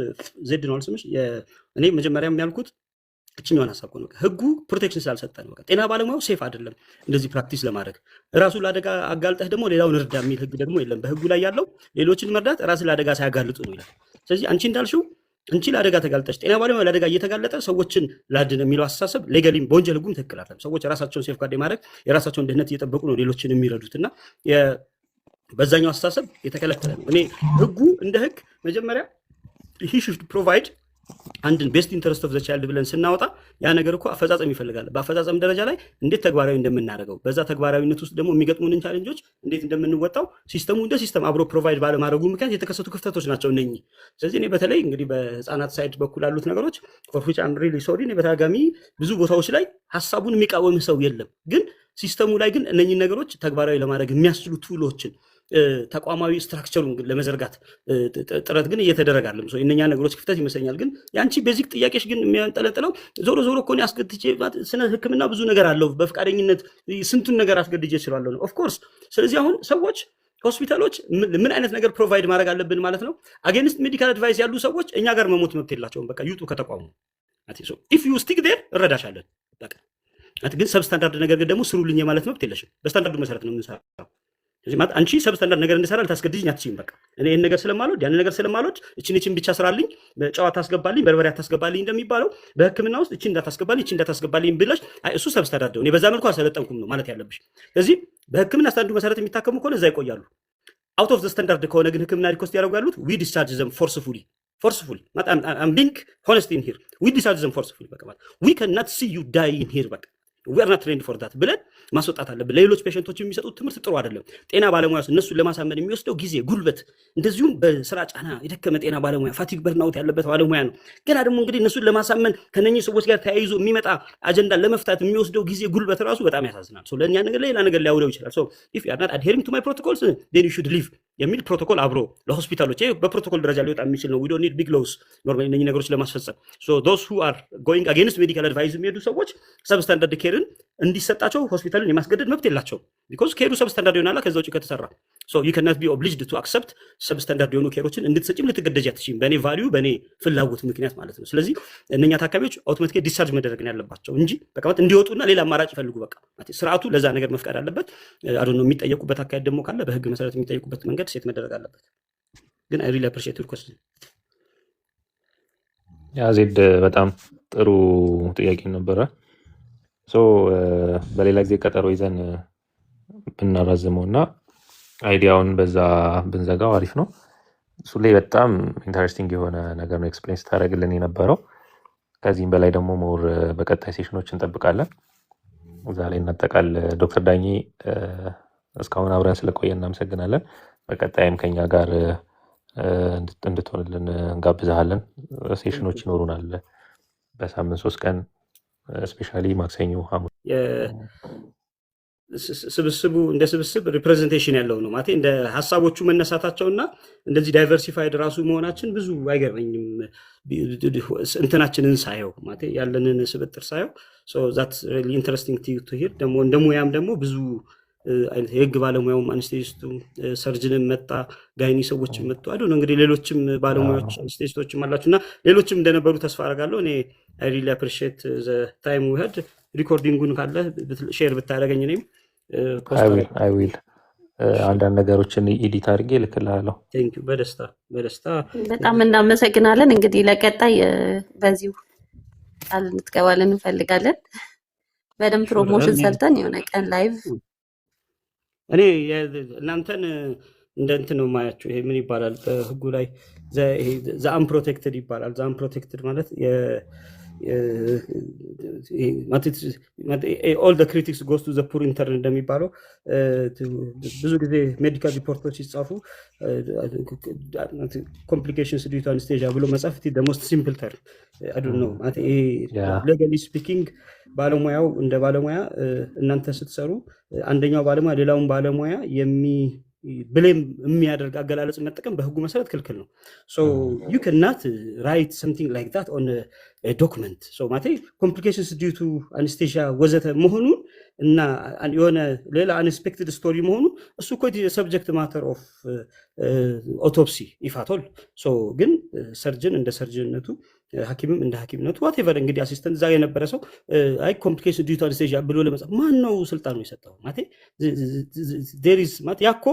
ዜድ ነው አልስምሽ። እኔ መጀመሪያም ያልኩት እችኛዋን ሀሳብ እኮ ነው። በቃ ህጉ protection ስላልሰጠ ነው። በቃ ጤና ባለሙያው safe አይደለም እንደዚህ practice ለማድረግ። ራሱን ለአደጋ አጋልጠህ ደግሞ ሌላውን እርዳ የሚል ህግ ደግሞ የለም። በህጉ ላይ ያለው ሌሎችን መርዳት ራስን ለአደጋ ሳያጋልጡ ነው ይላል። ስለዚህ አንቺ እንዳልሽው አንቺ ለአደጋ ተጋልጠሽ ጤና ባለሙያ ለአደጋ እየተጋለጠ ሰዎችን ላድን የሚለው አስተሳሰብ legally ም በወንጀል ህጉም ትክክል አይደለም። ሰዎች ራሳቸውን safeguard የማድረግ የራሳቸውን ደህንነት እየጠበቁ ነው ሌሎችን የሚረዱት እና በዛኛው አስተሳሰብ የተከለከለ ነው። እኔ ህጉ እንደ ህግ መጀመሪያ he should provide አንድን best interest of the child ብለን ስናወጣ ያ ነገር እኮ አፈጻጸም ይፈልጋል። በአፈጻጸም ደረጃ ላይ እንዴት ተግባራዊ እንደምናደርገው፣ በዛ ተግባራዊነት ውስጥ ደግሞ የሚገጥሙንን challenge ኦች እንዴት እንደምንወጣው system ኡ እንደ system አብሮ provide ባለማድረጉ ምክንያት የተከሰቱ ክፍተቶች ናቸው እነኚህ። ስለዚህ እኔ በተለይ እንግዲህ በህፃናት side በኩል ያሉት ነገሮች for which I'm really sorry፣ እኔ በተደጋጋሚ ብዙ ቦታዎች ላይ ሀሳቡን የሚቃወም ሰው የለም። ግን system ኡ ላይ ግን እነኚህን ነገሮች ተግባራዊ ለማድረግ የሚያስችሉ tool ኦችን ተቋማዊ structure ኡን ግን ለመዘርጋት ጥረት ግን እየተደረገ አይደለም። So የእነኛ ነገሮች ክፍተት ይመስለኛል። ግን የአንቺ basic ጥያቄሽ ግን የሚያንጠለጥለው ዞሮ ዞሮ እኮ እኔ አስገድጄ፣ ስነ ሕክምና ብዙ ነገር አለው፣ በፈቃደኝነት ስንቱን ነገር አስገድጄ እችላለሁ ነው of course። ስለዚህ አሁን ሰዎች ሆስፒታሎች ምን አይነት ነገር provide ማድረግ አለብን ማለት ነው። Against medical advice ያሉ ሰዎች እኛ ጋር መሞት መብት የላቸውም። በቃ ይውጡ ከተቋሙ። If you stick there እረዳሻለን። በቃ ግን substandard ነገር ግን ደግሞ ስሩልኝ የማለት መብት የለሽም። በስታንዳርዱ መሰረት ነው የምንሰራው። ስለዚህ ማለት አንቺ substandard ነገር እንድሰራ ልታስገድጅኝ አትችይም። በቃ እኔ ይህን ነገር ስለማልወድ፣ ያንን ነገር ስለማልወድ፣ እችን እችን ብቻ ስራልኝ፣ ጨው አታስገባልኝ፣ በርበሬ አታስገባልኝ እንደሚባለው በሕክምና ውስጥ እችን እንዳታስገባልኝ፣ እችን እንዳታስገባልኝ ብለሽ አይ እሱ substandard ነው፣ እኔ በዛ መልኩ አልሰለጠንኩም ነው ማለት ያለብሽ። ስለዚህ በሕክምና ስታንዳርዱ መሰረት የሚታከሙ ከሆነ እዛ ይቆያሉ። Out of the standard ከሆነ ግን ሕክምና request ያደርጉ ያሉት we discharge them forcefully, forcefully. I'm being honest in here. We discharge them forcefully. በቃ ማለት ዊ ከናት ሲ ዩ ዳይ ኢን ሂር፣ በቃ we are not trained for that ብለን ማስወጣት አለብን። ለሌሎች patient ኦች የሚሰጡት ትምህርት ጥሩ አይደለም። ጤና ባለሙያ እነሱን ለማሳመን የሚወስደው ጊዜ፣ ጉልበት፣ እንደዚሁም በስራ ጫና የደከመ ጤና ባለሙያ፣ fatigue, burnout ያለበት ባለሙያ ነው። ገና ደግሞ እንግዲህ እነሱን ለማሳመን ከነኚህ ሰዎች ጋር ተያይዞ የሚመጣ አጀንዳ ለመፍታት የሚወስደው ጊዜ፣ ጉልበት ራሱ በጣም ያሳዝናል። So ለእኛ ነገር ሌላ ነገር ሊያውለው ይችላል። So if you are not adhering to my protocols, then you should leave የሚል ፕሮቶኮል አብሮ ለሆስፒታሎች፣ ይሄ በፕሮቶኮል ደረጃ ሊወጣ የሚችል ነው። We don't need big laws normally እነኚህ ነገሮች ለማስፈጸም። So those who are going against medical advice የሚሄዱ ሰዎች substandard care ን እንዲሰጣቸው ሆስፒታልን የማስገደድ መብት የላቸውም። Because care ኡ substandard ይሆናላ ከዛ ውጭ ከተሰራ። ሶ ዩ ካናት ቢ ኦብሊጅድ ቱ አክሰፕት ሰብስታንዳርድ የሆኑ care ኦችን እንድትሰጪም ልትገደጂ አትችይም። በእኔ value፣ በእኔ ፍላጎት ምክንያት ማለት ነው። ስለዚህ እነኛ ታካሚዎች automatically discharge መደረግ ነው ያለባቸው እንጂ በቃ ማለት እንዲወጡና ሌላ አማራጭ ይፈልጉ። በቃ ማለት ስርዓቱ ለዛ ነገር መፍቀድ አለበት። አዶ ነው የሚጠየቁበት አካሄድ ደግሞ ካለ በህግ መሰረት የሚጠየቁበት መንገድ set መደረግ አለበት። ግን I really appreciate your question. Yeah ዜድ፣ በጣም ጥሩ ጥያቄ ነበረ። So በሌላ ጊዜ ቀጠሮ ይዘን ብናራዝመው እና idea ውን በዛ ብንዘጋው አሪፍ ነው። እሱ ላይ በጣም interesting የሆነ ነገር ነው explain ስታደርግልን የነበረው። ከዚህም በላይ ደግሞ more በቀጣይ session ኦች እንጠብቃለን። እዛ ላይ እናጠቃል። ዶክተር ዳኜ፣ እስካሁን አብረን ስለቆየ እናመሰግናለን። በቀጣይም ከኛ ጋር እንድትሆንልን እንጋብዝሃለን። Session ኦች ይኖሩናል በሳምንት 3 ቀን፣ especially ማክሰኞ፣ ሐሙስ። ስብስቡ እንደ ስብስብ representation ያለው ነው ማለት እንደ ሀሳቦቹ መነሳታቸውና እንደዚህ diversified ራሱ መሆናችን ብዙ አይገርመኝም። እንትናችንን ሳየው፣ ማለት ያለንን ስብጥር ሳየው that's really interesting to hear። ደግሞ እንደ ሙያም ደግሞ ብዙ አይነት የህግ ባለሙያውም፣ anesthetist ኡ፣ surgeon ም መጣ፣ gyni ሰዎችም መጡ። I ነው እንግዲህ ሌሎችም ባለሙያዎች anesthetist ኦችም አላችሁ እና ሌሎችም እንደነበሩ ተስፋ አደርጋለሁ። እኔ I really appreciate the time we had. Recording ኡን ካለ share ብታደርገኝ እኔም post I will, I will. አንዳንድ ነገሮችን edit አድርጌ እልክልሃለሁ። Thank you፣ በደስታ በደስታ። በጣም እናመሰግናለን። እንግዲህ ለቀጣይ በዚሁ ቃል እንድትገባልን እንፈልጋለን። በደንብ promotion ሰርተን የሆነ ቀን live እኔ እናንተን እንደ እንትን ነው የማያቸው። ይሄ ምን ይባላል በህጉ ላይ? The unprotected ይባላል። The unprotected ማለት all the critics goes to the poor intern እንደሚባለው፣ ብዙ ጊዜ medical ሪፖርቶች ሲጻፉ complications due to anesthesia ብሎ መጻፍ most simple term, I don't know. Legally speaking ባለሙያው እንደ ባለሙያ እናንተ ስትሰሩ አንደኛው ባለሙያ ሌላውን ባለሙያ የሚ blame የሚያደርግ አገላለጽ መጠቀም በህጉ መሰረት ክልክል ነው። ዩ ካናት ራይት ሰምቲንግ ላይክ ዳት ኦን ዶክመንት። ማለት complications due to anesthesia ወዘተ መሆኑን እና የሆነ ሌላ unexpected story መሆኑ እሱ እኮ subject matter of autopsy if at all። ግን surgeon እንደ surgeon ነቱ፣ ሐኪምም እንደ ሐኪምነቱ፣ whatever እንግዲህ assistant እዛ የነበረ ሰው አይ complication due to anesthesia ብሎ ለመጻፍ ማን ነው ስልጣኑ የሰጠው? ማለት there is ማለት ያኮ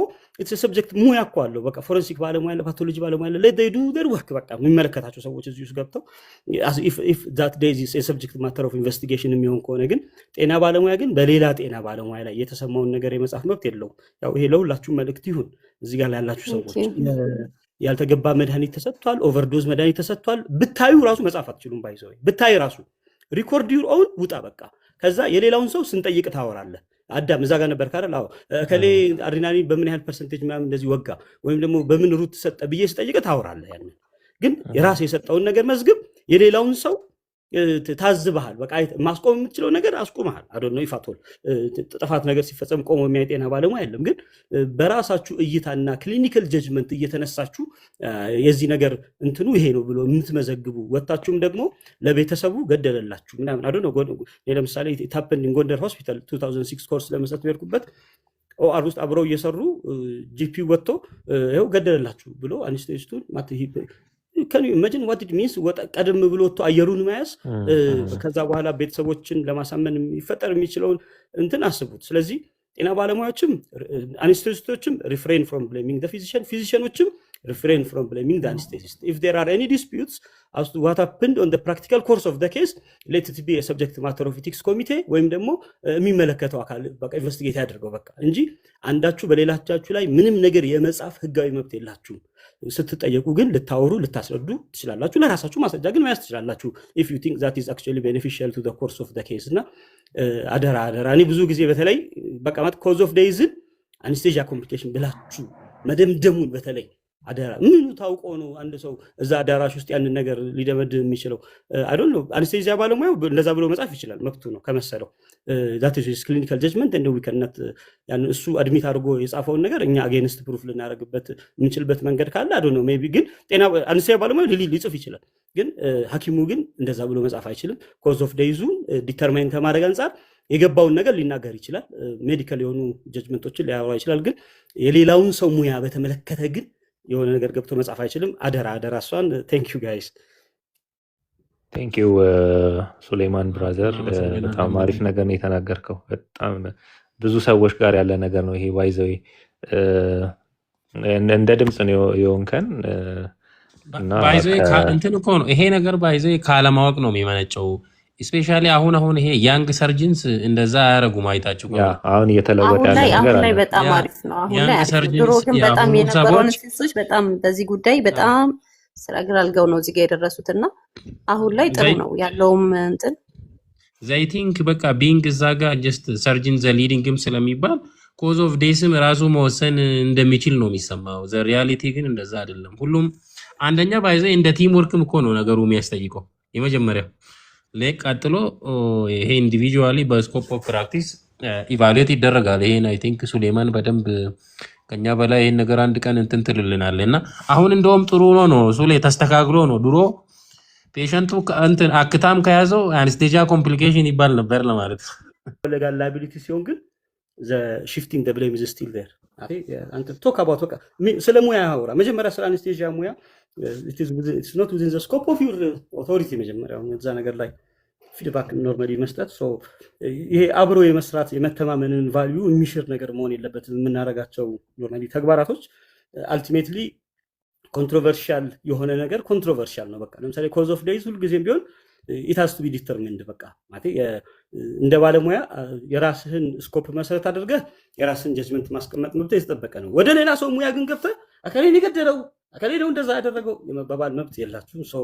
subject ሙያ እኮ አለው። በቃ forensic ባለሙያ አለ፣ pathology ባለሙያ አለ። Let do their work። በቃ የሚመለከታቸው ሰዎች እዚህ ውስጥ ገብተው if that there is የ subject matter of investigation የሚሆን ከሆነ ግን ጤና ባለሙያ ግን በሌላ ጤና ባለሙያ ላይ የተሰማውን ነገር የመጻፍ መብት የለውም። ያው ይሄ ለሁላችሁም መልእክት ይሁን። እዚህ ጋር ያላችሁ ሰዎች ያልተገባ መድኃኒት ተሰጥቷል፣ overdose መድኃኒት ተሰጥቷል ብታዩ ራሱ መጻፍ አትችሉም። By the way ብታይ ራሱ record your own፣ ውጣ በቃ። ከዛ የሌላውን ሰው ስንጠይቅ ታወራለህ። አዳም እዛ ጋር ነበር ካለ፣ አዎ እከሌ አድሬናሊን በምን ያህል percentage ምናምን እንደዚህ ወጋ ወይም ደግሞ በምን route ሰጠ ብዬ ስጠይቅ ታወራለህ። ያንን ግን የራስ የሰጠውን ነገር መዝግብ፣ የሌላውን ሰው ታዝበሃል። በቃ ማስቆም የምትችለው ነገር አስቁመሃል። I don't know if at all ጥፋት ነገር ሲፈጸም ቆሞ የሚያይ ጤና ባለሙያ የለም። ግን በራሳችሁ እይታና clinical judgment እየተነሳችሁ የዚህ ነገር እንትኑ ይሄ ነው ብሎ የምትመዘግቡ፣ ወታችሁም ደግሞ ለቤተሰቡ ገደለላችሁ ምናምን፣ I don't know። ለምሳሌ it happened in ጎንደር ሆስፒታል 2006 ኮርስ ለመስጠት በሄድኩበት OR ውስጥ አብረው እየሰሩ GP ወጥቶ ይኸው ገደለላችሁ ብሎ anesthetist ኡን። Can you imagine what it means? ቀደም ብሎ ወጥቶ አየሩን መያዝ፣ ከዛ በኋላ ቤተሰቦችን ለማሳመን የሚፈጠር የሚችለውን እንትን አስቡት። ስለዚህ ጤና ባለሙያዎችም anesthetist ኦችም refrain from blaming physician፣ physician ኦችም refrain from blaming anesthetist። If there are any disputes as to what happened on practical course of case, let it be subject matter of ethics ኮሚቴ ወይም ደግሞ የሚመለከተው አካል በቃ investigate ያደርገው በቃ እንጂ አንዳችሁ በሌላቻችሁ ላይ ምንም ነገር የመጻፍ ህጋዊ መብት የላችሁም። ስትጠየቁ ግን ልታወሩ ልታስረዱ ትችላላችሁ። ለራሳችሁ ማስረጃ ግን መያዝ ትችላላችሁ። If you think that is actually beneficial to course of case። እና አደራ አደራ። እኔ ብዙ ጊዜ በተለይ በቃ ማለት cause of death ን anesthesia complication ብላችሁ መደምደሙን በተለይ አደራ። ምኑ ታውቆ ነው አንድ ሰው እዛ አዳራሽ ውስጥ ያንን ነገር ሊደመድም የሚችለው? I don't know። Anesthesia ባለሙያው እንደዛ ብሎ መጻፍ ይችላል፣ መብቱ ነው ከመሰለው። That is clinical judgment እንደ ዊከነት ያን እሱ admit አድርጎ የጻፈውን ነገር እኛ against proof ልናደርግበት የምንችልበት መንገድ ካለ I don't know maybe። ግን ጤና anesthesia ባለሙያው ሊጽፍ ይችላል፣ ግን ሐኪሙ ግን እንደዛ ብሎ መጻፍ አይችልም። Cause of death ኡን determine ከማድረግ አንጻር የገባውን ነገር ሊናገር ይችላል። Medical የሆኑ judgment ኦችን ሊያወራ ይችላል። ግን የሌላውን ሰው ሙያ በተመለከተ ግን የሆነ ነገር ገብቶ መጻፍ አይችልም። አደራ አደራ። እሷን thank you guys። Thank you ሱሌይማን brother፣ በጣም አሪፍ ነገር ነው የተናገርከው። በጣም ብዙ ሰዎች ጋር ያለ ነገር ነው ይሄ። By the way እንደ ድምፅ ነው የሆንከን እና By the way እንትን እኮ ነው ይሄ ነገር፣ by the way ካለማወቅ ነው የሚመነጨው። Especially አሁን አሁን ይሄ young surgeons እንደዛ አያደርጉም። አይታችሁ ያ ከሆነ አሁን እየተለወጠ አሁን ያለ ላይ ነገር አሁን ላይ አለ። በጣም ያ አሪፍ ነው። አሁን ላይ young አሪፍ ነው። ድሮ surgeons ግን በጣም የአሁኑ የነበረው ሰዎች anesthetist ኦች በጣም በዚህ ጉዳይ በጣም struggle አድርገው ነው እዚህ ጋር የደረሱት እና አሁን ላይ ጥሩ ነው ያለውም እንትን። They think በቃ being እዛ ጋር just surgeon the leading ም ስለሚባል cause of death ም ራሱ መወሰን እንደሚችል ነው የሚሰማው። The reality ግን እንደዛ አይደለም። ሁሉም አንደኛ by the way እንደ team work ም እኮ ነው ነገሩ የሚያስጠይቀው የመጀመሪያው ላይ፣ ቀጥሎ ይሄ individually በ scope of practice evaluate ይደረጋል። ይሄን I think ሱሌማን በደንብ ከኛ በላይ ይሄን ነገር አንድ ቀን እንትን ትልልናል። እና አሁን እንደውም ጥሩ ነው ሱሌ፣ ተስተካክሎ ነው። ድሮ patient ኡ እንትን አክታም ከያዘው anesthesia complication ይባል ነበር ለማለት ነው። Legal liability ሲሆን ግን shifting the blame is still there። አንተ talk about በቃ ስለ ሙያ አውራ መጀመሪያ፣ ስለ anesthesia ሙያ not within the scope of your authority። መጀመሪያ እዛ ነገር ላይ feedback normally መስጠት፣ so ይሄ አብሮ የመስራት የመተማመንን value የሚሽር ነገር መሆን የለበትም። የምናደርጋቸው normally ተግባራቶች ultimately controversial የሆነ ነገር controversial ነው። በቃ ለምሳሌ cause of death ሁልጊዜም ቢሆን it has to be determined። በቃ ማለት እንደ ባለሙያ የራስህን scope መሰረት አድርገህ የራስህን judgment ማስቀመጥ መብት የተጠበቀ ነው። ወደ ሌላ ሰው ሙያ ግን ገብተህ አከሌን የገደለው አከሌ ነው እንደዛ ያደረገው የመባባል መብት የላችሁም። So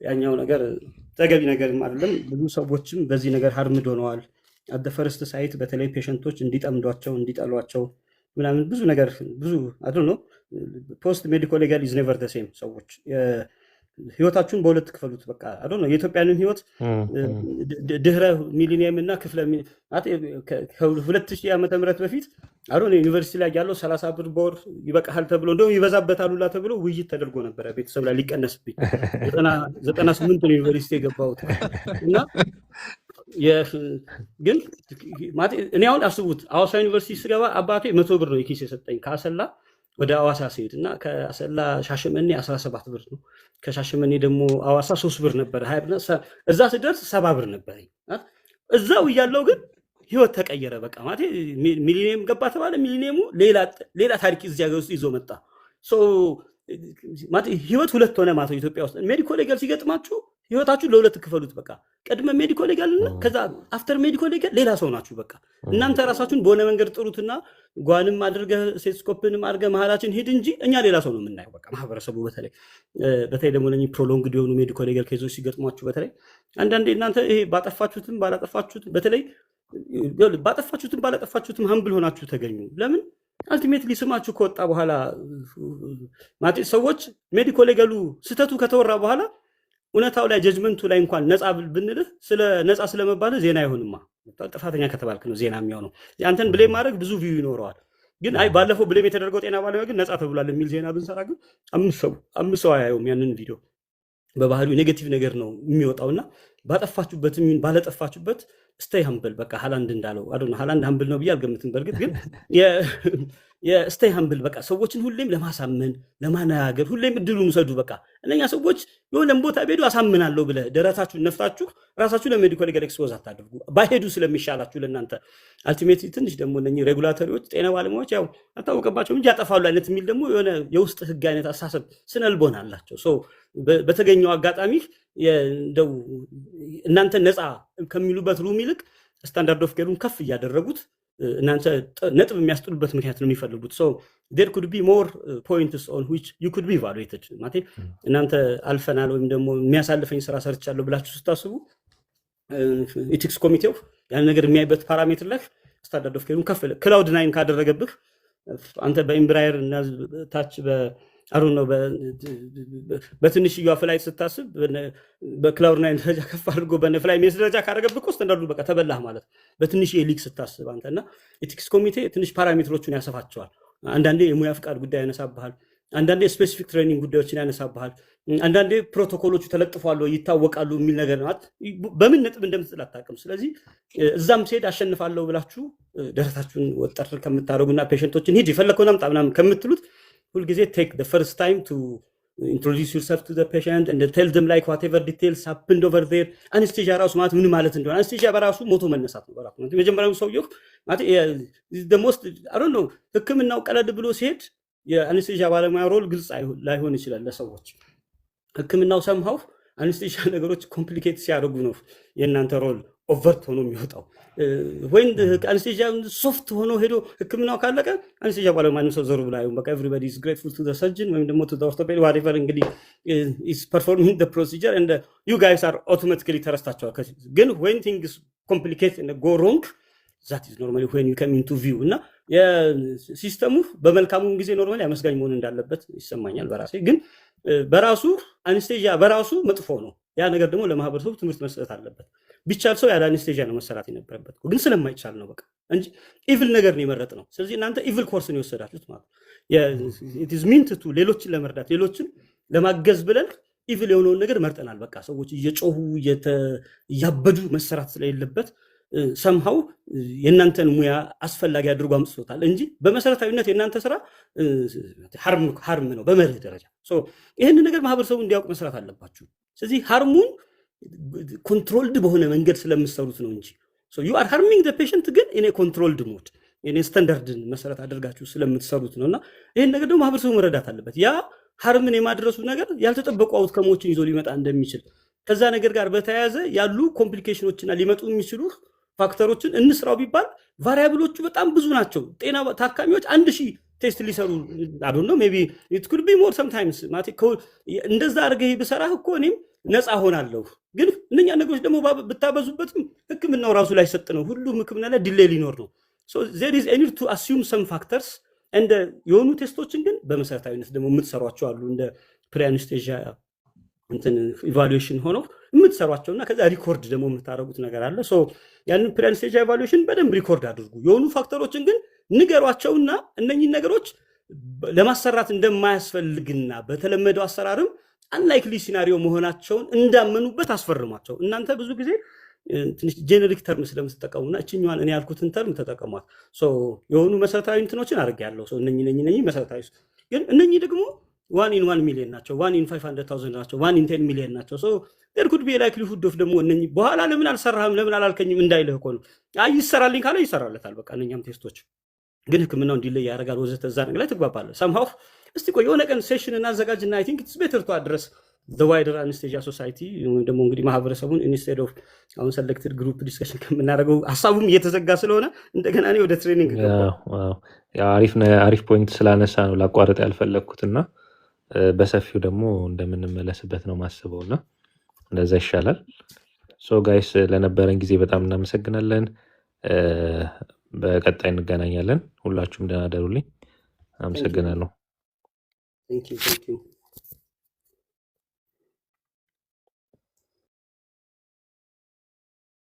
ያኛው ነገር ተገቢ ነገርም አይደለም። ብዙ ሰዎችም በዚህ ነገር harmed ሆነዋል። At the first sight በተለይ patient ኦች እንዲጠምዷቸው እንዲጠሏቸው ምናምን ብዙ ነገር ብዙ I don't know። Post medico legal is never the same። ሰዎች ህይወታችሁን በሁለት ክፈሉት። በቃ I don't know የኢትዮጵያንን ህይወት ድህረ ሚሊኒየም እና ክፍለ ከ2000 ዓመተ ምህረት በፊት I don't know። ዩኒቨርሲቲ ላይ ያለው 30 ብር በወር ይበቃሃል ተብሎ እንደውም ይበዛበታል ሁላ ተብሎ ውይይት ተደርጎ ነበረ ቤተሰብ ላይ ሊቀነስብኝ። 98 ነው ዩኒቨርሲቲ የገባሁት እና ግን ማለት እኔ አሁን አስቡት፣ ሐዋሳ ዩኒቨርሲቲ ስገባ አባቴ 100 ብር ነው የኪስ የሰጠኝ ከአሰላ ወደ ሐዋሳ ስሄድ። እና ከአሰላ ሻሸመኔ 17 ብር ነው። ከሻሸመኔ ደግሞ ሐዋሳ 3 ብር ነበረ። 20 ብር እዛ ስደርስ 70 ብር ነበረኝ። እዛው እያለው ግን ህይወት ተቀየረ። በቃ ማለት ሚሊኒየም ገባ ተባለ። ሚሊኒየሙ ሌላ ታሪክ እዚህ ሀገር ውስጥ ይዞ መጣ። So ማለት ህይወት ሁለት ሆነ ማለት ነው። ኢትዮጵያ ውስጥ medico legal ሲገጥማችሁ ህይወታችሁ ለሁለት ክፈሉት። በቃ ቅድመ medico legal እና ከዛ after medico legal ሌላ ሰው ናችሁ። በቃ እናንተ ራሳችሁን በሆነ መንገድ ጥሩትና ጓንም አድርገህ ስቴቶስኮፕንም አድርገህ መሀላችን ሂድ እንጂ እኛ ሌላ ሰው ነው የምናየው። በቃ ማህበረሰቡ በተለይ በተለይ ደግሞ እነኚህ prolonged የሆኑ medico legal case ኦች ሲገጥሟችሁ በተለይ አንዳንዴ እናንተ ይሄ ባጠፋችሁትም ባላጠፋችሁትም፣ በተለይ ባጠፋችሁትም ባላጠፋችሁትም humble ሆናችሁ ተገኙ። ለምን ultimately ስማችሁ ከወጣ በኋላ ማለት ሰዎች medico legal ኡ ስህተቱ ከተወራ በኋላ እውነታው ላይ judgment ኡ ላይ እንኳን ነፃ ብንልህ ስለ ነፃ ስለመባልህ ዜና አይሆንማ። ጥፋተኛ ከተባልክ ነው ዜና የሚሆነው። አንተን blame ማድረግ ብዙ view ይኖረዋል። ግን አይ ባለፈው blame የተደረገው ጤና ባለሙያ ግን ነፃ ተብሏል የሚል ዜና ብንሰራ ግን አምስት ሰው አያየውም ያንን ቪዲዮ። በባህሪው negative ነገር ነው የሚወጣው እና ባጠፋችሁበትም ይሁን ባለጠፋችሁበት stay humble። በቃ ሃላንድ እንዳለው አዶ፣ ሃላንድ humble ነው ብዬ አልገምትም። በእርግጥ ግን የ stay humble፣ በቃ ሰዎችን ሁሌም ለማሳመን፣ ለማነጋገር ሁሌም እድሉን ውሰዱ። በቃ እነኛ ሰዎች የሆነም ቦታ ቢሄዱ አሳምናለሁ ብለህ ደረታችሁን ነፍታችሁ ራሳችሁ ለ medical legal expose አታድርጉ። ባይሄዱ ስለሚሻላችሁ ለእናንተ። Ultimately ትንሽ ደግሞ እነኚህ regulatory ዎች፣ ጤና ባለሙያዎች ያው አልታወቀባቸውም እንጂ ያጠፋሉ አይነት የሚል ደግሞ የሆነ የውስጥ ህግ አይነት አሳሰብ ስነልቦና አላቸው። So በተገኘው አጋጣሚ እንደው እናንተ ነፃ ከሚሉበት room ይልቅ standard of care ኡን ከፍ እያደረጉት እናንተ ነጥብ የሚያስጥሉበት ምክንያት ነው የሚፈልጉት። So there could be more points on which you could be evaluated። ማለት እናንተ አልፈናል ወይም ደግሞ የሚያሳልፈኝ ስራ ሰርቻለሁ ብላችሁ ስታስቡ ethics ኮሚቴው ያን ነገር የሚያይበት parameter ላይ standard of care ኡን ከፍ cloud nine ካደረገብህ፣ አንተ በ Embraer እና ታች አሩ ነው በትንሽዬዋ flight ስታስብ፣ በ cloud nine ደረጃ ከፍ አድርጎ በነ Fly Emirates ደረጃ ካደረገብህ እኮ ስታንዳርዱ በቃ ተበላህ ማለት ነው። በትንሽዬ ሊግ ስታስብ አንተ። እና ethics ኮሚቴ ትንሽ parameter ኦቹን ያሰፋቸዋል። አንዳንዴ የሙያ ፍቃድ ጉዳይ ያነሳብሃል። አንዳንዴ specific training ጉዳዮችን ያነሳብሃል። አንዳንዴ ፕሮቶኮሎቹ ተለጥፏል ወይ፣ ይታወቃሉ የሚል ነገር ናት። በምን ነጥብ እንደምትጥል አታውቅም። ስለዚህ እዛም ሲሄድ አሸንፋለሁ ብላችሁ ደረታችሁን ወጠር ከምታደርጉና patient ኦችን ሂድ የፈለግከውን አምጣ ምናምን ከምትሉት፣ ሁልጊዜ take the first time to introduce yourself to the patient and tell them like whatever details happened over there። Anesthesia ራሱ ማለት ምን ማለት እንደሆነ፣ anesthesia በራሱ ሞቶ መነሳት ነው። በራሱ ማለት የመጀመሪያው ሰውየው ማለት the most፣ I don't know፣ ሕክምናው ቀለል ብሎ ሲሄድ የ anesthesia ባለሙያ role ግልጽ ላይሆን ይችላል ለሰዎች። ሕክምናው somehow anesthesia ነገሮች complicate ሲያደርጉ ነው የእናንተ role overt ሆኖ የሚወጣው። ወይም anesthesia soft ሆኖ ሄዶ ህክምናው ካለቀ anesthesia ባለሙያ ማንም ሰው ዞር ብሎ አያዩም። በቃ everybody is grateful to the surgeon ወይም ደግሞ to the orthoped, whatever እንግዲህ is performing the procedure, and you guys are automatically ተረስታችኋል። ግን when things complicate go wrong, that is normally when you come into view። እና የ system ኡ በመልካሙም ጊዜ normally አመስጋኝ መሆን እንዳለበት ይሰማኛል በራሴ። ግን በራሱ anesthesia በራሱ መጥፎ ነው። ያ ነገር ደግሞ ለማህበረሰቡ ትምህርት መስጠት አለበት። ቢቻል ሰው ያለ anesthesia ነው መሰራት የነበረበት፣ ግን ስለማይቻል ነው በቃ እንጂ evil ነገር ነው የመረጥነው። ስለዚህ እናንተ evil course ነው የወሰዳችሁት ማለት ነው። Meant to ሌሎችን ለመርዳት፣ ሌሎችን ለማገዝ ብለን evil የሆነውን ነገር መርጠናል። በቃ ሰዎች እየጮሁ እያበዱ መሰራት ስለሌለበት somehow የእናንተን ሙያ አስፈላጊ አድርጎ አምጥቶታል እንጂ በመሰረታዊነት የእናንተ ስራ harm ነው በመርህ ደረጃ። ይህን ነገር ማህበረሰቡ እንዲያውቅ መስራት አለባችሁ። ስለዚህ harm ኡን controlled በሆነ መንገድ ስለምሰሩት ነው እንጂ you are harming patient ግን in a controlled mode standard ን መሰረት አድርጋችሁ ስለምትሰሩት ነው። እና ይህን ነገር ደግሞ ማህበረሰቡ መረዳት አለበት። ያ harm ን የማድረሱ ነገር ያልተጠበቁ outcome ኦችን ይዞ ሊመጣ እንደሚችል፣ ከዛ ነገር ጋር በተያያዘ ያሉ complication ኦችና ሊመጡ የሚችሉ factor ኦችን እንስራው ቢባል variable ኦቹ በጣም ብዙ ናቸው። ጤና ታካሚዎች 1000 test ሊሰሩ፣ I don't know, maybe it could be more sometimes። እንደዛ አድርገህ ብሰራህ እኮ እኔም ነፃ ሆናለሁ። ግን እነኛ ነገሮች ደግሞ ብታበዙበትም ሕክምናው ራሱ ላይሰጥ ነው። ሁሉም ሕክምና ላይ delay ሊኖር ነው። There is need to assume some factors። እንደ የሆኑ test ኦችን ግን በመሰረታዊነት ደግሞ የምትሰሯቸው አሉ፣ እንደ pre-anesthesia እንትን evaluation ሆነው የምትሰሯቸው እና ከዛ record ደግሞ የምታደርጉት ነገር አለ። So ያንን pre-anesthesia evaluation በደንብ record አድርጉ። የሆኑ factor ኦችን ግን ንገሯቸውና እነኚህን ነገሮች ለማሰራት እንደማያስፈልግና በተለመደው አሰራርም unlikely scenario መሆናቸውን እንዳመኑበት አስፈርሟቸው። እናንተ ብዙ ጊዜ ትንሽ generic term ስለምትጠቀሙና እችኛዋን እኔ ያልኩትን term ተጠቀሟት። So የሆኑ መሰረታዊ እንትኖችን አድርጌያለሁ። So እነኚህ እነኚህ እነኚህ መሰረታዊ፣ ግን እነኚህ ደግሞ 1 in 1 million ናቸው፣ 1 in 500,000 ናቸው፣ 1 in 10 million ናቸው። So there could be likelihood of ደግሞ እነኚህ በኋላ ለምን አልሰራህም፣ ለምን አላልከኝም እንዳይልህ እኮ ነው። አይ ይሰራልኝ ካለ ይሰራለታል። በቃ እነኛም test ኦች ግን ሕክምናው እንዲለይ ያደርጋል ወዘተ። እዛ ነገር ላይ ትግባባለህ። Somehow እስቲ ቆይ የሆነ ቀን session እናዘጋጅና I think it's better to address the wider anesthesia society ወይም ደግሞ እንግዲህ ማህበረሰቡን instead of አሁን selected group discussion ከምናደርገው፣ ሀሳቡም እየተዘጋ ስለሆነ እንደገና እኔ ወደ training ገባሁ። ያው አሪፍ point ስላነሳ ነው ላቋርጥ ያልፈለግኩት እና በሰፊው ደግሞ እንደምንመለስበት ነው ማስበው እና እንደዛ ይሻላል። So guys፣ ለነበረን ጊዜ በጣም እናመሰግናለን። በቀጣይ እንገናኛለን። ሁላችሁም ደህና ደሩልኝ። Thank you. አመሰግናለሁ። Thank you, thank you.